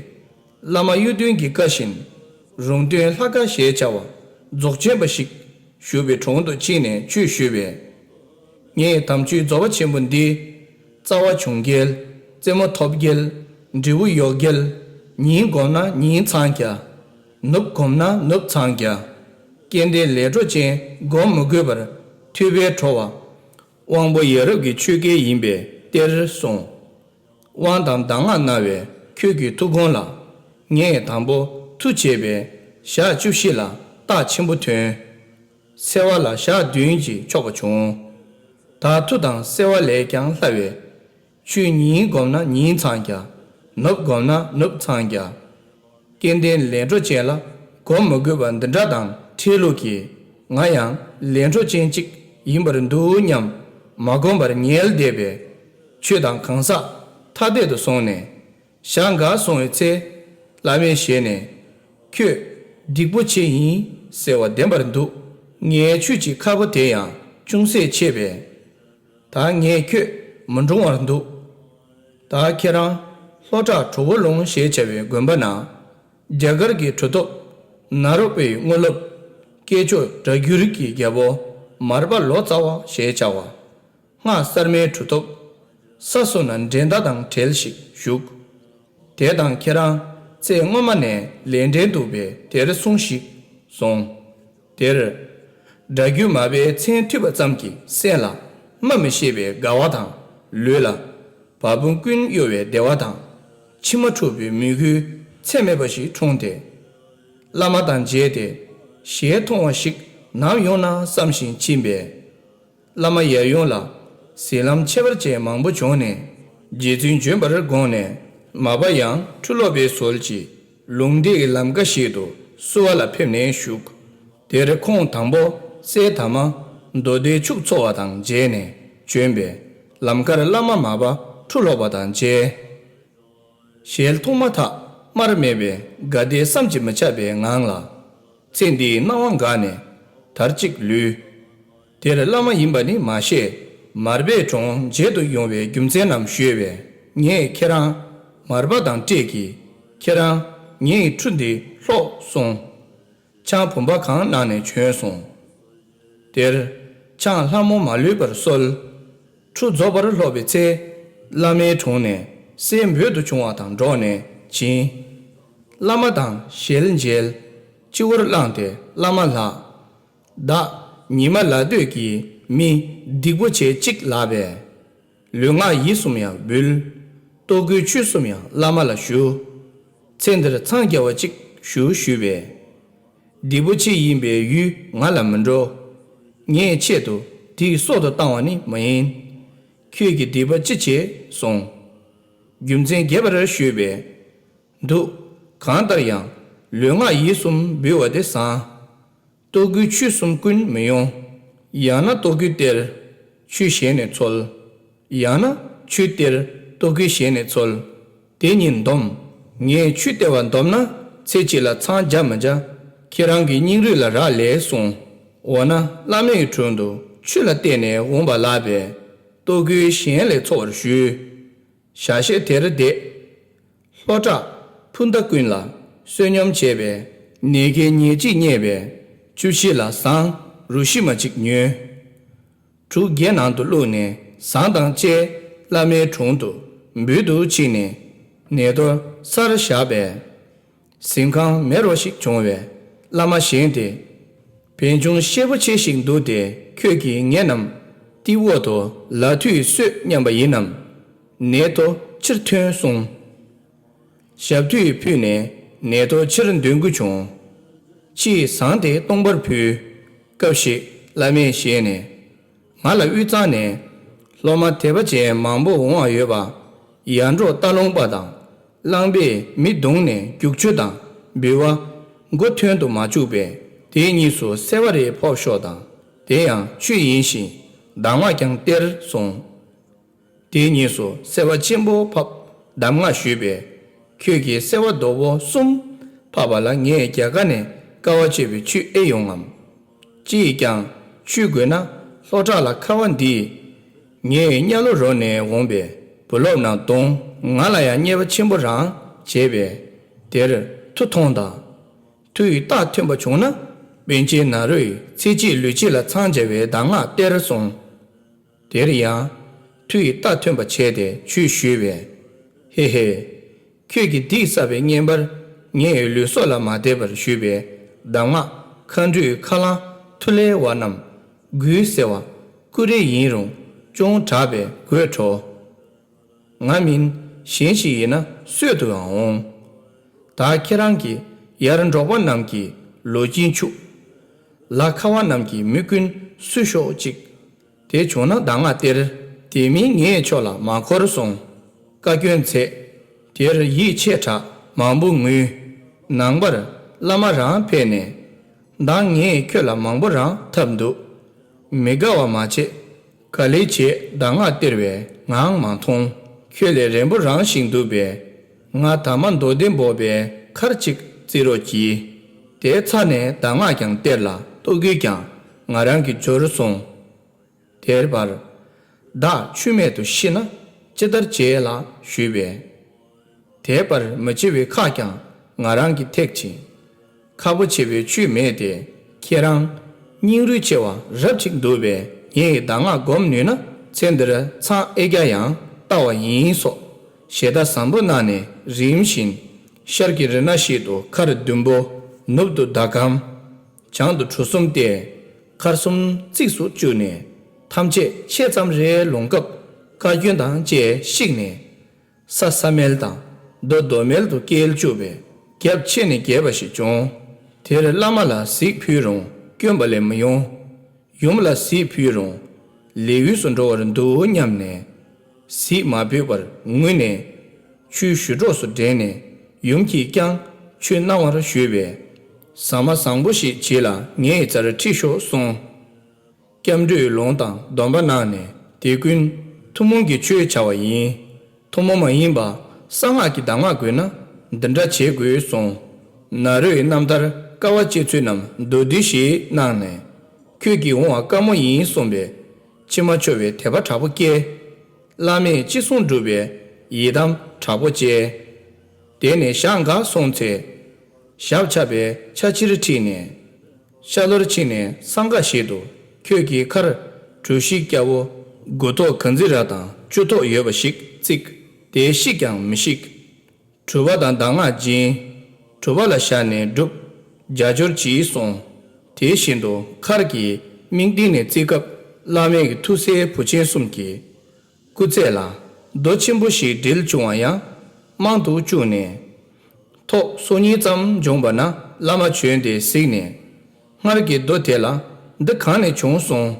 བླ་མ་གཡུ་སྟོན་གྱི་བཀའ་བཞིན། རོང་སྟོན་ལྷ་དགའ་ཞེས་བྱ་བ་རྫོགས་ཆེན་པ་ཞིག་བཞུགས་པའི་དྲུང་དུ་ཕྱིན་ནས་ཆོས་ཞུས་པས། ངས་དམ་ཆོས་རྫོགས་པ་ཆེན་པོ་འདི། རྩ་བ་བྱུང་རྒྱལ། རྩེ་མོ་ཐོབ་རྒྱལ། འབྲས་བུ་ཡོག་རྒྱལ། ཉིན་བསྒོམས་ན་ཉིན་ཚང་རྒྱ། ནུབ་བསྒོམས་ན་ནུབ་ཚང་རྒྱ། སྐལ་ལྡན་ལས་འཕྲོ་ཅན་བསྒོམ་མི་དགོས་པར་ཐོས་པས་གྲོལ་བ། དབང་པོ་ཡ་རབས་ཀྱི་ཆོས་སྐལ་ཡིན་པས་གཏེར་གསུངས། དབང་དང་གདམས་ངག་གནང་བའི་ཁྱོད་ཀྱི་ཐུགས་དགོངས་ལ། ངས་དང་པོ་མཐུ་བྱས་པས་ཞག་བཅུ་བཞི་ལ་རྟགས་ཆེན་པོ་ཐོན། སེར་བ་ལ་ཞག་བདུན་གྱིས་ཆོག་པ་བྱུང་། ད་མཐུ་དང་སེར་བ་ལས་ཀྱང་སླ་བས། ཆོས་ཉིན་བསྒོམས་ན་ཉིན་ཚང་རྒྱ། ནུབ་བསྒོམས་ན་ནུབ་ཚང་རྒྱ། སྐལ་ལྡན་ལས་འཕྲོ་ཅན་ལ་བསྒོམ་མི་དགོས་པ་འདི་འདྲ་དང་འཕྲད་ལུགས་ཀྱིས། ང་ཡང་ལས་འཕྲོ་ཅན་གཅིག་ཡིན་པར་འདུག་སྙམ་མ་བསྒོམ་པར་ཉལ་བསྡད་པས། ཆོས་དང་གང་ཟག་ཐ་དད་དུ་སོང་ནས། ཞག་འགའ་སོང་བའི་ཚེ། བླ་མའི་ཞལ་ནས། ཁྱོད་སྡིག་པོ་ཆེ་ཡིན་ཟེར་བ་བདེན་པར་འདུག། ངའི་ཆོས་ཀྱི་ཁ་ཕོ་དེ་ཡང་ཅུང་ཟད་ཆད་པས། ད་ངས་ཁྱོད་མི་འགྲོང་བར་འདུག། ད་ཁྱེད་རང་ལྷོ་བྲག་གྲོ་བོ་ལུང་ཞེས་བྱ་བའི་དགོན་པ་ན། རྒྱ་གར་གྱི་གྲུབ་ཐོབ་ནཱ་རོ་པའི་དངོས་སློབ། སྐྱེས་མཆོག་སྒྲ་བསྒྱུར་གྱི་རྒྱལ་པོ་མར་པ་ལོ་ཙཱ་བ་ཞེས་བྱ་བ། སྔགས་གསར་མའི་གྲུབ་ཐོབ། ས་སོ་ན་འགྲན་ཟླ་དང་བྲལ་ཞིག་བཞུགས། དེ་དང་ཁྱེད་རང་ ཚེ་སྔོན་མ་ནས་ལས་འབྲེལ་འདུག་པས་དེར་སོང་ཞིག་གསུངས། དེར། སྒྲ་རྒྱུན་མ་པའི་མཚན་ཐོས་པ་ཙམ་གྱིས་སེམས་ལ་སྨྲ་མི་ཤེས་པའི་དགའ་བ་དང་། ལུས་ལ་བ་སྤུ་ཀུན་གཡོ་བའི་བདེ་བ་དང་། མཆི་མ་འཁྲུགས་པའི་མོས་གུས་ཚད་མེད་པ་ཞིག་འཁྲུངས་ཏེ། བླ་མ་དང་མཇལ་ཏེ། ཞལ་མཐོང་བ་ཞིག་ནམ་ཡོང་ན་བསམ་ཞིང་ཕྱིན་པས། བླ་མ་ཡར་ཡོང་ལ་ཟིལ་ལམ་ཁྱད་པར་ཅན་མང་པོ་བྱུང་ནས། རྗེ་བཙུན་བྱོན་པར་དགོངས་ནས། མ་པ་ཡང་ཁྲུ་ལོ་པའི་ཟོལ་གྱིས་ལུང་བསྟན་གྱི་ལམ་ཁ་ཞིག་ཏུ་བསུ་བ་ལ་ཕེབས་ནས་བཞུགས། དེར་ཁོང་དང་པོ་སྲས་དར་མ་མདོ་སྡེའི་ཕྱུག་འཚོ་བ་དང་མཇལ་ནས་བྱོན་པས། ལམ་ཁར་བླ་མ་མ་པ་ཁྲུ་ལོ་པ་དང་མཇལ། ཞལ་མཐོང་མ་ཐག་སྨྲ་མེད་པའི་དགའ་བདེ་བསམ་གྱིས་མི་ཁྱབ་པའི་ངང་ལ། ཚེ་འདིའི་སྣང་བ་འགགས་ནས་དར་ཅིག་ལུས། དེར་བླ་མ་ཡིན་པ་ནི་མ་ཤེས། མར་པའི་གྲོང་མཇལ་དུ་ཡོང་བའི་རྒྱུ་མཚན་རྣམས་ཞུས་པས། ངས་ཁྱེད་རང་མར་པ་དང་འཕྲད་ཀྱི། ཁྱེད་རང་ངའི་ཁྲུ་འདི་ལྷོག་གསུངས། ཆང་བུམ་པ་གང་གནང་ནས་བྱོན་སོང་། དེར་ཆང་ལྷ་མོ་མ་ལུས་པར་གསོལ། ཁྲུ་རྫོགས་པར་ལྷོག་པའི་ཚེ། བླ་མའི་དྲུང་ནས་སྲས་འབོད་དུ་བྱུང་བ་དང་འགྲོགས་ནས་བྱིན། བླ་མ་དང་ཞལ་མཇལ། སྤྱི་བོར་བླངས་ཏེ་བླ་མ་ལགས། བདག་ཉི་མ་ལ་སྟོད་ཀྱི་མི་སྡིག་པོ་ཆེ་གཅིག་ལགས་པས། ལུས་ངག་ཡིད་གསུམ་ཡང་འབུལ། ལྟོ་གོས་ཆོས་གསུམ་ཡང་བླ་མ་ལ་ཞུ། ཚེ་འདིར་འཚང་རྒྱ་བ་གཅིག་ཞུ་ཞུས་པས། སྡིག་པོ་ཆེ་ཡིན་པའི་ཡུལ་ང་ལ་མི་འགྲོ། ངའི་ཆེད་དུ་སྡིག་གསོག་ཏུ་བཏང་བ་ནི་མ་ཡིན། ཁྱོད་ཀྱིས་སྡིག་པ་ཅི་བྱས་གསུངས། རྒྱུ་མཚན་རྒྱས་པར་ཞུས་པས། འདུག། གང་ལྟར་ཡང་ལུས་ངག་ཡིད་གསུམ་འབུལ་བ་དེ་བཟང་། ལྟོ་གོས་ཆོས་གསུམ་ཀུན་མི་ཡོང་། ཡང་ན་ལྟོ་གོས་སྟེར། ཆོས་གཞན་ནས་འཚོལ། ཡང་ན་ཆོས་སྟེར། ལྟོ་གོས་གཞན་ནས་འཚོལ། དེ་གཉིས་འདོམས། ངས་ཆོས་སྟེར་བ་འདོམས་ན་ཚེ་གཅིག་ལ་འཚང་རྒྱ་མི་འཇའ། ཁྱེད་རང་གི་སྙིང་རུས་ལ་རག་ལས་གསུངས། འོ་ན་བླ་མའི་དྲུང་དུ་ཆོས་ལ་བརྟེན་ནས་འོངས་པ་ལགས་པས། ལྟོ་གོས་གཞན་ལས་འཚོ་བར་ཞུས། ཞག་ཤས་དེར་བསྡད། ལྷོ་བྲག་ཕུ་མདའ་ཀུན་ལ་བསོད་སྙོམས་བྱས་པས་ནད་ཀྱི་ཉེས་ཅིག་རྙེད་པས་བཅུ་བཞི་ལ་ཟངས་རུ་ཤི་མ་གཅིག་ཉོས། གྲུ་བརྒྱད་ནང་དུ་བླུགས་ནས་ཟངས་དང་བཅས་བླ་མའི་དྲུང་དུ་འབུལ་དུ་ཕྱིན་ནས་ནད་གདོན་སར་བཞག་པས། གཟིམ་ཁང་མེ་རོ་ཞིག་བྱུང་བས་བླ་མ་བཞེངས་ཏེ། བན་ཆུང་ཤེད་པོ་ཆེ་ཞིག་འདུག་སྟེ་ཁྱོད་ཀྱིས་ངེད་རྣམས་ཏི་འོག་ཏུ་ལ་ཐུད་གསོད་སྙམ་པ་ཡིན་ནམ། ནད་གདོན་ཕྱིར་ཐོན་གསུངས། ཞབས་ཏོག་ཕུལ་ནས་ནད་གདོན་ཕྱིར་འདོན་དགོས་བྱུང་། ཕྱིས་ཟངས་དེ་སྟོང་པར་ཕུལ། སྐབས་ཤིག་བླ་མས་ཞལ་ནས། ང་ལ་དབུས་གཙང་ནས་སློབ་མ་དད་པ་ཅན་མང་པོ་འོང་བ་ཡོད་པ། ཡར་འབྲོག་སྟག་ལུང་པ་དང་གླང་པས་མི་བརྡུངས་ནས་རྒྱུག་ཆུ་དང་འབུལ་བ་མགོ་ཐོན་དུ་མ་བཅུག་པས་དེ་གཉིས་སུ་སེར་བ་རེ་ཕོག་ཤོག་དང་དེ་ཡང་ཆུ་ཡིན་ཞིང་གདམས་ངག་ཀྱང་སྟེར་གསུངས། དེ་གཉིས་སུ་སེར་བ་ཆེན་པོ་ཕབ་གདམས་ངག་ཞུས་པས། ཁྱོད་ཀྱིས་སེར་བ་རྡོག་པོ་གསུམ་ཕབ་པ་ལ་ངས་རྒྱ་གར་ནས་དཀའ་བ་སྤྱད་པའི་ཆུ་ཨེ་ཡོང་ངམ། ཅིས་ཀྱང་ཆུ་དགོས་ན་ལྷོ་བྲག་ལ་ཁ་བ་འདིས། ངས་གཉའ་ལོ་རོ་ནས་འོངས་པའི་བུ་སློབ་རྣམས་གདོང་ང་ལ་ཡང་བརྙས་པ་ཆེན་པོ་རང་བྱས་པས། དེར་མཐུ་ཐོངས་དང་། མཐུ་ཡི་རྟགས་ཐོན་པ་བྱུང་ན། པཎ་ཆེན་ནཱ་རོ་ཡིས་ཚེ་གཅིག་ལུས་གཅིག་ལ་འཚང་རྒྱ་བའི་གདམས་ངག་སྟེར་གསུངས། དེར་ཡང་མཐུ་ཡི་རྟགས་ཐོན་པ་བྱས་ཏེ་ཆོས་ཞུས་པས། ཧེ་ཧེ། ཁྱོད་ཀྱིས་སྡིག་བསགས་པའི་བསྙེན་པར་ངས་ལུས་སྲོག་ལ་མ་དད་པར་ཞུས་པའི་གདམས་ངག་མཁའ་འགྲོའི་ཁ་རླངས་ཐུ་ལེ་བ་རྣམས་གུས་ཟེར་བ་ཀུ་རེ་ཡིན་རུང་ཅུང་དྲག་པས་དགོད་བྲོ། ང་མིན་གཞན་ཞིག་ཡིན་ན་གསོད་དུའང་འོང་། ད་ཁྱེད་རང་གིས་ཡར་འབྲོག་པ་རྣམས་ཀྱི་ལོ་སྐྱིན་ཕྱུག་ལ་ཁ་བ་རྣམས་ཀྱི་མི་ཀུན་བསུ་ཤོག་ཅིག་དེ་བྱུང་ན་གདམས་ངག་སྟེར། དེ་མིན་ངས་ཁྱོད་ལ་མ་འཁོར་གསུངས། བཀའ་བཀྱོན་མཛད། དེར་ཡིད་ཆེས་དྲག་མང་པོ་ངུས། ནངས་པར་བླ་མ་རང་ཕེབས་ནས། མདང་ངས་ཁྱོད་ལ་མང་པོ་རང་ཐབས་འདུག་མི་དགའ་བ་མ་བྱེད། ག་ལེ་བྱེད་གདམས་ངག་སྟེར་བས་ངའང་མ་མཐོང་། ཁྱོད་ལས་རན་པོ་རང་ཞིག་འདུག་པས། ང་དར་མ་མདོ་སྡེ་འབོག་པའི་མཁར་ཅིག་བརྩི་རོགས་གྱིས། དེའི་ཚ་ནས་གདམས་ངག་ཀྱང་སྟེར་ལ་ལྟོ་གོས་ཀྱང་ང་རང་གིས་འབྱོར་གསུངས། དེར་བར། བདག་ཆུ་མེད་དུ་ཤི་ན་ཅི་ལྟར་བྱེད་ལགས་ཞུས་པས། དེ་བར་མི་འཆི་བའི་ཁག་ཀྱང་ང་རང་གིས་ཐེག་ཅིང་། ཁག་པོ་ཆེ་བའི་ཆོས་མེད་དེ། ཁྱེད་རང་སྙིང་རུས་ཆེ་བ་རབ་ཅིག་འདུག་པས་ངས་གདམས་ངག་སྒོམ་ནུས་ན་ཚེ་འདིར་འཚང་ཨེ་རྒྱ་ཡང་ལྟ་བ་ཡིན་སོགས་ཞལ་ཏ་བཟང་པོ་གནང་ནས་རིམ་བཞིན་ ཤར་གྱི་རི་ན་ཞིག་ཏུ་མཁར་བདུན་པོ། ནུབ་ཏུ་ཟླ་གམ། བྱང་དུ་གྲུ་གསུམ་སྟེ། མཁར་གསུམ་རྩིགས་སུ་བཅུག་ནས། ཐམས་ཅད་ཕྱེད་ཙམ་རེ་ལོངས་སྐབས་བཀའ་བཀྱོན་དང་བཅས་བཤིག་ནས། ས་ས་མལ་དང་། རྡོ་རྡོ་མལ་དུ་སྐྱེལ་བཅུག་པས་རྒྱབ་ཕྱེ་ནས་རྒྱས་པ་ཞིག་བྱུང་། དེར་བླ་མ་ལ་གཟིགས་ཕུལ་རུང་བཀྱོན་པ་ལས་མི་ཡོང་། ཡུམ་ལ་གཟིགས་ཕུལ་རུང་། ལས་འོས་སུ་འགྲོ་བར་འདུག་སྙམ་ནས། གཟིགས་མ་ཕུལ་བར་ངུས་ནས། ཆུའི་ཞུ་གྲོགས་སུ་འདྲེན་ནས། ཡུམ་གྱིས་ཀྱང་ཆོས་གནང་བར་ཞུས་པས། ཟ་མ་བཟང་པོ་ཞིག་བྱེད་ལ་ངའི་རྩར་ཁྲིད་ཤོག་གསུངས། སྐྱབས་འགྲོས་ལུང་དང་སྡོམ་པ་གནང་ནས་དེ་ཀུན་ཐུན་མོང་གི་ཆོས་བྱ་བ་ཡིན། ཐུན་མོང་མ་ཡིན་པ་གསང་སྔགས་ཀྱི་གདམས་ངག་དགོས་ན་འདི་འདྲ་བྱེད་དགོས་གསུངས། ནཱ་རོའི་རྣམ་ཐར་དཀའ་བ་སྤྱད་ཚུལ་རྣམས་མདོར་བསྡུས་ཤིག་གནང་ནས། ཁྱོད་ཀྱིས་འོང་བ་དཀའ་མོ་ཡིན་གསུངས་པས། མཆི་མ་འཆོར་བའི་དད་པ་དྲག་པོ་སྐྱེས། བླ་མས་ཅི་གསུང་བསྒྲུབས་པས་ཡི་དམ་དྲག་པོ་སྐྱེས། དེ་ནས་ཞག་འགའ་སོང་ཚེ། ཞབས་ཆག་པའི་ཆ་ཕྱིར་ཁྲིད་ནས། ཤར་ལྷོར་ཕྱིན་ནས་སང་ག་ཞིག་ཏུ་ཁྱོད་ཀྱི་མཁར་གྲུ་བཞི་སྐྱ་བོ་མགུ་ཏོག་ག་ཛི་ར་དང་བཅུ་ཐོག་ཡོད་པ་ཞིག་བརྩིགས། དེ་བཤིག་ཀྱང་མི་བཤིག། གྲུབ་པ་དང་གདམས་ངག་སྦྱིན། གྲུབ་པ་ལ་བཞག་ནས་སྒྲུབ། རྒྱ་སྦྱོར་གྱིས་གསུངས། དེ་བཞིན་དུ་མཁར་གྱི་སྨིན་གཏིང་ནས་བརྩིགས་སྐབས་བླ་མའི་ཐུགས་སྲས་བུ་ཆེན་གསུམ་གྱིས། སྐུ་ཚེ་ལ་རྡོ་ཆེན་པོ་ཞིག་སྒྲིལ་བྱུང་བ་ཡང་རྨང་དུ་བཅུག་ནས། ཐོག་སོ་གཉིས་ཙམ་འབྱུང་བ་ན་བླ་མ་བྱོན་ཏེ་གཟིགས་ནས། སྔར་གྱི་རྡོ་དེ་ལ་འདི་གང་ནས་བྱུང་གསུངས།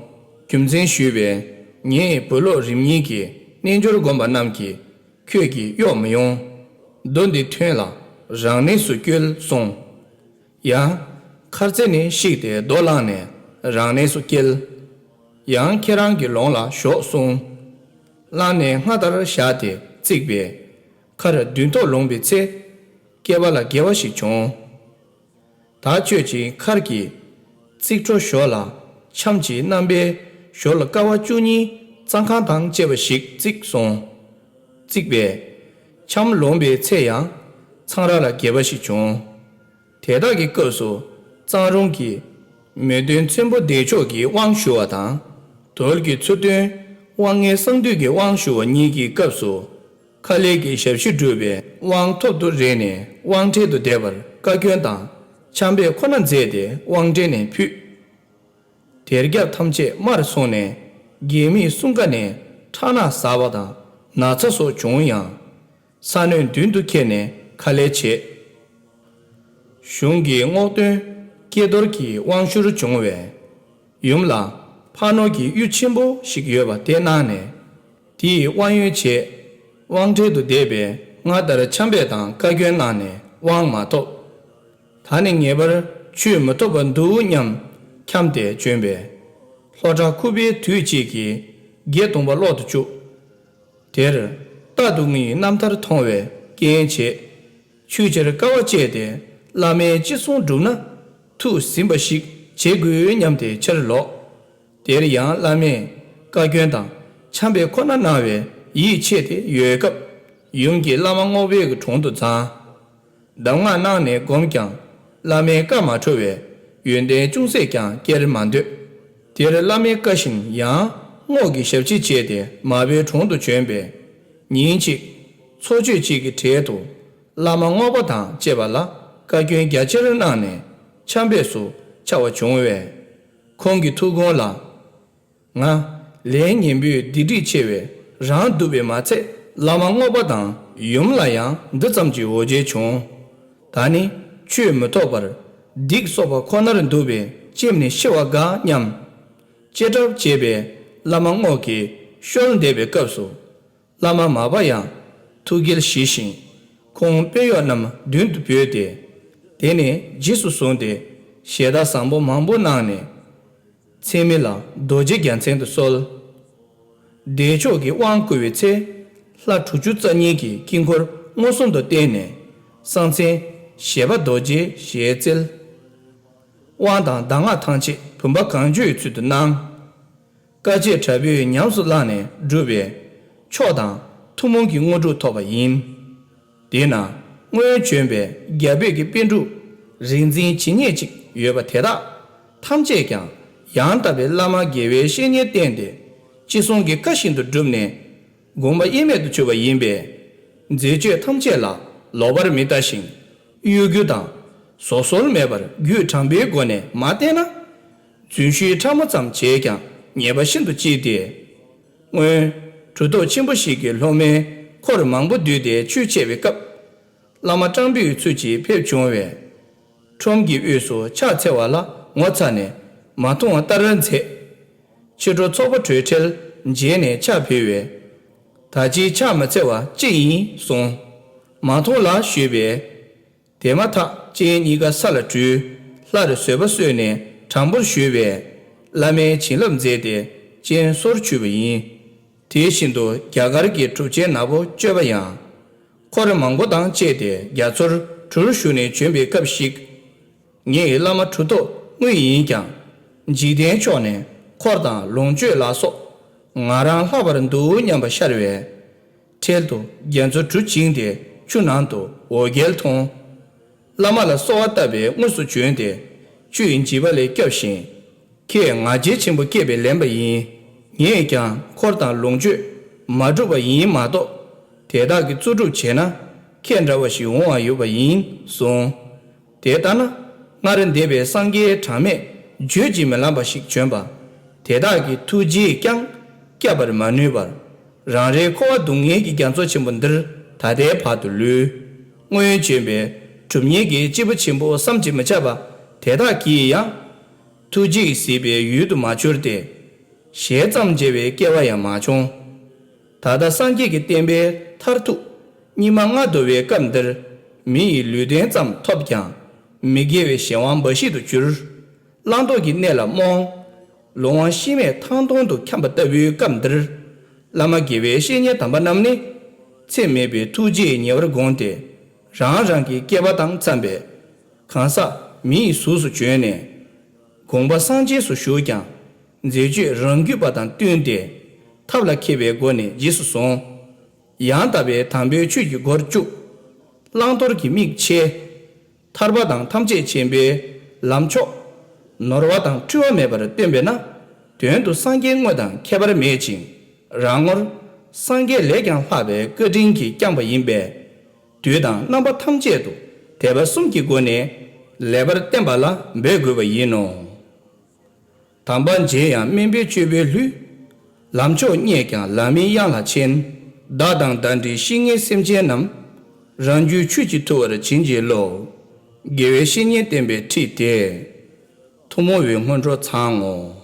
རྒྱུ་མཚན་ཞུས་པས། ངའི་བུ་སློབ་རིམ་གཉིས་ཀྱི་རྣལ་འབྱོར་སྒོམ་པ་རྣམས་ཀྱིས་ཁྱོད་ཀྱིས་གཡོག་མི་ཡོང་། རྡོ་འདི་ཐོན་ལ་རང་གནས་སུ་བསྐྱོལ་གསུངས། ཡང་། མཁར་རྩེ་ནས་བཤིག་སྟེ་རྡོ་བླངས་ནས་རང་གནས་སུ་བསྐྱལ། ཡང་ཁྱེད་རང་གི་ལོངས་ལ་ཞོག་གསུངས། བླངས་ནས་སྔར་ལྟར་བཞག་སྟེ་བརྩིགས་པས། མཁར་བདུན་ཐོག་ལོངས་པའི་ཚེ། བསྐལ་པ་ལ་དགེ་བ་ཞིག་བྱུང་། ད་ཁྱོད་ཀྱིས་མཁར་གྱི་རྩིག་འཕྲོ་ཞོར་ལ་འཆམ་གྱི་རྣམ་པའི་ཞོར་ལ་ཀ་བ་བཅུ་གཉིས་གཙང་ཁང་དང་བཅས་པ་ཞིག་བརྩིགས་གསུངས། བརྩིགས་པས། འཆམ་ལོངས་པའི་ཚེ་ཡང་ཚང་ར་ལ་དགེ་བ་ཞིག་བྱུང་། དེ་དག་གི་སྐབས་སུ་གཙང་རོང་གི་མེས་སྟོན་ཚོན་པོ་བདེ་མཆོག་གི་དབང་ཞུ་བ་དང་། དོལ་གྱི་མཚུར་སྟོན་དབང་ངེ་གསང་འདུས་ཀྱི་དབང་ཞུ་བ་གཉིས་ཀྱི་སྐབས་སུ། ཁ་ལས་ཀྱི་ཞབས་ཕྱི་སྒྲུབ་པའི་དབང་ཐོབ་ཏུ་རེ་ནས་དབང་ཁྲིད་དུ་བསྡད་པར་བཀའ་བཀྱོན་དང་འཆམ་པས་ཁོ་ན་མཛད་དེ་དབང་ཁྲིད་ནས་ཕུད། དེར་རྒྱབ་ཐམས་ཅད་དམར་སོང་ནས་རྒྱལ་མིས་གསུང་ཀ་ནས་ཁྲག་སྣ་ཟགས་པ་དང་ན་ཚ་སོགས་བྱུང་ཡང་། ས་གནོན་མདུན་དུ་ཁྱེར་ནས་ཁ་ལས་བྱེད། གཞུང་གི་རྔོག་སྟོན་ཀྱེ་རྡོར་གྱི་དབང་ཤུར་བྱུང་བས། ཡུམ་ལ་ཕ་ནོར་གྱི་གཡུ་ཆེན་པོ་ཞིག་ཡོད་པ་དེ་གནང་ནས། དེའི་དབང་ཡོན་བྱས། དབང་ཁྲིད་དུ་བསྡད་པས་སྔར་ལྟར་འཆམ་པས་དང་བཀའ་བཀྱོན་གནང་ནས་དབང་མ་ཐོབ། ད་ནི་ངེས་པར་ཆོས་མི་ཐོབ་པར་འདུག་སྙམ་འཁྱམས་ཏེ་བྱོན་པས། ལྷོ་བྲག་ཁུ་པའི་དུས་གཅིག་གི་བརྒྱད་སྟོང་པ་ཀློག་ཏུ་བཅུག། དེར་རྟག་ཏུ་ངའི་རྣམ་ཐར་མཐོང་བས་རྐྱེན་བྱས། ཆོས་ཕྱིར་དཀའ་བ་སྤྱད་དེ་བླ་མའི་ཅི་གསུང་བསྒྲུབས་ན་ཐུགས་ཟིན་པ་ཞིག་བྱེད་དགོས་སྙམ་སྟེ་ཕྱིར་ལོག། དེར་ཡང་བླ་མས་བཀའ་བཀྱོན་དང་འཆམ་པའི་ཁོ་ན་གནང་བས་ཡིད་ཆེས་ཏེ་ཡོད་སྐབས་ཡུམ་གྱིས་བླ་མ་རྔོག་པའི་གི་དྲུང་དུ་བརྫངས། གདམས་ངག་གནང་ནས་བསྒོམས་ཀྱང་བླ་མའི་བཀའ་མ་འཁྲོལ་བས་ཡོན་ཏན་ཅུང་ཟད་ཀྱང་སྐྱེར་མ་འདོད། དེར་བླ་མའི་བཀའ་བཞིན་ཡང་རྔོག་གི་ཞབས་ཕྱི་བྱས་ཏེ་མར་པའི་དྲུང་དུ་བྱོན་པས། ཉིན་གཅིག་ཚོགས་ཆོས་གཅིག་གི་གྲལ་དུ་བླ་མ་རྔོག་པ་དང་བཅས་པ་ལ་བཀའ་བཀྱོན་རྒྱ་ཆེར་གནང་ནས་འཆམ་པས་སུ་ཆགས་པ་བྱུང་བས། ཁོང་གི་ཐུགས་དགོངས་ལ། ང་ལས་ངན་པོའི་སྡིག་སྒྲིབ་ཆེ་བས་རང་སྡུག་པས་མ་ཚད་བླ་མ་རྔོག་པ་དང་ཡུམ་ལ་ཡང་འདི་ཙམ་གྱི་འོ་བརྒྱལ་བྱུང་། ད་ནི་ཆོས་མི་ཐོབ་པར་སྡིག་གསོག་པ་ཁོ་ནར་འདུག་པས་ལྕེབས་ནས་ཤི་བ་དགའ་སྙམ། ལྕེ་གྲབས་བྱས་པས་བླ་མ་རྔོག་གི་བཤོལ་འདེབས་པའི་སྐབས་སུ། བླ་མ་མར་པ་ཡང་ཐུགས་འགལ་ཞི་ཞིང་ཁོང་དཔོན་གཡོག་རྣམས་མདུན་དུ་བོས་ཏེ། དེ་ནས་རྗེས་སུ་བཟུང་སྟེ་ཞལ་ཏ་བཟང་པོ་མང་པོ་གནང་ནས། མཚན་མེད་ལ་རྡོ་རྗེ་རྒྱལ་མཚན་དུ་གསོལ། བདེ་མཆོག་གི་དབང་བསྐུར་བའི་ཚེ། ལྷ་དྲུག་ཅུ་རྩ་གཉིས་ཀྱི་དཀྱིལ་འཁོར་མངོན་སུམ་དུ་བསྟན་ནས། གསང་མཚན་ཞེས་པ་རྡོ་རྗེའི་ཞལ་བསྩལ། དབང་དང་གདམས་ངག་ཐམས་ཅད་བུམ་པ་གང་བྱོའི་ཚུལ་དུ་གནང་། དཀའ་སྤྱད་དྲག་པོས་ཉམས་སུ་བླངས་ནས་བསྒྲུབས་པས་མཆོག་དང་ཐུན་མོང་གི་དངོས་གྲུབ་ཐོབ་པ་ཡིན། དེས་ན་སྔོན་བྱོན་པའི་རྒྱ་བོད་ཀྱི་པཎ་གྲུབ་རིག་འཛིན་ཇི་སྙེད་ཅིག་ཡོད་པ་དེ་དག་ཐམས་ཅད་ཀྱང་ཡང་དག་པའི་བླ་མ་དགེ་བའི་བཤེས་གཉེན་བསྟེན་ཏེ་ཅི་གསུང་གི་བཀའ་བཞིན་དུ་བསྒྲུབས་ནས་དགོངས་པ་དབྱེར་མེད་དུ་གྱུར་པ་ཡིན་པས། མཛད་སྤྱོད་ཐམས་ཅད་ལ་ ལོག་པར་མི་ལྟ་ཞིང་། གཡོ་སྒྱུ་དང་། ཟོག་གསོལ་མེད་པར་རྒྱུད་དྲང་པོའི་སྒོ་ནས་མ་བསྟེན་ན། རྫུན་ཞུའི་ཕྲ་མོ་ཙམ་བྱས་ཀྱང་ཉེས་པ་ཤིན་ཏུ་ལྕི་སྟེ། སྔོན། གྲུབ་ཐོབ་ཆེན་པོ་ཞིག་གི་སློབ་མའི་འཁོར་མང་པོ་འདུས་ཏེ་ཆོས་འཆད་པའི་སྐབས། བླ་མ་སྤྲང་པོའི་ཚུལ་གྱིས་ཕེབས་བྱུང་བས། ཁྲོམ་གྱི་དབུས་སུ་ཕྱག་འཚལ་བ་ལ་ངོ་ཚ་ནས་མ་མཐོང་བ་ལྟར་མཛད། ཕྱི་དྲོ་ཚོགས་པ་གྲོལ་འཕྲལ་མཇལ་ནས་ཕྱག་ཕུལ་བས། ད་ཅིའི་ཕྱག་མ་འཚལ་བ་ཅི་ཡིན་གསུངས། མ་མཐོང་ལ་ཞུས་པས། དེ་མ་ཐག་སྤྱན་གཉིས་ཀ་ས་ལ་བྲུས། སླར་བཟོད་པ་གསོལ་ནས་དྲང་པོར་ཞུས་པས། བླ་མའི་བྱིན་རླབས་མཛད་དེ་སྤྱན་སོར་ཆུད་པ་ཡིན། དེ་བཞིན་དུ་རྒྱ་གར་གྱི་གྲུབ་ཆེན་ནག་པོ་སྤྱོད་པ་ཡང་། འཁོར་མང་པོ་དང་བཅས་ཏེ་རྒྱ་མཚོར་གྲུར་ཞུགས་ནས་བྱོན་པའི་སྐབས་ཤིག་ངས་བླ་མ་གྲུབ་ཐོབ་དངོས་ཡིན་ཀྱང་། འཇིག་རྟེན་ཕྱོགས་ནས་འཁོར་དང་ལོངས་སྤྱོད་ལ་སོགས་ང་རང་ལྷག་པར་འདུག་སྙམ་པ་ཤར་བས། འཕྲལ་དུ་རྒྱ་མཚོ་གྲུ་བཅིངས་ཏེ་ཆུ་ནང་དུ་འོ་བརྒྱལ་མཐོང་། བླ་མ་ལ་གསོལ་བ་བཏབ་པས་དངོས་སུ་བྱོན་ཏེ་བཅུད་འཇིགས་པ་ལས་སྐྱོབས་ཤིང་། ཁྱེད་ང་རྒྱལ་ཆེན་པོ་སྐྱེས་པས་ལན་པ་ཡིན། ངས་ཀྱང་འཁོར་དང་ལོངས་སྤྱོད་མ་བསྒྲུབས་པ་ཡིན་མ་གཏོགས། དེ་དག་གི་གཙོ་སྒྲུབ་བྱས་ན་ཁྱེད་འདྲ་བ་ཞིག་འོང་བ་ཡོད་པ་ཡིན་གསུངས། དེ་ལྟ་ན། སྔར་འདས་པའི་སངས་རྒྱས་གྲངས་མེད་བརྗོད་ཀྱིས་མི་ལང་བ་ཞིག་བྱོན་པ། དེ་དག་གི་ཐུགས་རྗེས་ཀྱང་བསྐྱབ་པར་མ་ནུས་པར། རང་རེའི་འཁོར་བ་སྡུག་བསྔལ་གྱི་རྒྱ་མཚོ་ཆེན་པོ་འདིར་ད་ལྟའི་བར་དུ་ལུས། སྔོན་བྱོན་པའི་གྲུབ་བརྙེས་ཀྱི་སྐྱེས་བུ་ཆེན་པོ་བསམ་གྱིས་མི་ཁྱབ་པ་དེ་དག་གིས་ཡང་། ཐུགས་རྗེས་གཟིགས་པའི་ཡུལ་དུ་མ་གྱུར་ཏེ། ཞལ་ཙམ་མཇལ་བའི་སྐལ་བ་ཡང་མ་བྱུང་། ད་ལྟ་སངས་རྒྱས་ཀྱི་བསྟན་པའི་མཐར་ཐུག་སྙིགས་མ་ལྔ་བདོ་བའི་སྐབས་འདིར། མི་ཡི་ལུས་རྟེན་ཙམ་ཐོབ་ཀྱང་། མི་དགེ་བའི་གཞན་དབང་འབའ་ཞིག་ཏུ་གྱུར། བླང་དོར་གྱི་གནས་ལ་རྨོངས། ལོང་བ་གཤིས་མེད་ཐང་སྟོང་དུ་འཁྱམས་པ་ལྟ་བུའི་སྐབས་འདིར། བླ་མ་དགེ་བའི་བཤེས་གཉེན་དམ་པ་རྣམས་ནི། ཚེ་མེད་པའི་ཐུགས་རྗེས་ཉེ་བར་དགོངས་ཏེ། རང་རང་གི་སྐལ་པ་དང་འཚམས་པའི། གང་ཟག་མི་ཡི་གཟུགས་སུ་བྱོན་ནས། དགོངས་པ་སངས་རྒྱས་སུ་ཞུགས་ཀྱང་། མཛད་སྤྱོད་རང་རྒྱུད་པ་དང་བསྟུན་ཏེ། ཐབས་ལ་མཁས་པའི་སྒོ་ནས་རྗེས་སུ་བཟུང་། ཡང་དག་པའི་དམ་པའི་ཆོས་ཀྱི་སྒོར་བཅུག་བླང་དོར་གྱི་མིག་ཕྱེ། ཐར་པ་དང་ཐམས་ཅད་མཁྱེན་པའི་ལམ་མཆོག་ནོར་བ་དང་འཁྲུལ་བ་མེད་པར་སྟོན་པས་ན། དོན་དུ་སངས་རྒྱས་དངོས་དང་ཁྱད་པར་མེད་ཅིང་། རང་ངོར་སངས་རྒྱས་ལས་ཀྱང་ལྷག་པའི་བཀའ་དྲིན་གྱིས་བསྐྱངས་པ་ཡིན་པས། དུས་དང་རྣམ་པ་ཐམས་ཅད་དུ་དད་པ་གསུམ་གྱི་སྒོ་ནས་ལེགས་པར་བསྟེན་པ་ལ་འབད་དགོས་པ་ཡིན་ནོ། དམ་པ་མཇལ་ཡང་དམན་པའི་སྤྱོད་པས་བསླུས། ལམ་མཆོག་རྙེད་ཀྱང་ལམ་མིན་གཡང་ལ་ཕྱིན། བདག་དང་བདག་འདྲའི་བཤེས་གཉེན་སེམས་ཅན་རྣམས། རང་རྒྱུད་ཆོས་ཀྱིས་ཐུལ་བར་བྱིན་གྱིས་རློབས། དགེ་བའི་བཤེས་གཉེན་བསྟེན་པའི་ཁྲིད་དེ། ཐུན་མོང་བའི་སྔོན་འགྲོ་ཚང་ངོ་།